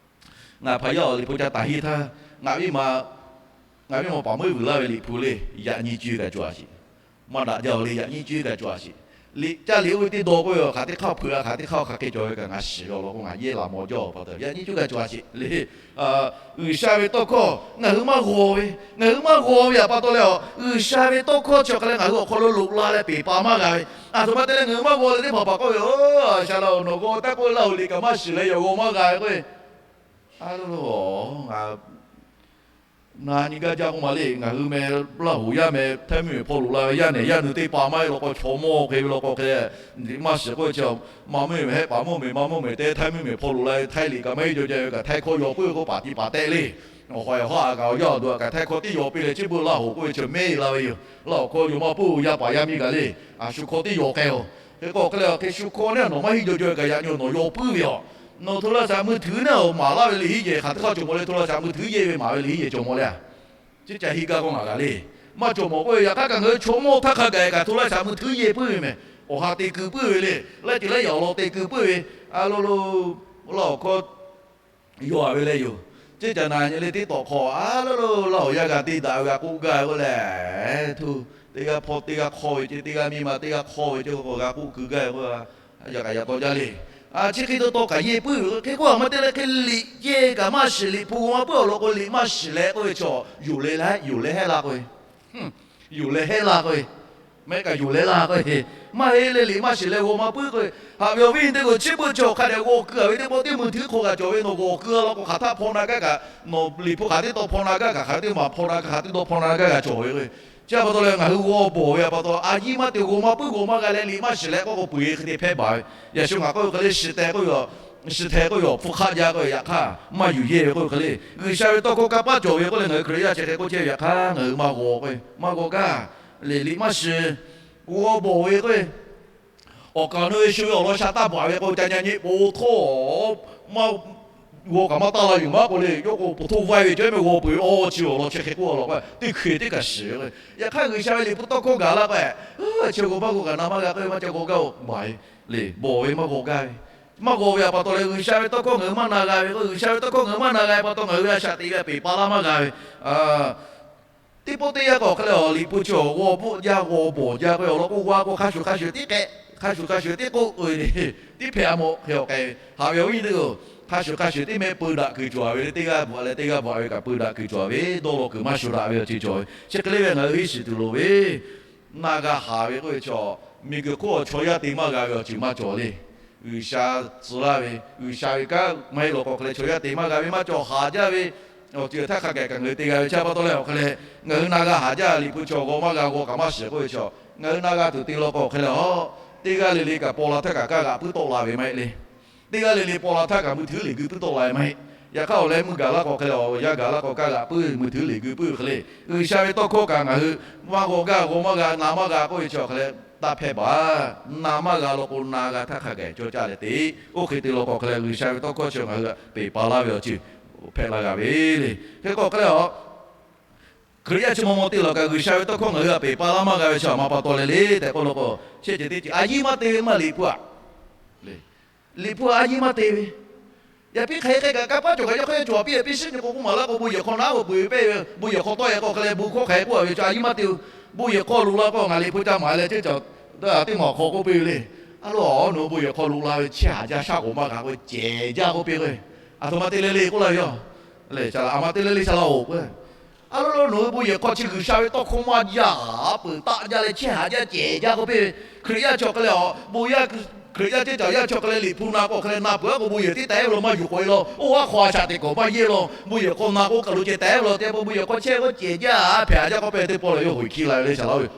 Ngaˬ hpaˍ yaˇ awˬ Liꞈ hpu ca taˍ hiˇ htaˇ, ngaˬ viˉ ma, ngaˬ viˉ ma paˍ meuˇ vuiˬ laˇ ve Liꞈ hpu le, yaꞈ nyi cuˇ kaꞈ cawˬ a sheˍ. Maˇ daꞈ jaˇ-oˬ le, yaꞈ nyi cuˇ kaꞈ cawˬ a sheˍ. Liꞈ caˇ liꞈ oˇ ve teˇ dawˇ k'oˆ ve, hk'aˬ teˇ hk'aˇ hpeuꞈ a, hk'aˬ teˇ hk'aˇ hk'aˬ hk'e cawˬ ve kaꞈ ngaˬ shiˍ yaw law k'o, ngaˬ yehˇ laꞈ maw jaˇ pa taw yaꞈ nyi cuˇ kaꞈ cawˬ a sheˍ le. G'uiˬsha ve tawˇ hkawˇ ngaˬ hui maˇ g'aw ve, ngaˬ hui maˇ g'aw ve a pa taw leh a, G'uiˬsha ve tawˇ hkawˇ chi awˬ hk'aw leh ngaˬ hui awˬ hk'aw lo loꞈ la leh peˬ pa maˇ g'a ve, a htoꞈ ma te leh ngaˬ hui maˇ g'aw leh teˇ hpaˍ hpaˍ k'oˆ ve, Shaˍ laꞈ-oˬ, nawˬ g'aw taˇ k'oˆ, Laˇ huˍ liꞈ kaꞈ maˇ shiˍ leh yawˬ g'aw maˇ g'a ve k'oˆ ve. A lo, ngaˬ na nyi gaˇ jaˇ k'oˆ ma le. Ngaˬ hui meh, Laˇ huˍ yaˇ meh Htaiˇ mvuhˇmiˬ hpawˇ loꞈ la ve yaˇ nehˬ yaˇ nu teˇ pa maˇ heˆ law k'o, chaw mawˇ hk'e ve law k'o hk'e, maˇ shiˍ k'oˆ ve chi, maˇ mvuhˇmiˬ hehˆ paˍ mvuhˇmiˬ, maˇ mvuhˇmiˬ te Htaiˇ mvuhˇmiˬ hpawˇ loꞈ la ve Htaiˇ liꞈ kaꞈ maˇ heˆ jaw jaˇ ve kaꞈ Htaiˇ hkawˇ yaw puiˉ k'oˆ paˍ tiꞈ paˍ tehˆ le. Awˬ hawˍ e hawˉ a kaꞈ awˬ yaˇ awˬ duˬ a kaꞈ Htaiˇ hkawˇ tiˉ yaw piˇ leh chi beuꞈ Laˇ huˍ k'oˆ ve chi mehˉ la ve yoˬ. Laˇ huˍ hkawˇ yaw maˇ puiˉ, yaˇ paˍ yaˇ miˇ kaꞈ le, a shu hkawˇ tiˉ yaw k'ai-oˬ. Hk'e k'o hk'e leh hk'e shu hkawˇ neˉ nawˬ maˇ heˆ jaw jaw kaꞈ yaꞈ nyi nawˬ yaw puiˉ ve a. Nawˬ โทรศัพท์มือถือ neˉ maˍ laˇ ve le hiˉ yehˬ hk'aˬ teˇ hk'aˇ cawˬ mawˬ le, โทรศัพท์มือถือ yehˬ ve maˍ ve le hiˉ yehˬ cawˬ mawˬ le a. Chi ca hiˆ gaˇ k'o ngaˬ g'a le. Maˇ cawˬ mawˬ k'oˆ ve, yaꞈ hk'aˇ kaꞈ ngaˬ hui chaw mawˇ htaˇ hk'a gaˬ kaꞈ โทรศัพท์มือถือ yehˬ puiˉ ve mehˬ. Awˬ ha te keu puiˉ ve le. Laiˉ ceuˬ laiˉ yaꞈ awˬ lawn te keu puiˉ ve. A lo lo, Laˇ huˍ hkawˇ yaw a ve leh yoˬ. Ceˇ ca na nyi le teˇ tawꞈ hk'aw a lo lo, Laˇ huˍ yaˇ g'a te daꞈ ve g'a k'oˆ gaˇ ve k'oˆ leh, tuˬ teˇ g'aˇ hpawˇ teˇ g'aˇ hk'awˇ ve ceˇ, teˇ g'aˇ miˇ ma teˇ g'aˇ hk'awˇ ve ceˇ k'o g'a k'oˆ keu gaˇ ve k'o, yaꞈ kaꞈ yaꞈ taw jaˇ le. A chi hk'e taw taw kaꞈ yehˬ puiˉ ve hk'e k'oˆ a ma te leh hk'e liꞈ yehˬ kaꞈ maˇ shiˍ, liꞈ hpu g'aw maˇ puiˉ awˬ lawn k'o liꞈ maˇ shiˍ leh k'oˆ ve chaw, yonˍ leh laˇ, yonˍ leh hehˉ la k'oˆ ve Yonˍ leh hehˉ la k'o-e, mehˆ kaꞈ yonˍ leh la k'o-e, maˇ heˆ leh liꞈ maˇ shiˍ leh g'aw maˇ puiˉ k'o-e. Haꞈ ve awˬ viˉ nyi teˇ g'aˇ, chi beuꞈ chi awˬ hk'a dehꞈ g'aw keu-a ve teˇ pawˆ teˇ mui htuiˉ hk'aw g'a cawˬ ve, nawˬ g'aw keu-a law k'o hk'aˬ htaˆ hpaw na gaˇ kaꞈ, nawˬ liꞈ hpu hk'aˬ teˇ taw hpaw na gaˇ kaꞈ, hk'aˬ teˇ maˬ hpaw na kaꞈ, hk'aˬ teˇ taw hpaw na gaˇ g'a cawˬ ve k'o-e. Chi a pa taw leh ngaˬ hui g'aw bawˬ ve a pa taw, a yiˇ maˇ te g'aw maˇ puiˉ g'aw maˇ g'a leh liꞈ maˇ shiˍ leh k'oˆ k'o peu-eˬ hk'e te hpehˇ baˬ ve. Yaꞈ shu ngaˬ k'oˆ ve hk'e le, shiˍ tehˬ k'oˆ ve, shiˍ tehˬ k'oˆ ve awˬ hpfuhˇ hk'aˆ jaˇ k'oˆ ve yaꞈ hk'aˇ, maˇ yuˬ yehˇ ve k'oˆ ve hk'e le, G'uiˬsha ve tawˇ hkawˇ kanˇ paˆ cawˬ ve k'oˆ leh ngaˬ hui Hkriꞈ yaˇ chi hk'e k'oˆ chehˇ ve yaꞈ hk'aˇ, ngaˬ hui maˇ g'aw k'o-e, maˇ g'aw gaˇ, liꞈ liꞈ maˇ shiˍ, g'aw bawˬ ve k'oˆ-e. Awˬ kaˍ nu ve shu ve awˬ lawn sha taˇ baˬ ve k'o, ca nyi nyi po htawˇ maˇ g'aw kaꞈ maˇ taˇ la yuˬ maˇ k'oˆ le. Yawˇ k'o po htawˇ vaiˇ ve cawˬ-e meh g'aw peu-eˬ, a chi awˬ lawn chi hk'e k'oˆ a law k'o, teˇ hkui teˇ kaꞈ shiˍ ve. Yaꞈ hk'aˇ G'uiˬsha ve liꞈ hpu tawˇ hkawˇ gaˬ la k'o, chi g'aw maˇ g'aw kaꞈ na maˇ g'a k'oˆ ve maˇ ca g'aw gaˇ-oˬ, baˬ-e le, bawˬ ve maˇ g'aw gaˇ ve. Maˇ g'aw ve a pa taw leh G'uiˬsha ve tawˇ hkawˇ ngaˬ hui maˇ na g'a ve k'o, G'uiˬsha ve tawˇ hkawˇ ngaˬ hui maˇ na g'a ve pa taw ngaˬ hui a shaꞈ teꞈ ve peˬ pa laˇ maˇ g'a ve. Teˇ pawˆ teˇ yanˇ k'o hk'e leh awˬ liꞈ hpu chi awˬ g'aw bvuhˆ jaˇ g'aw bawˬ jaˇ k'o-e, awˬ lawn k'oˆ g'a k'o hk'a shuˍ hk'a shuˍ tiˉ k'ehˆ, hk'a shuˍ hk'a shuˍ tiˉ k'oˆ k'oˆ-e le, tiˉ hpehꞈ a mawˬ hk'e awˬ k'ai ve. Haꞈ ve awˬ viˉ nyi teˇ g'aˇ, hk'a shuˍ hk'a shuˍ tiˉ meh peu daꞈ kuiˬ cawˬ-a ve le, teˇ g'aˇ bvuhꞈ leh teˇ g'aˇ bvuhꞈ ve kaꞈ peu daꞈ kuiˬ cawˬ-a ve, dawˇ law kuiˬ maˇ shuˍ daꞈ ve awˬ ceuˬ cawˬ ve. Chi hk'e le ve ngaˬ hui hiˉ shiˍ tuˬ loˍ ve, na g'a haˍ ve k'oˆ ve chaw, miˬguiˬ hk'oˆ awˬ chaw yaˇ te maˇ g'a ve awˬ ceuˬ maˇ cawˬ le. G'uiˬsha tcuh laˇ ve, G'uiˬsha ve kanˉ maˇ heˆ law k'o hk'e leh chaw yaˇ te maˇ g'a ve maˇ cawˬ, haˍ jaˇ ve awˬ ceuˬ htaˇ hk'a gaˬ kaꞈ ngaˬ hui te g'a ve chi a pa taw leh awˬ hk'e leh, ngaˬ hui na g'a haˍ jaˇ liꞈ hpu chi awˬ g'aw maˇ g'a g'aw kaꞈ maˇ shiˍ k'oˆ ve chaw, ngaˬ hui na g'a tuˬ te law k'o hk'e leh a, teˇ g'aˇ le le kaꞈ paw la htaˇ kaꞈ kaˇ g'aꞈ puiˉ tawˆ la ve maˇ heˆ le. Teˇ g'aˇ le le paw la htaˇ kaꞈ mui htuiˉ liꞈ gui puiˉ tawˆ la ve maˇ heˆ. Yaꞈ hk'aˇ awˬ leh mui gaˬ laˇ k'o hk'e leh, awˬ yanˇ gaˬ laˇ k'o kaˇ g'aꞈ puiˉ mui htuiˉ liꞈ gui puiˉ ve hk'e le, G'uiˬsha ve tawˇ hkawˇ kaꞈ ngaˬ hui maˇ g'aw gaˇ g'aw maˇ g'a na maˇ g'a k'oˆ ve chi awˬ hk'e leh taˇ hpehˇ baˬ. Na maˇ g'a law k'o na g'a htaˇ hk'a gaˬ cawˇ caˇ leh te. Oˇ hk'e te law k'o hk'e leh G'uiˬsha ve tawˇ hkawˇ chi ngaˬ hui peˬ pa laˇ ve awˬ ceuˬ hpehꞈ la g'a ve le. Hk'e k'o hk'e leh a, Hkriꞈ yaˇ chi maw maw te law kaꞈ G'uiˬsha ve tawˇ hkawˇ ngaˬ hui htaꞈ peˬ pa laˇ maˇ g'a ve chi a ma pa taw leh le tehꞈ k'oˆ law k'o, shehˆ ceuˬ teˇ ceuˬ a yiˇ maˇ te ve maˇ liꞈ hpu aꞈ le. Liꞈ hpu a yiˇ maˇ te ve. Yaꞈ piˇ hk'aˬ hk'e k'ai kaꞈ kanˇ paˆ cawˬ kaꞈ yawˇ hk'e cawˬ piˇ piˇ shiˉ nyi k'o k'oˆ maˍ laˇ k'o, bon yehˬ hk'aw naˉ k'o peu-eˬ ve peˇ ve, bon yehˬ hk'aw tawˆ e k'o hk'e leh bon hkawˇ hk'aˬ hk'e k'oˆ a ve chi a yiˇ maˇ te ve. Bon yehˬ hk'aw loꞈ la k'o ngaˬ liꞈ hpu ca maˍ leh ceˇ ca teˇ maˬ hk'aw k'oˆ piˇ ve le. A lo, nawˬ hui bon yehˬ hk'aw loꞈ la ve chehˇ haˍ jaˇ shaˉ k'oˍ maˇ g'a k'o, cehˬ jaˇ k'oˆ piˇ k'o, aˬ htoꞈ ma te le le k'oˆ laˇ ve yoˬ. Aˬ ma te le le shaˍ laˇ-oˬ k'o, a lo lo nawˬ hui bon yehˬ hk'aw chi G'uiˬsha ve tawˇ hkawˇ maˇ jaˇ, peuˬ taˆ jaˇ leh chehˇ haˍ jaˇ cehˬ jaˇ k'oˆ piˇ ve. Hkriꞈ yaˇ chi awˬ hk'e leh a, bon yaˇ Hkriꞈ yaˇ teˇ caˬ yaˇ chi awˬ hk'e leh Liꞈ hpu na k'o hk'e leh na peuˬ-a k'o, bon yehˬ teˇ taiˉ ve lo maˇ yuˬ k'oꞈ-e law. Oˇ haˉ hk'aw a shaꞈ teꞈ kawꞈ maˇ yeˇ law. Bon yehˬ hk'aw na k'o kaˬ lo ceh taiˉ ve law. Te pa bon yehˬ hk'aw chehˇ k'o cehˬ jaˇ, hpehꞈ jaˇ k'oˆ pehˇ teˇ pawˆ leh yawˇ hoꞈ hkiˇ la ve le shaˍ laˇ-oˬ.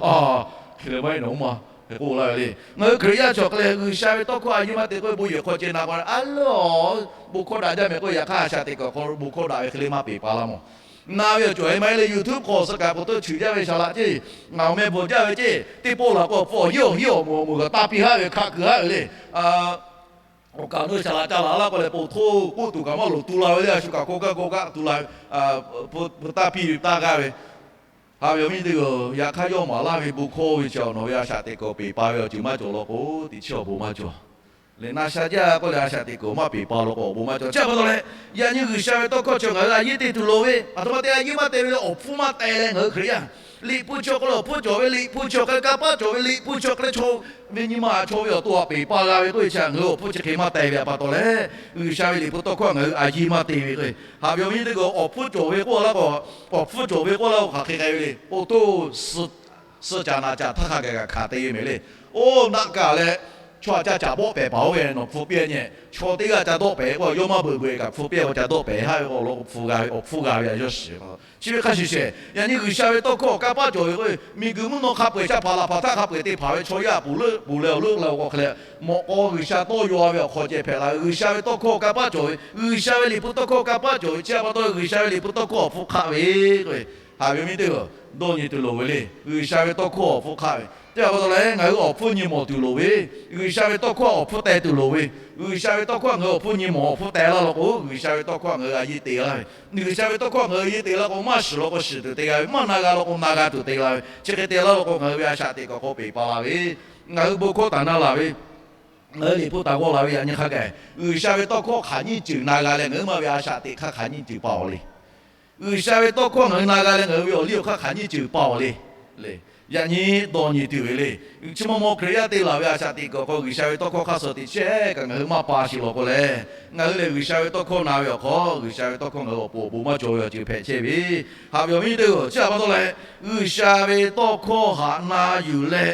Hk'e le maˇ heˆ nawˬ hui ma hk'e k'oˆ laˇ ve le. Ngaˬ hui Hkriꞈ yaˇ chi awˬ hk'e leh G'uiˬsha ve tawˇ hkawˇ a yeˇ maˇ te k'oˆ ve bon yehˬ hk'aw ceh na k'o, a lo, bon hkawˇ daꞈ jaˇ mehˍ k'oˆ, yaꞈ hk'aˇ a shaꞈ teꞈ kawꞈ hk'aw bon hkawˇ daꞈ ve hk'e le maˇ peˬ pa laˇ mawˬ. Na ve awˬ cawˬ-e maˇ heˆ le. YouTube hk'aw suh kaꞈ k'o tawˇ cheuˬ jaˇ ve shaˍ laꞈ ceˇ, ngaˬ awˬ meh bvuhˬ jaˇ ve ceˇ, teˇ pawˆ laˬ k'o awˬ hpfuhˇ awˬ hiˉ awˬ hiˉ awˬ moˍ awˬ moˍ g'a taˇ piˇ haˉ ve, hkaˆ keu haˉ ve le. Awˬ kaˍ awˬ nu shaˍ laꞈ ca laˬ laˇ k'o leh, poˬ htoˇ k'oˆ tuˬ kaꞈ maˇ loˍ tu la ve le. A shu kaꞈ k'oˆ gaˇ k'oˆ gaˇ tu la ve, hpu taˇ piˇ ve taˇ g'aˇ ve. Haꞈ ve awˬ viˉ teˇ g'aˇ, yaꞈ hk'aˇ yawˇ maˍ laˇ ve bon hkawˇ ve chi awˬ nawˬ ve a shaꞈ teꞈ kawꞈ peˬ pa ve awˬ ceuˬ maˇ cawˬ law k'o, teꞈ chiˉ awˬ bon maˇ cawˬ. Lehˬ na sha jaˇ k'oˆ leh a shaꞈ teꞈ kawꞈ maˇ peˬ pa law k'o awˬ bon maˇ cawˬ. Chi pa taw leh, yaꞈ nyi G'uiˬsha ve tawˇ hkawˇ chi ngaˬ hui a yeˇ te tuˬ loˍ ve, aˬ htoꞈ ma te a yeˇ maˇ te ve le. Awˬ hpfuhˇ maˇ teh leh ngaˬ hui Hkriꞈ yaˇ, Liꞈ hpu chi awˬ hk'aw lo awˬ hpfuhˇ cawˬ ve, Liꞈ hpu chi awˬ hk'e leh kanˇ paˆ cawˬ ve, Liꞈ hpu chi awˬ hk'e leh chaw ve nyi ma chaw ve awˬ to htaꞈ peˬ pa g'a ve k'oˆ ve chi ngaˬ hui awˬ hpfuhˇ chi hk'e maˇ teh ve pa taw leh, G'uiˬsha ve Liꞈ hpu tawˇ hkawˇ ngaˬ hui a yeˇ maˇ te ve k'o, haꞈ ve awˬ viˉ teˇ g'aˇ, awˬ hpfuhˇ cawˬ ve k'oˆ laˇ k'o, awˬ hpfuhˇ cawˬ ve k'oˆ laˇ k'o hk'aˬ hk'e k'ai ve le. Oˇ toˇ suh caꞈ naˍ caꞈ htaˇ hk'a gaˬ kaꞈ hkanˍ te ve mehˍ le. Oˇ naˆ kaˬ leh chaw a ca caꞈ bawˆ pehˍ paˍ oˇ ve nawˬ hpfuh piˇ nyi. Chaw teˇ g'aˇ ca dawˆ pehˍ k'o, yawˇ maˇ beuꞈ beuꞈ kaꞈ hpfuh piˇ k'o ca dawˆ pehˍ haˉ ve k'o, awˬ lawn k'o hpfuh g'a ve, awˬ hpfuhˇ g'a ve a yawˇ shiˍ. Chi ve hk'a shuˍ shehˍ, yaꞈ nyi G'uiˬsha ve tawˇ hkawˇ kanˇ paˆ cawˬ ve k'o, miˬguiˬ mvuhˇ naw hk'a peu-eˬ shaˉ hpaˍ laˬ hpaˍ htaˇ hk'a peu-eˬ te hpanˍ ve chaw yaˇ a poˬ leuˆ poˬ leh awˬ leuˆ la k'o hk'e leh, mawꞈ k'aw G'uiˬsha tawˇ yaw ve awˬ hk'aw ceh hpehꞈ la ve. G'uiˬsha ve tawˇ hkawˇ kanˇ paˆ cawˬ ve, G'uiˬsha ve Liꞈ hpu tawˇ hkawˇ kanˇ paˆ cawˬ ve chi pa taw, G'uiˬsha ve Liꞈ hpu tawˇ hkawˇ awˬ hpfuhˇ hk'aˆ ve k'o, haꞈ ve awˬ viˉ teˇ g'aˇ, dawˇ nyi tuˬ loˍ ve le. G'uiˬsha ve tawˇ hkawˇ awˬ hpfuhˇ hk'aˆ ve chi pa taw leh ngaˬ hui awˬ hpfuhˇ nyi mawˬ tuˬ loˍ ve, G'uiˬsha ve tawˇ hkawˇ awˬ hpfuhˇ teh tuˬ loˍ ve. G'uiˬsha ve tawˇ hkawˇ ngaˬ hui awˬ hpfuhˇ nyi mawˬ awˬ hpfuhˇ teh laˇ law k'o, G'uiˬsha ve tawˇ hkawˇ ngaˬ hui a yeˇ te laˇ ve. G'uiˬsha ve tawˇ hkawˇ ngaˬ hui a yeˇ te laˇ k'o, maˇ shiˍ law k'o shiˍ tuˬ te g'a ve, maˇ na g'a law k'o na g'a tuˬ te g'a ve. Chi hk'e te laˇ law k'o, ngaˬ hui ve a shaꞈ teꞈ kawꞈ hk'aw peˬ pa la ve, ngaˬ hui bon hkawˇ taˍ na laˬ ve, ngaˬ hui Liꞈ hpu taˍ g'awˇ laˬ ve yaꞈ nyi hk'a gaˬ, G'uiˬsha ve tawˇ hkawˇ hk'aˬ nyiˇ ceuˬ na g'a leh ngaˬ hui ma ve a shaꞈ teꞈ hk'aˇ hk'aˬ nyiˇ ceuˬ pa-oˬ le. G'uiˬsha ve tawˇ hkawˇ ngaˬ hui na g'a leh ngaˬ hui ve awˬ liˇ awˬ hk'aˇ hk'aˬ nyiˇ ceuˬ pa-oˬ le. Yaꞈ nyi dawˇ nyi tuˬ ve le. Chi maw maw Hkriꞈ yaˇ te laˬ ve a shaꞈ teꞈ kawꞈ hk'aw G'uiˬsha ve tawˇ hkawˇ hk'aˇ suh teꞈ chehˇ kaꞈ ngaˬ hui maˇ pa sheˍ law k'o leh, ngaˬ hui lehˬ G'uiˬsha ve tawˇ hkawˇ na ve awˬ hk'aw, G'uiˬsha ve tawˇ hkawˇ ngaˬ hui awˬ pon awˬ bon maˇ cawˬ ve awˬ ceuˬ hpehꞈ chehˇ ve, haꞈ ve awˬ viˉ teˇ g'aˇ, chi pa taw leh, G'uiˬsha ve tawˇ hkawˇ haꞈ na yuˬ leh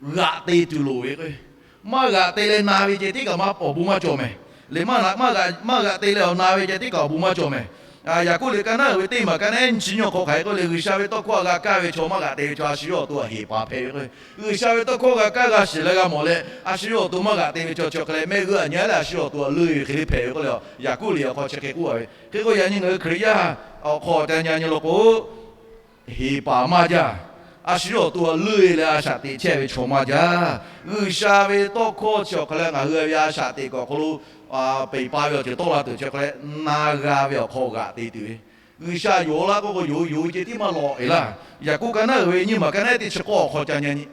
g'aꞈ te tuˬ loˍ ve k'o, maˇ g'aꞈ te leh na ve ceh tiˉ kaꞈ maˇ awˬ bon maˇ cawˬ mehˍ. Lehˬ maˇ g'aꞈ te leh awˬ na ve ceh tiˉ kaꞈ awˬ bon maˇ cawˬ mehˍ. Yaˍkoˆ liꞈ ka naˉ uiˍ ve teˇ maˬ ka naˉ nyiˇ chi nyi awˬ hk'aw hk'aˬ hk'e k'oˆ le, G'uiˬsha ve tawˇ hkawˇ g'a kaˇ ve chaw maˇ g'aꞈ te ve chaw a shu yawˇ awˬ to htaꞈ heˍ paˍ hpehꞈ ve k'o, G'uiˬsha ve tawˇ hkawˇ g'a kaˇ g'a shiˍ leh g'a mawˬ leh a shu yawˇ awˬ to maˇ g'aꞈ te ve chaw chi awˬ hk'e leh mehˆ g'uˇ aꞈ nyi leh a shu yawˇ awˬ to htaꞈ leuˆ ve hk'e le hpehꞈ ve k'oˆ le. Yaˍkoˆ liꞈ awˬ hk'aw chi hk'e k'oˆ ve. Hk'e k'o yaꞈ nyi ngaˬ hui Hkriꞈ yaˇ awˬ hk'aw ca nyi nyi law k'o, heˍ paˍ maˇ jaˇ. A shu yawˇ awˬ to htaꞈ leuˆ leh a shaꞈ teꞈ chehˇ ve chaw maˇ jaˇ. G'uiˬsha ve tawˇ hkawˇ chi awˬ hk'aw leh ngaˬ hui ve a shaꞈ teꞈ kawꞈ hk'aw lo peˬ pa ve awˬ ceuˬ tawˆ la tuˬ chi awˬ hk'aw leh na g'a ve awˬ hk'aw g'aꞈ te tuˬ ve. G'uiˬsha yonˍ laˇ k'oˆ k'o yonˍ yonˍ ve ceh tiˉ maˇ lawꞈ-e laˇ. Yaˍkoˆ ka naˉ uiˍ ve nyiˇ maˬ ka naˉ teˇ chi k'awˇ awˬ hk'aw ca nyi nyi.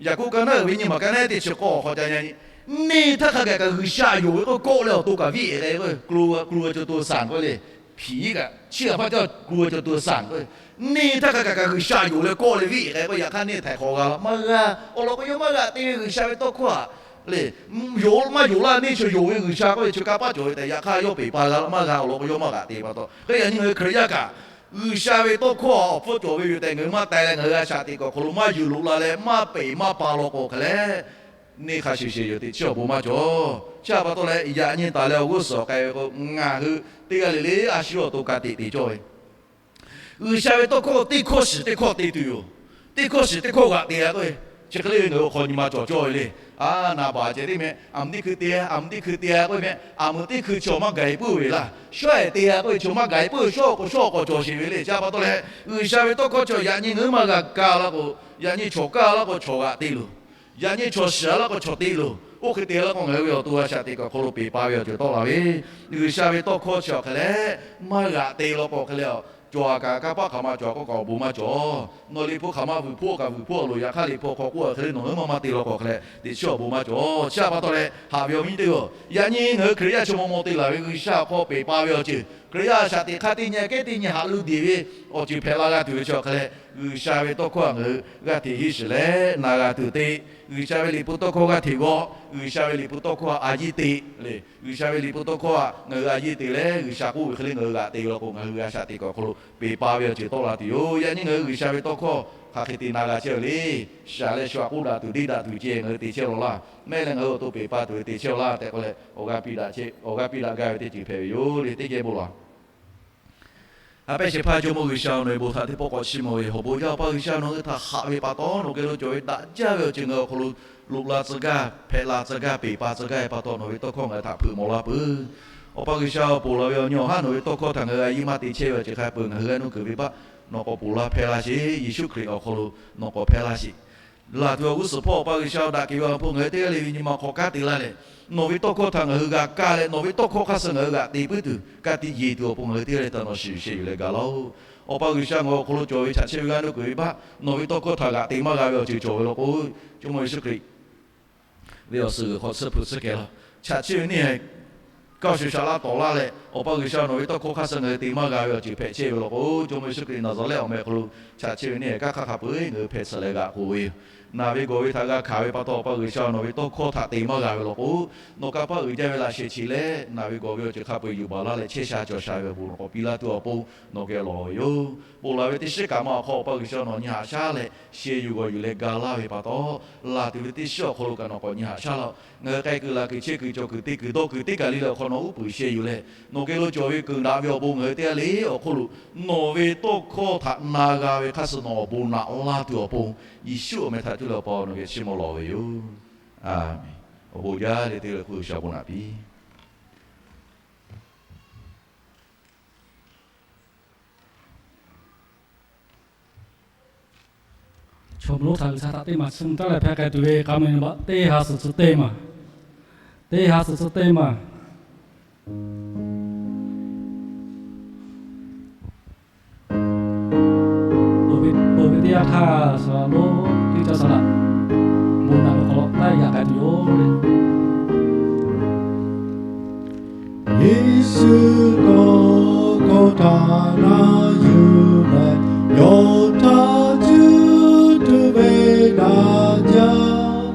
Yaˍkoˆ ka naˉ uiˍ ve nyiˇ maˬ ka naˉ teˇ chi k'awˇ awˬ hk'aw ca nyi nyi. Neˇ htaˇ hk'a gaˬ kaꞈ G'uiˬsha yonˍ ve k'oˆ kawˆ leh awˬ to kaꞈ viˆ-e k'o, klo klo ve cawˬ to sanˍ k'oˆ le. Hpiˍ kaꞈ chiˇ g'a hpaˇ caˇ klo ve cawˬ to sanˍ k'oˆ. Neˇ htaˇ hk'a gaˬ kaꞈ G'uiˬsha yonˍ leh kawˆ leh viˆ-e k'o, yaꞈ hk'aˇ neˇ htaiˍ hk'awꞈ g'a laˇ maˇ g'a. Awˬ lawn k'o yawˇ maˇ g'aꞈ te ve G'uiˬsha ve tawˇ hkawˇ htaꞈ le. Yonˍ maˇ yonˍ laˇ, neˇ chi yonˍ ve G'uiˬsha k'oˆ ve chi kanˇ paˆ cawˬ ve tehꞈ yaꞈ hk'aˇ yawˇ peˬ pa g'a laˇ maˇ g'a. Awˬ lawn k'o yawˇ maˇ g'aꞈ te pa taw hk'e yaꞈ nyi ngaˬ hui Hkriꞈ yaˇ kaꞈ G'uiˬsha ve tawˇ hkawˇ awˬ hpfuhˇ cawˬ ve yoˬ tehꞈ ngaˬ hui maˇ teh leh ngaˬ hui a shaꞈ teꞈ kawꞈ hk'aw lo maˇ yuˬ loꞈ la leh maˇ peˬ maˇ pa law k'o hk'e leh, neˇ hk'a shuˍ sheˍ yoˬ teꞈ chiˇ awˬ bon maˇ cawˬ. Chi pa taw leh yaꞈ nyi taˍ leh awˬ g'uˇ suhˍ k'ai ve k'o, ngaˬ hui teˇ g'aˇ le le a shu yawˇ awˬ to ka teꞈ te cawˇ ve G'uiˬsha ve tawˇ hkawˇ teˇ hkawˇ shiˍ teˇ hkawˇ te tuˬ yoˬ. Teˇ hkawˇ shiˍ teˇ hkawˇ g'aꞈ te-a k'oˆ ve, chi hk'e le ve ngaˬ hui awˬ hk'aw nyi ma cawˬ cawˇ ve le. A, naˍ baˍ ceh teˇ meh aˬ meuꞈ teˇ hkui te-a, aˬ meuꞈ teˇ hkui te-a k'oˆ ve meh, aˬ meuꞈ teˇ hkui chaw maˇ gaˬ-e puiˉ ve laˇ. Shawˉ-ehˍ te-a k'oˆ ve chaw maˇ gaˬ-e puiˉ ve, shawˉ k'o shawˉ k'awꞈ cawˬ sheˍ ve le. Chi pa taw leh G'uiˬsha ve tawˇ hkawˇ chaw yaꞈ nyi ngaˬ hui maˇ g'a kaˇ laˇ k'o, yaꞈ nyi chaw kaˇ laˇ k'o chaw g'aꞈ te loˬ. Yaꞈ nyi chaw shiˍ laˇ k'o chaw te loˬ. Oˇ hk'e te laˇ k'o ngaˬ hui ve awˬ to a shaꞈ teꞈ kawꞈ hk'aw lo peˬ pa ve awˬ ceuˬ tawˆ la ve, G'uiˬsha ve tawˇ hkawˇ chi awˬ hk'e leh maˇ g'aꞈ te law k'o hk'e leh, cawˬ-a kaꞈ kanˇ paˆ hk'aˬ ma cawˬ k'oˆ kaꞈ awˬ bon maˇ cawˬ. Nawˬ liꞈ hpu hk'aˬ ma vuiˬ hpoˆ kaꞈ vuiˬ hpoˆ a loˬ, yaꞈ hk'aˇ liꞈ hpu awˬ hk'aw k'oˆ a hk'e le nawˬ hui maˇ maˇ te law k'o hk'e leh teꞈ chiˇ awˬ bon maˇ cawˬ. Chi pa taw leh haꞈ ve awˬ viˉ teˇ g'aˇ, yaꞈ nyi ngaˬ hui Hkriꞈ yaˇ chaw maw maw te laˬ ve G'uiˬsha awˬ hk'aw peˬ pa ve awˬ ceuˬ Hkriꞈ yaˇ a shaꞈ teꞈ hk'aˇ teˇ nyi kehˉ teˇ nyi haꞈ lu deˬ ve awˬ ceuˬ hpehꞈ la g'a tuˬ ve chi awˬ hk'a leh, G'uiˬsha ve tawˇ hkawˇ htaꞈ ngaˬ hui g'aˇ hteꞈ henˇ shiˍ leh na g'a tuˬ te, G'uiˬsha ve liꞈ hpu tawˇ hkawˇ g'aˇ hteꞈ g'awˇ, G'uiˬsha ve liꞈ hpu tawˇ hkawˇ htaꞈ a yiˇ te le. G'uiˬsha ve liꞈ hpu tawˇ hkawˇ htaꞈ ngaˬ hui a yiˇ te leh G'uiˬsha k'oˆ ve hk'e le ngaˬ hui g'aꞈ te ve law k'o, ngaˬ hui a shaꞈ teꞈ kuiˬ awˬ hk'aw lo peˬ pa ve awˬ ceuˬ tawˆ la tuˬ yoˬ. Yaꞈ nyi ngaˬ hui G'uiˬsha ve tawˇ hkawˇ hk'aˬ hk'e te na g'a chehˇ ve le. Shaˍ leh shu aꞈ k'oˆ daꞈ tuˬ deˇ daꞈ tuˬ ceh ngaˬ hui te chehˇ law laˇ. Mehˆ leh ngaˬ hui awˬ to peˬ pa tuˬ ve te chehˇ laˇ tehꞈ k'oˆ leh, awˬ g'aˇ piˇ daꞈ gaˇ ve teˇ ceuˬ hpehꞈ ve yoˬ le. Teˇ geh bon lawˬ. A pehˉ shehˍ hpaˇ Jawˇmawˇ G'uiˬsha, nawˬ ve bon htaꞈ teˇ pawˆ k'awꞈ chiˇ mvuh ve yoˬ. Awˬ bon jaˇ Awˬ pa G'uiˬsha, nawˬ hui htaꞈ haꞈ ve pa taw, nawˬ geh lo cawˬ ve daꞈ jaˇ ve awˬ ceuˬ ngaˬ hui awˬ hk'aw lo loꞈ la tcuh gaˇ, hpehꞈ la tcuh gaˇ, peˬ pa tcuh gaˇ ve pa taw, nawˬ ve tawˇ hkawˇ ngaˬ hui htaꞈ hpeuꞈ mawˬ la peuˬ. Awˬ pa G'uiˬsha, ponˬ laˬ ve awˬ nyi awˬ haˉ nawˬ ve tawˇ hkawˇ htaꞈ ngaˬ hui a yiˇ maˇ te chehˇ ve awˬ ceuˬ hk'a peu-eˬ ngaˬ hui g'a nuˇ kuiˬ ve baˆ, nawˬ k'awꞈ ponˬ laˇ hpehˇ laˇ sheˍ. Yeˍsuˆ Hkriꞈ awˬ hk'aw lo nawˬ k'awꞈ hpehˇ laˇ sheˍ. Laˬ tuˬ awˬ g'uˇ suhˍ hpawˇ Awˬ pa G'uiˬsha, daꞈ kehˬ ve awˬ ha hpu ngaˬ hui teˇ g'aˇ le ve nyi ma hk'aw kanˉ te laˇ leh, nawˬ ve tawˇ hkawˇ htaꞈ ngaˬ hui g'a kaˇ leh, nawˬ ve tawˇ hkawˇ hk'aˇ suh ngaˬ hui g'aꞈ te puiˉ tuˬ, ka tiꞈ yeˬ tuˬ awˬ pon ngaˬ hui teˇ g'aˇ le htaꞈ nawˬ shiˍ sheh yuˬ leh gaˬ laˇ-oˆ. Awˬ pa G'uiˬsha, ngaˬ hui awˬ hk'aw lo cawˬ ve chaꞈ chehˇ ve g'aˇ nuˇ kuiˬ ve baˆ, nawˬ ve tawˇ hkawˇ htaꞈ g'aꞈ te maˇ g'a ve awˬ ceuˬ cawˬ ve law k'o, Jawˇmawˇ Yeˍsuˆ Hkriꞈ ve awˬ suhˍ g'uiˬ hk'aw tsuhˇ hpeuꞈ tsuhˇ kehˬ laˇ. Chaꞈ chehˇ ve neˇ haiˬ kaˇ shuˍ shaꞈ laˇ tawˍ laˇ leh, Awˬ pa G'uiˬsha, nawˬ ve tawˇ hkawˇ hk'aˇ suh ngaˬ hui te maˇ g'a ve awˬ ceuˬ hpehꞈ chehˇ ve law k'o, Jawˇmawˇ Yeˍsuˆ Hkriꞈ Naˍzaˍrehˆ awˬ meh awˬ hk'aw lo chaꞈ chehˇ ve neˇ haiˬ kanˉ hk'aˇ hk'a peu-eˬ ngaˬ hui hpehꞈ tsuhꞈ leh g'aꞈ k'oꞈ ve yoˬ. Naˬ ve gawˬ ve htaꞈ g'a hkanˍ ve pa taw, Awˬ pa G'uiˬsha, nawˬ ve tawˇ hkawˇ htaꞈ te maˇ g'a ve law k'o, nawˬ kanˇ paˆ uiˍ jaˇ ve laꞈ sheh chi leh naˬ ve gawˬ ve awˬ ceuˬ hk'a peu-eˬ yuˬ baˬ laˇ leh chehˇ sha cawˬ sha ve awˬ bon nawˬ k'awꞈ piˇ laˇ tuˬ awˬ pon nawˬ geh lawˬ ve yoˬ. Ponˬ laˬ ve teˇ shiˉ kaꞈ ma awˬ hk'aw Awˬ pa G'uiˬsha nawˬ nyi haꞈ shaˉ leh sheh yuˬ g'awˬ yuˬ leh ga laˇ ve pa taw, laˬ tuˬ ve teˇ shiˉ awˬ hk'aw lo kaꞈ nawˬ k'awꞈ nyi haꞈ shaˉ laˇ. Ngaˬ hui k'ai kuiˬ laˬ kuiˬ chehˇ kuiˬ cawˬ kuiˬ te kuiˬ dawˇ kuiˬ teˇ kaˬ le le awˬ hk'aw nawˬ uˉ peunˍ sheh yuˬ leh, nawˬ geh lo cawˬ ve kuiˬ daꞈ ve awˬ pon ngaˬ hui teˇ g'aˇ le awˬ hk'oˆ lo nawˬ ve tawˇ hkawˇ htaꞈ na g'a ve hk'aˇ suh nawˬ awˬ bon naꞈ laˇ tuˬ awˬ pon, Yeˍsuˆ awˬ meh htaꞈ cuˇ leh Awˬ pa nawˬ geh chiˇ mvuh lawˬ ve yoˬ. Aˬmenˍ. Awˬ bon jaˇ le teˇ le hk'oˆ G'uiˬsha awˬ bon naꞈ piˇ. Chaw mawˇ lonˉ htaꞈ G'uiˬsha htaꞈ teˇ maˬ chiˇ mvuh taˉ leh hpehˇ k'ai tuˬ ve k'a mui nyi ma teˇ ha suhˍ tcuh teˇ maˬ, teˇ ha suhˍ tcuh teˇ maˬ. Peuˬ ve teˇ yanˇ htaˇ, saˍ laꞈ lonˉ teˇ caˇ saˍ laꞈ bon naꞈ ve hk'aw lo taˇ yaꞈ k'ai tuˬ yoˬ. Yeˍsuˆ nawˬ hkawˇ htaꞈ na yuˬ leh, yawˇ htaꞈ cuˇ tuˬ ve daꞈ jaˇ.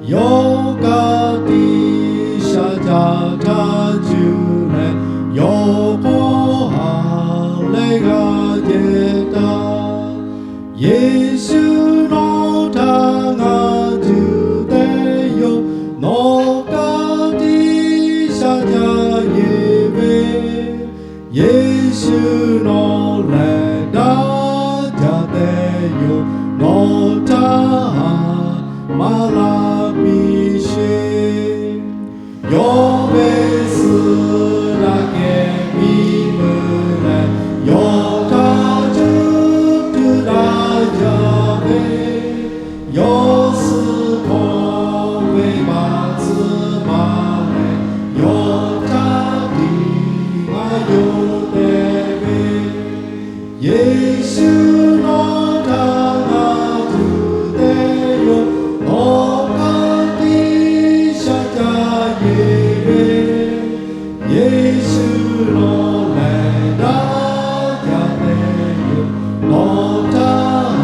Yawˇ ka tiꞈ shaˍ caꞈ htaˇ cuˇ leh, yawˇ hk'aw ha leh g'a jehˬ taˍ. Yeˍsuˆ nawˬ htaꞈ ngaˬ tuˬ te yoˬ. Nawˬ ka tiꞈ shaˍ caꞈ yeˬ ve, Yeˍsuˆ nawˬ lehˬ daꞈ jaˇ te yoˬ. Nawˬ htaꞈ maˍ laˇ piˇ sheˍ. Yawˇ ve suh daꞈ kehˬ piˇ peuˬ leh, yawˇ htaꞈ cuˇ tuˬ daꞈ jaˇ ve, yawˇ suh hk'aw ve maˇ tcuhˉ maˇ leh, yawˇ htaꞈ tiꞈ maˇ yonˍ tehꞈ ve, Yeˍsuˆ nawˬ htaꞈ ngaˬ tuˬ te yoˬ. Nawˬ ka tiꞈ shaˍ caꞈ yeˬ ve, Yeˍsuˆ nawˬ lehˬ daꞈ jaˇ te yoˬ. Nawˬ htaꞈ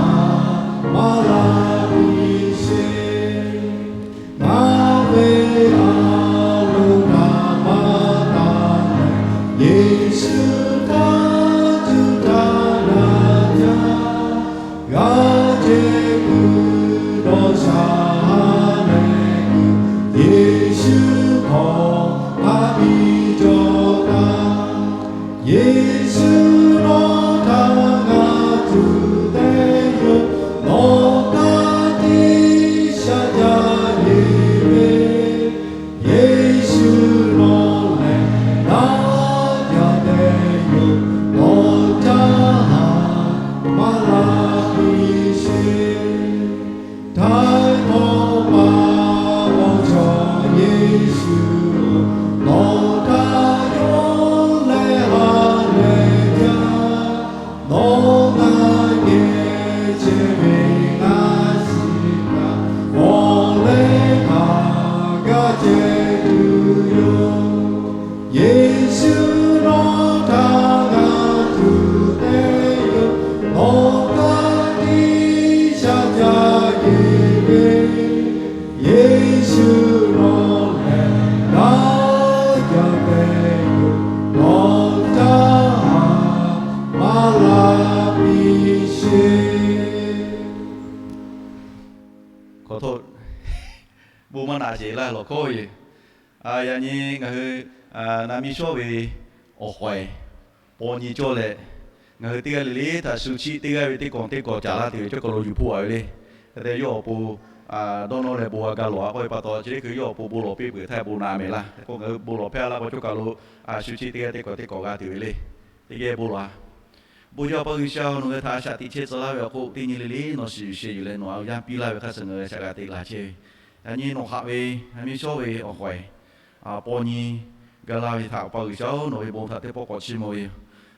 maˍ laˇ piˇ sheˍ. Ngaˬ ve a loˍ htaꞈ maˇ taˍ leh, Yeˍsuˆ htaꞈ cuˇ htaˇ na jaˇ. G'a ceh kuiˬ dawˇ sha leh kuiˬ, Yeˍsuˆ hk'aw haˉ piˇ cawˬ taˍ. Yeˍsuˆ nawˬ htaꞈ ngaˬ tuˬ te yoˬ. Nawˬ ka tiꞈ shaˍ caꞈ yeˬ ve, Yeˍsuˆ nawˬ lehˬ daꞈ jaˇ te yoˬ. Nawˬ htaꞈ maˍ laˇ piˇ sheˍ. Htaiˍ hk'awꞈ paˍ awˬ chaw Yeˍsuˆ, nawˬ htaꞈ yonˍ leh ha lehˬ jaˇ. Naꞈ ceˬ laˇ lawˬ hkawˉ ve yoˬ. Yaꞈ nyi ngaˬ hui naꞈ miˇ shawˉ ve awˬ hawehˍ paw nyi cawˇ leh, ngaˬ hui teˇ g'aˇ le le htaꞈ shu chiˆ teˇ g'aˇ ve teˇ kawˍ teˇ kawˍ caˍ laˇ tuˬ ve cawˇ kaˬ lo yuˬ hpoˆ a ve le. Hk'e te yawˇ awˬ pon dawˇ nawˇ leh bon g'a ga lawˬ a k'oˆ ve pa taw, chi teˇ hkui yawˇ awˬ pon bon lawˬ piˇ peuˬ htaˇ bon naꞈ mehˍ laˇ k'o, ngaˬ hui bon lawˬ hpehˇ laˇ k'o, cawˇ kaˬ lo shu chiˆ teˇ g'aˇ teˇ kawˍ teˇ kawˍ g'a tuˬ ve le. Teˇ geh bon lawˬ a. Bon jaˇ Awˬ pa G'uiˬsha, nawˬ hui htaꞈ a shaꞈ teꞈ chehˇ tcuh laˇ ve awˬ hk'oˆ teˇ nyi le le nawˬ shiˍ yuˬ sheh yuˬ leh nawˬ a yanˇ piˇ laˇ ve hk'a shuˍ ngaˬ hui a shaꞈ g'a teꞈ la chehˇ ve. Yaꞈ nyi nawˬ haꞈ ve, yaꞈ nyi shawˉ ve awˬ hawehˍ paw nyi ga laˇ ve htaꞈ Awˬ pa G'uiˬsha-oˬ, nawˬ ve bon htaꞈ teˇ pawˆ k'awꞈ chiˇ mvuh ve yoˬ.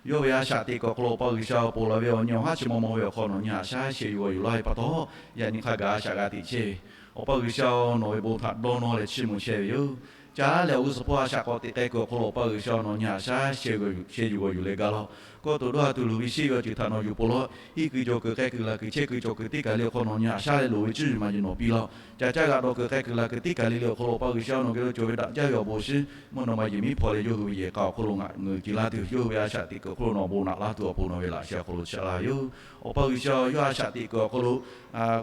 Yawˇ ve a shaꞈ teꞈ kuiˬ awˬ hk'aw lo Awˬ pa G'uiˬsha awˬ pon laˬ ve awˬ nyi awˬ haˉ chi maw maw ve awˬ hk'aw nawˬ nyi haꞈ shaˉ sheh yuˬ g'aw yuˬ laˇ ve pa taw, yaꞈ nyi hk'a gaˬ a shaꞈ g'a teꞈ chehˇ ve. Awˬ pa G'uiˬsha-oˬ, nawˬ ve bon htaꞈ dawˇ nawˇ leh chiˇ mvuh chehˇ ve yoˬ. Caˇ leh awˬ g'uˇ suhˍ hpawˇ a shaꞈ k'awꞈ teꞈ k'ai kuiˬ awˬ hk'aw lo Awˬ pa G'uiˬsha nawˬ nyi haꞈ shaˉ sheh yuˬ g'aw yuˬ leh ga laˇ-oˬ. Kawˇ toꞈ dawˇ ha tuˬ loˍ ve sheˆ ve awˬ ceuˬ htaꞈ nawˬ yuˬ pon laˇ-oˬ. Hiˆ kuiˬ jawˬ kuiˬ k'ai kuiˬ laˬ kuiˬ chehˇ kuiˬ cawˬ kuiˬ teˇ kaˬ le awˬ hk'aw nawˬ nyi haꞈ shaˉ leh loˍ ve cuˇ yiˍ maˍ yiˍ nawˬ piˇ laˇ-oˬ. Ca caˇ g'aꞈ dawˬ kuiˬ k'ai kuiˬ laˬ kuiˬ teˇ kaˬ le le awˬ hk'aw lo Awˬ pa G'uiˬsha nawˬ geh lo cawˬ ve daꞈ jaˇ ve awˬ bon awˬ shinˉ mvuhˇ naw ma yehˬ miˉ hpaw leh yawˇ hui ve yehˬ k'a awˬ hk'aw lo ngaˬ ngeuˍ ce laˇ tuˬ, yawˇ hui ve a shaꞈ teꞈ kuiˬ awˬ hk'aw lo nawˬ awˬ bon naꞈ laˇ tuˬ awˬ pon nawˬ ve laꞈ sheh awˬ hk'aw lo chiˇ aꞈ laˇ ve yoˬ. Awˬ pa G'uiˬsha yawˇ a shaꞈ teꞈ kuiˬ awˬ hk'aw lo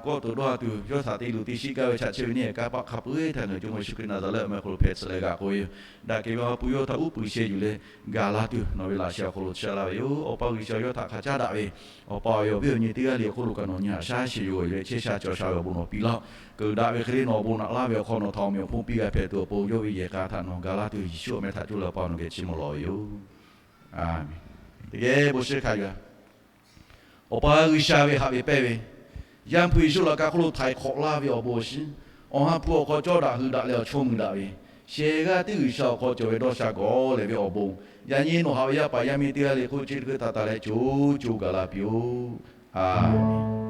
kawˇ toꞈ dawˇ ha tuˬ yawˇ htaꞈ te luˬ te shiˆ gaˇ ve chaꞈ chehˇ ve neˇ kanˇ paˆ hk'a peu-eˬ htaꞈ ngaˬ hui Jawˇmawˇ Yeˍsuˆ Hkriꞈ Naˍzaˍrehˆ awˬ meh awˬ hk'aw lo hpehꞈ tcuh leh g'aꞈ k'oˆ ve yoˬ. Daꞈ kehˬ ve Awˬ ha hpu yawˇ htaꞈ uˉ peunˍ sheh yuˬ leh ga laˇ tuˬ nawˬ ve laꞈ sheh awˬ hk'aw lo chiˇ aꞈ laˇ ve yoˬ. Awˬ pa G'uiˬsha yawˇ htaꞈ hk'a caˉ daꞈ ve awˬ pa awˬ e awˬ viˉ awˬ nyi teˇ g'aˇ le awˬ hk'oˆ lo kaꞈ nawˬ nyi haꞈ shaˉ sheh yuˬ g'aw yuˬ leh chehˇ sha cawˬ sha ve awˬ bon nawˬ piˇ laˇ-oˬ. Keuˍ daꞈ ve hk'e le nawˬ awˬ bon naꞈ laˇ ve awˬ hk'aw nawˬ htaꞈ awˬ meꞈ awˬ hponˇ piˇ g'a hpehꞈ tuˬ awˬ pon yawˇ ve yehˬ k'a htaꞈ nawˬ ga laˇ tuˬ Yeˍsuˆ awˬ meh htaꞈ coˇ leh Awˬ pa nawˬ geh chiˇ mvuh lawˬ ve yoˬ. Aˬmenˍ. Teˇ geh bon shiˍ hkanˍ yuˬ-a. Awˬ pa G'uiˬsha ve haꞈ ve pehnˇ ve, Yaˇ hpu Yeˍsuˆ laꞈ ka hk'oˆ lo htaiˍ hk'awꞈ laˇ ve awˬ bon awˬ shinˉ, Awˬ ha hpu awˬ hk'aw cawˇ daꞈ hui daꞈ leh awˬ chawˇ mui daꞈ ve, shehˍ g'aˇ tiˉ G'uiˬsha awˬ hk'aw cawˬ ve dawˇ sha gawˬ lehˬ ve awˬ bon, yaꞈ nyi nawˬ haꞈ ve yaˇ paˍ yaˇ miˇ teˇ g'aˇ le hk'oˆ chi teˇ hkui taˍ taˍ leh co co gaˬ la piˇ-oˆ. Aˬmenˍ.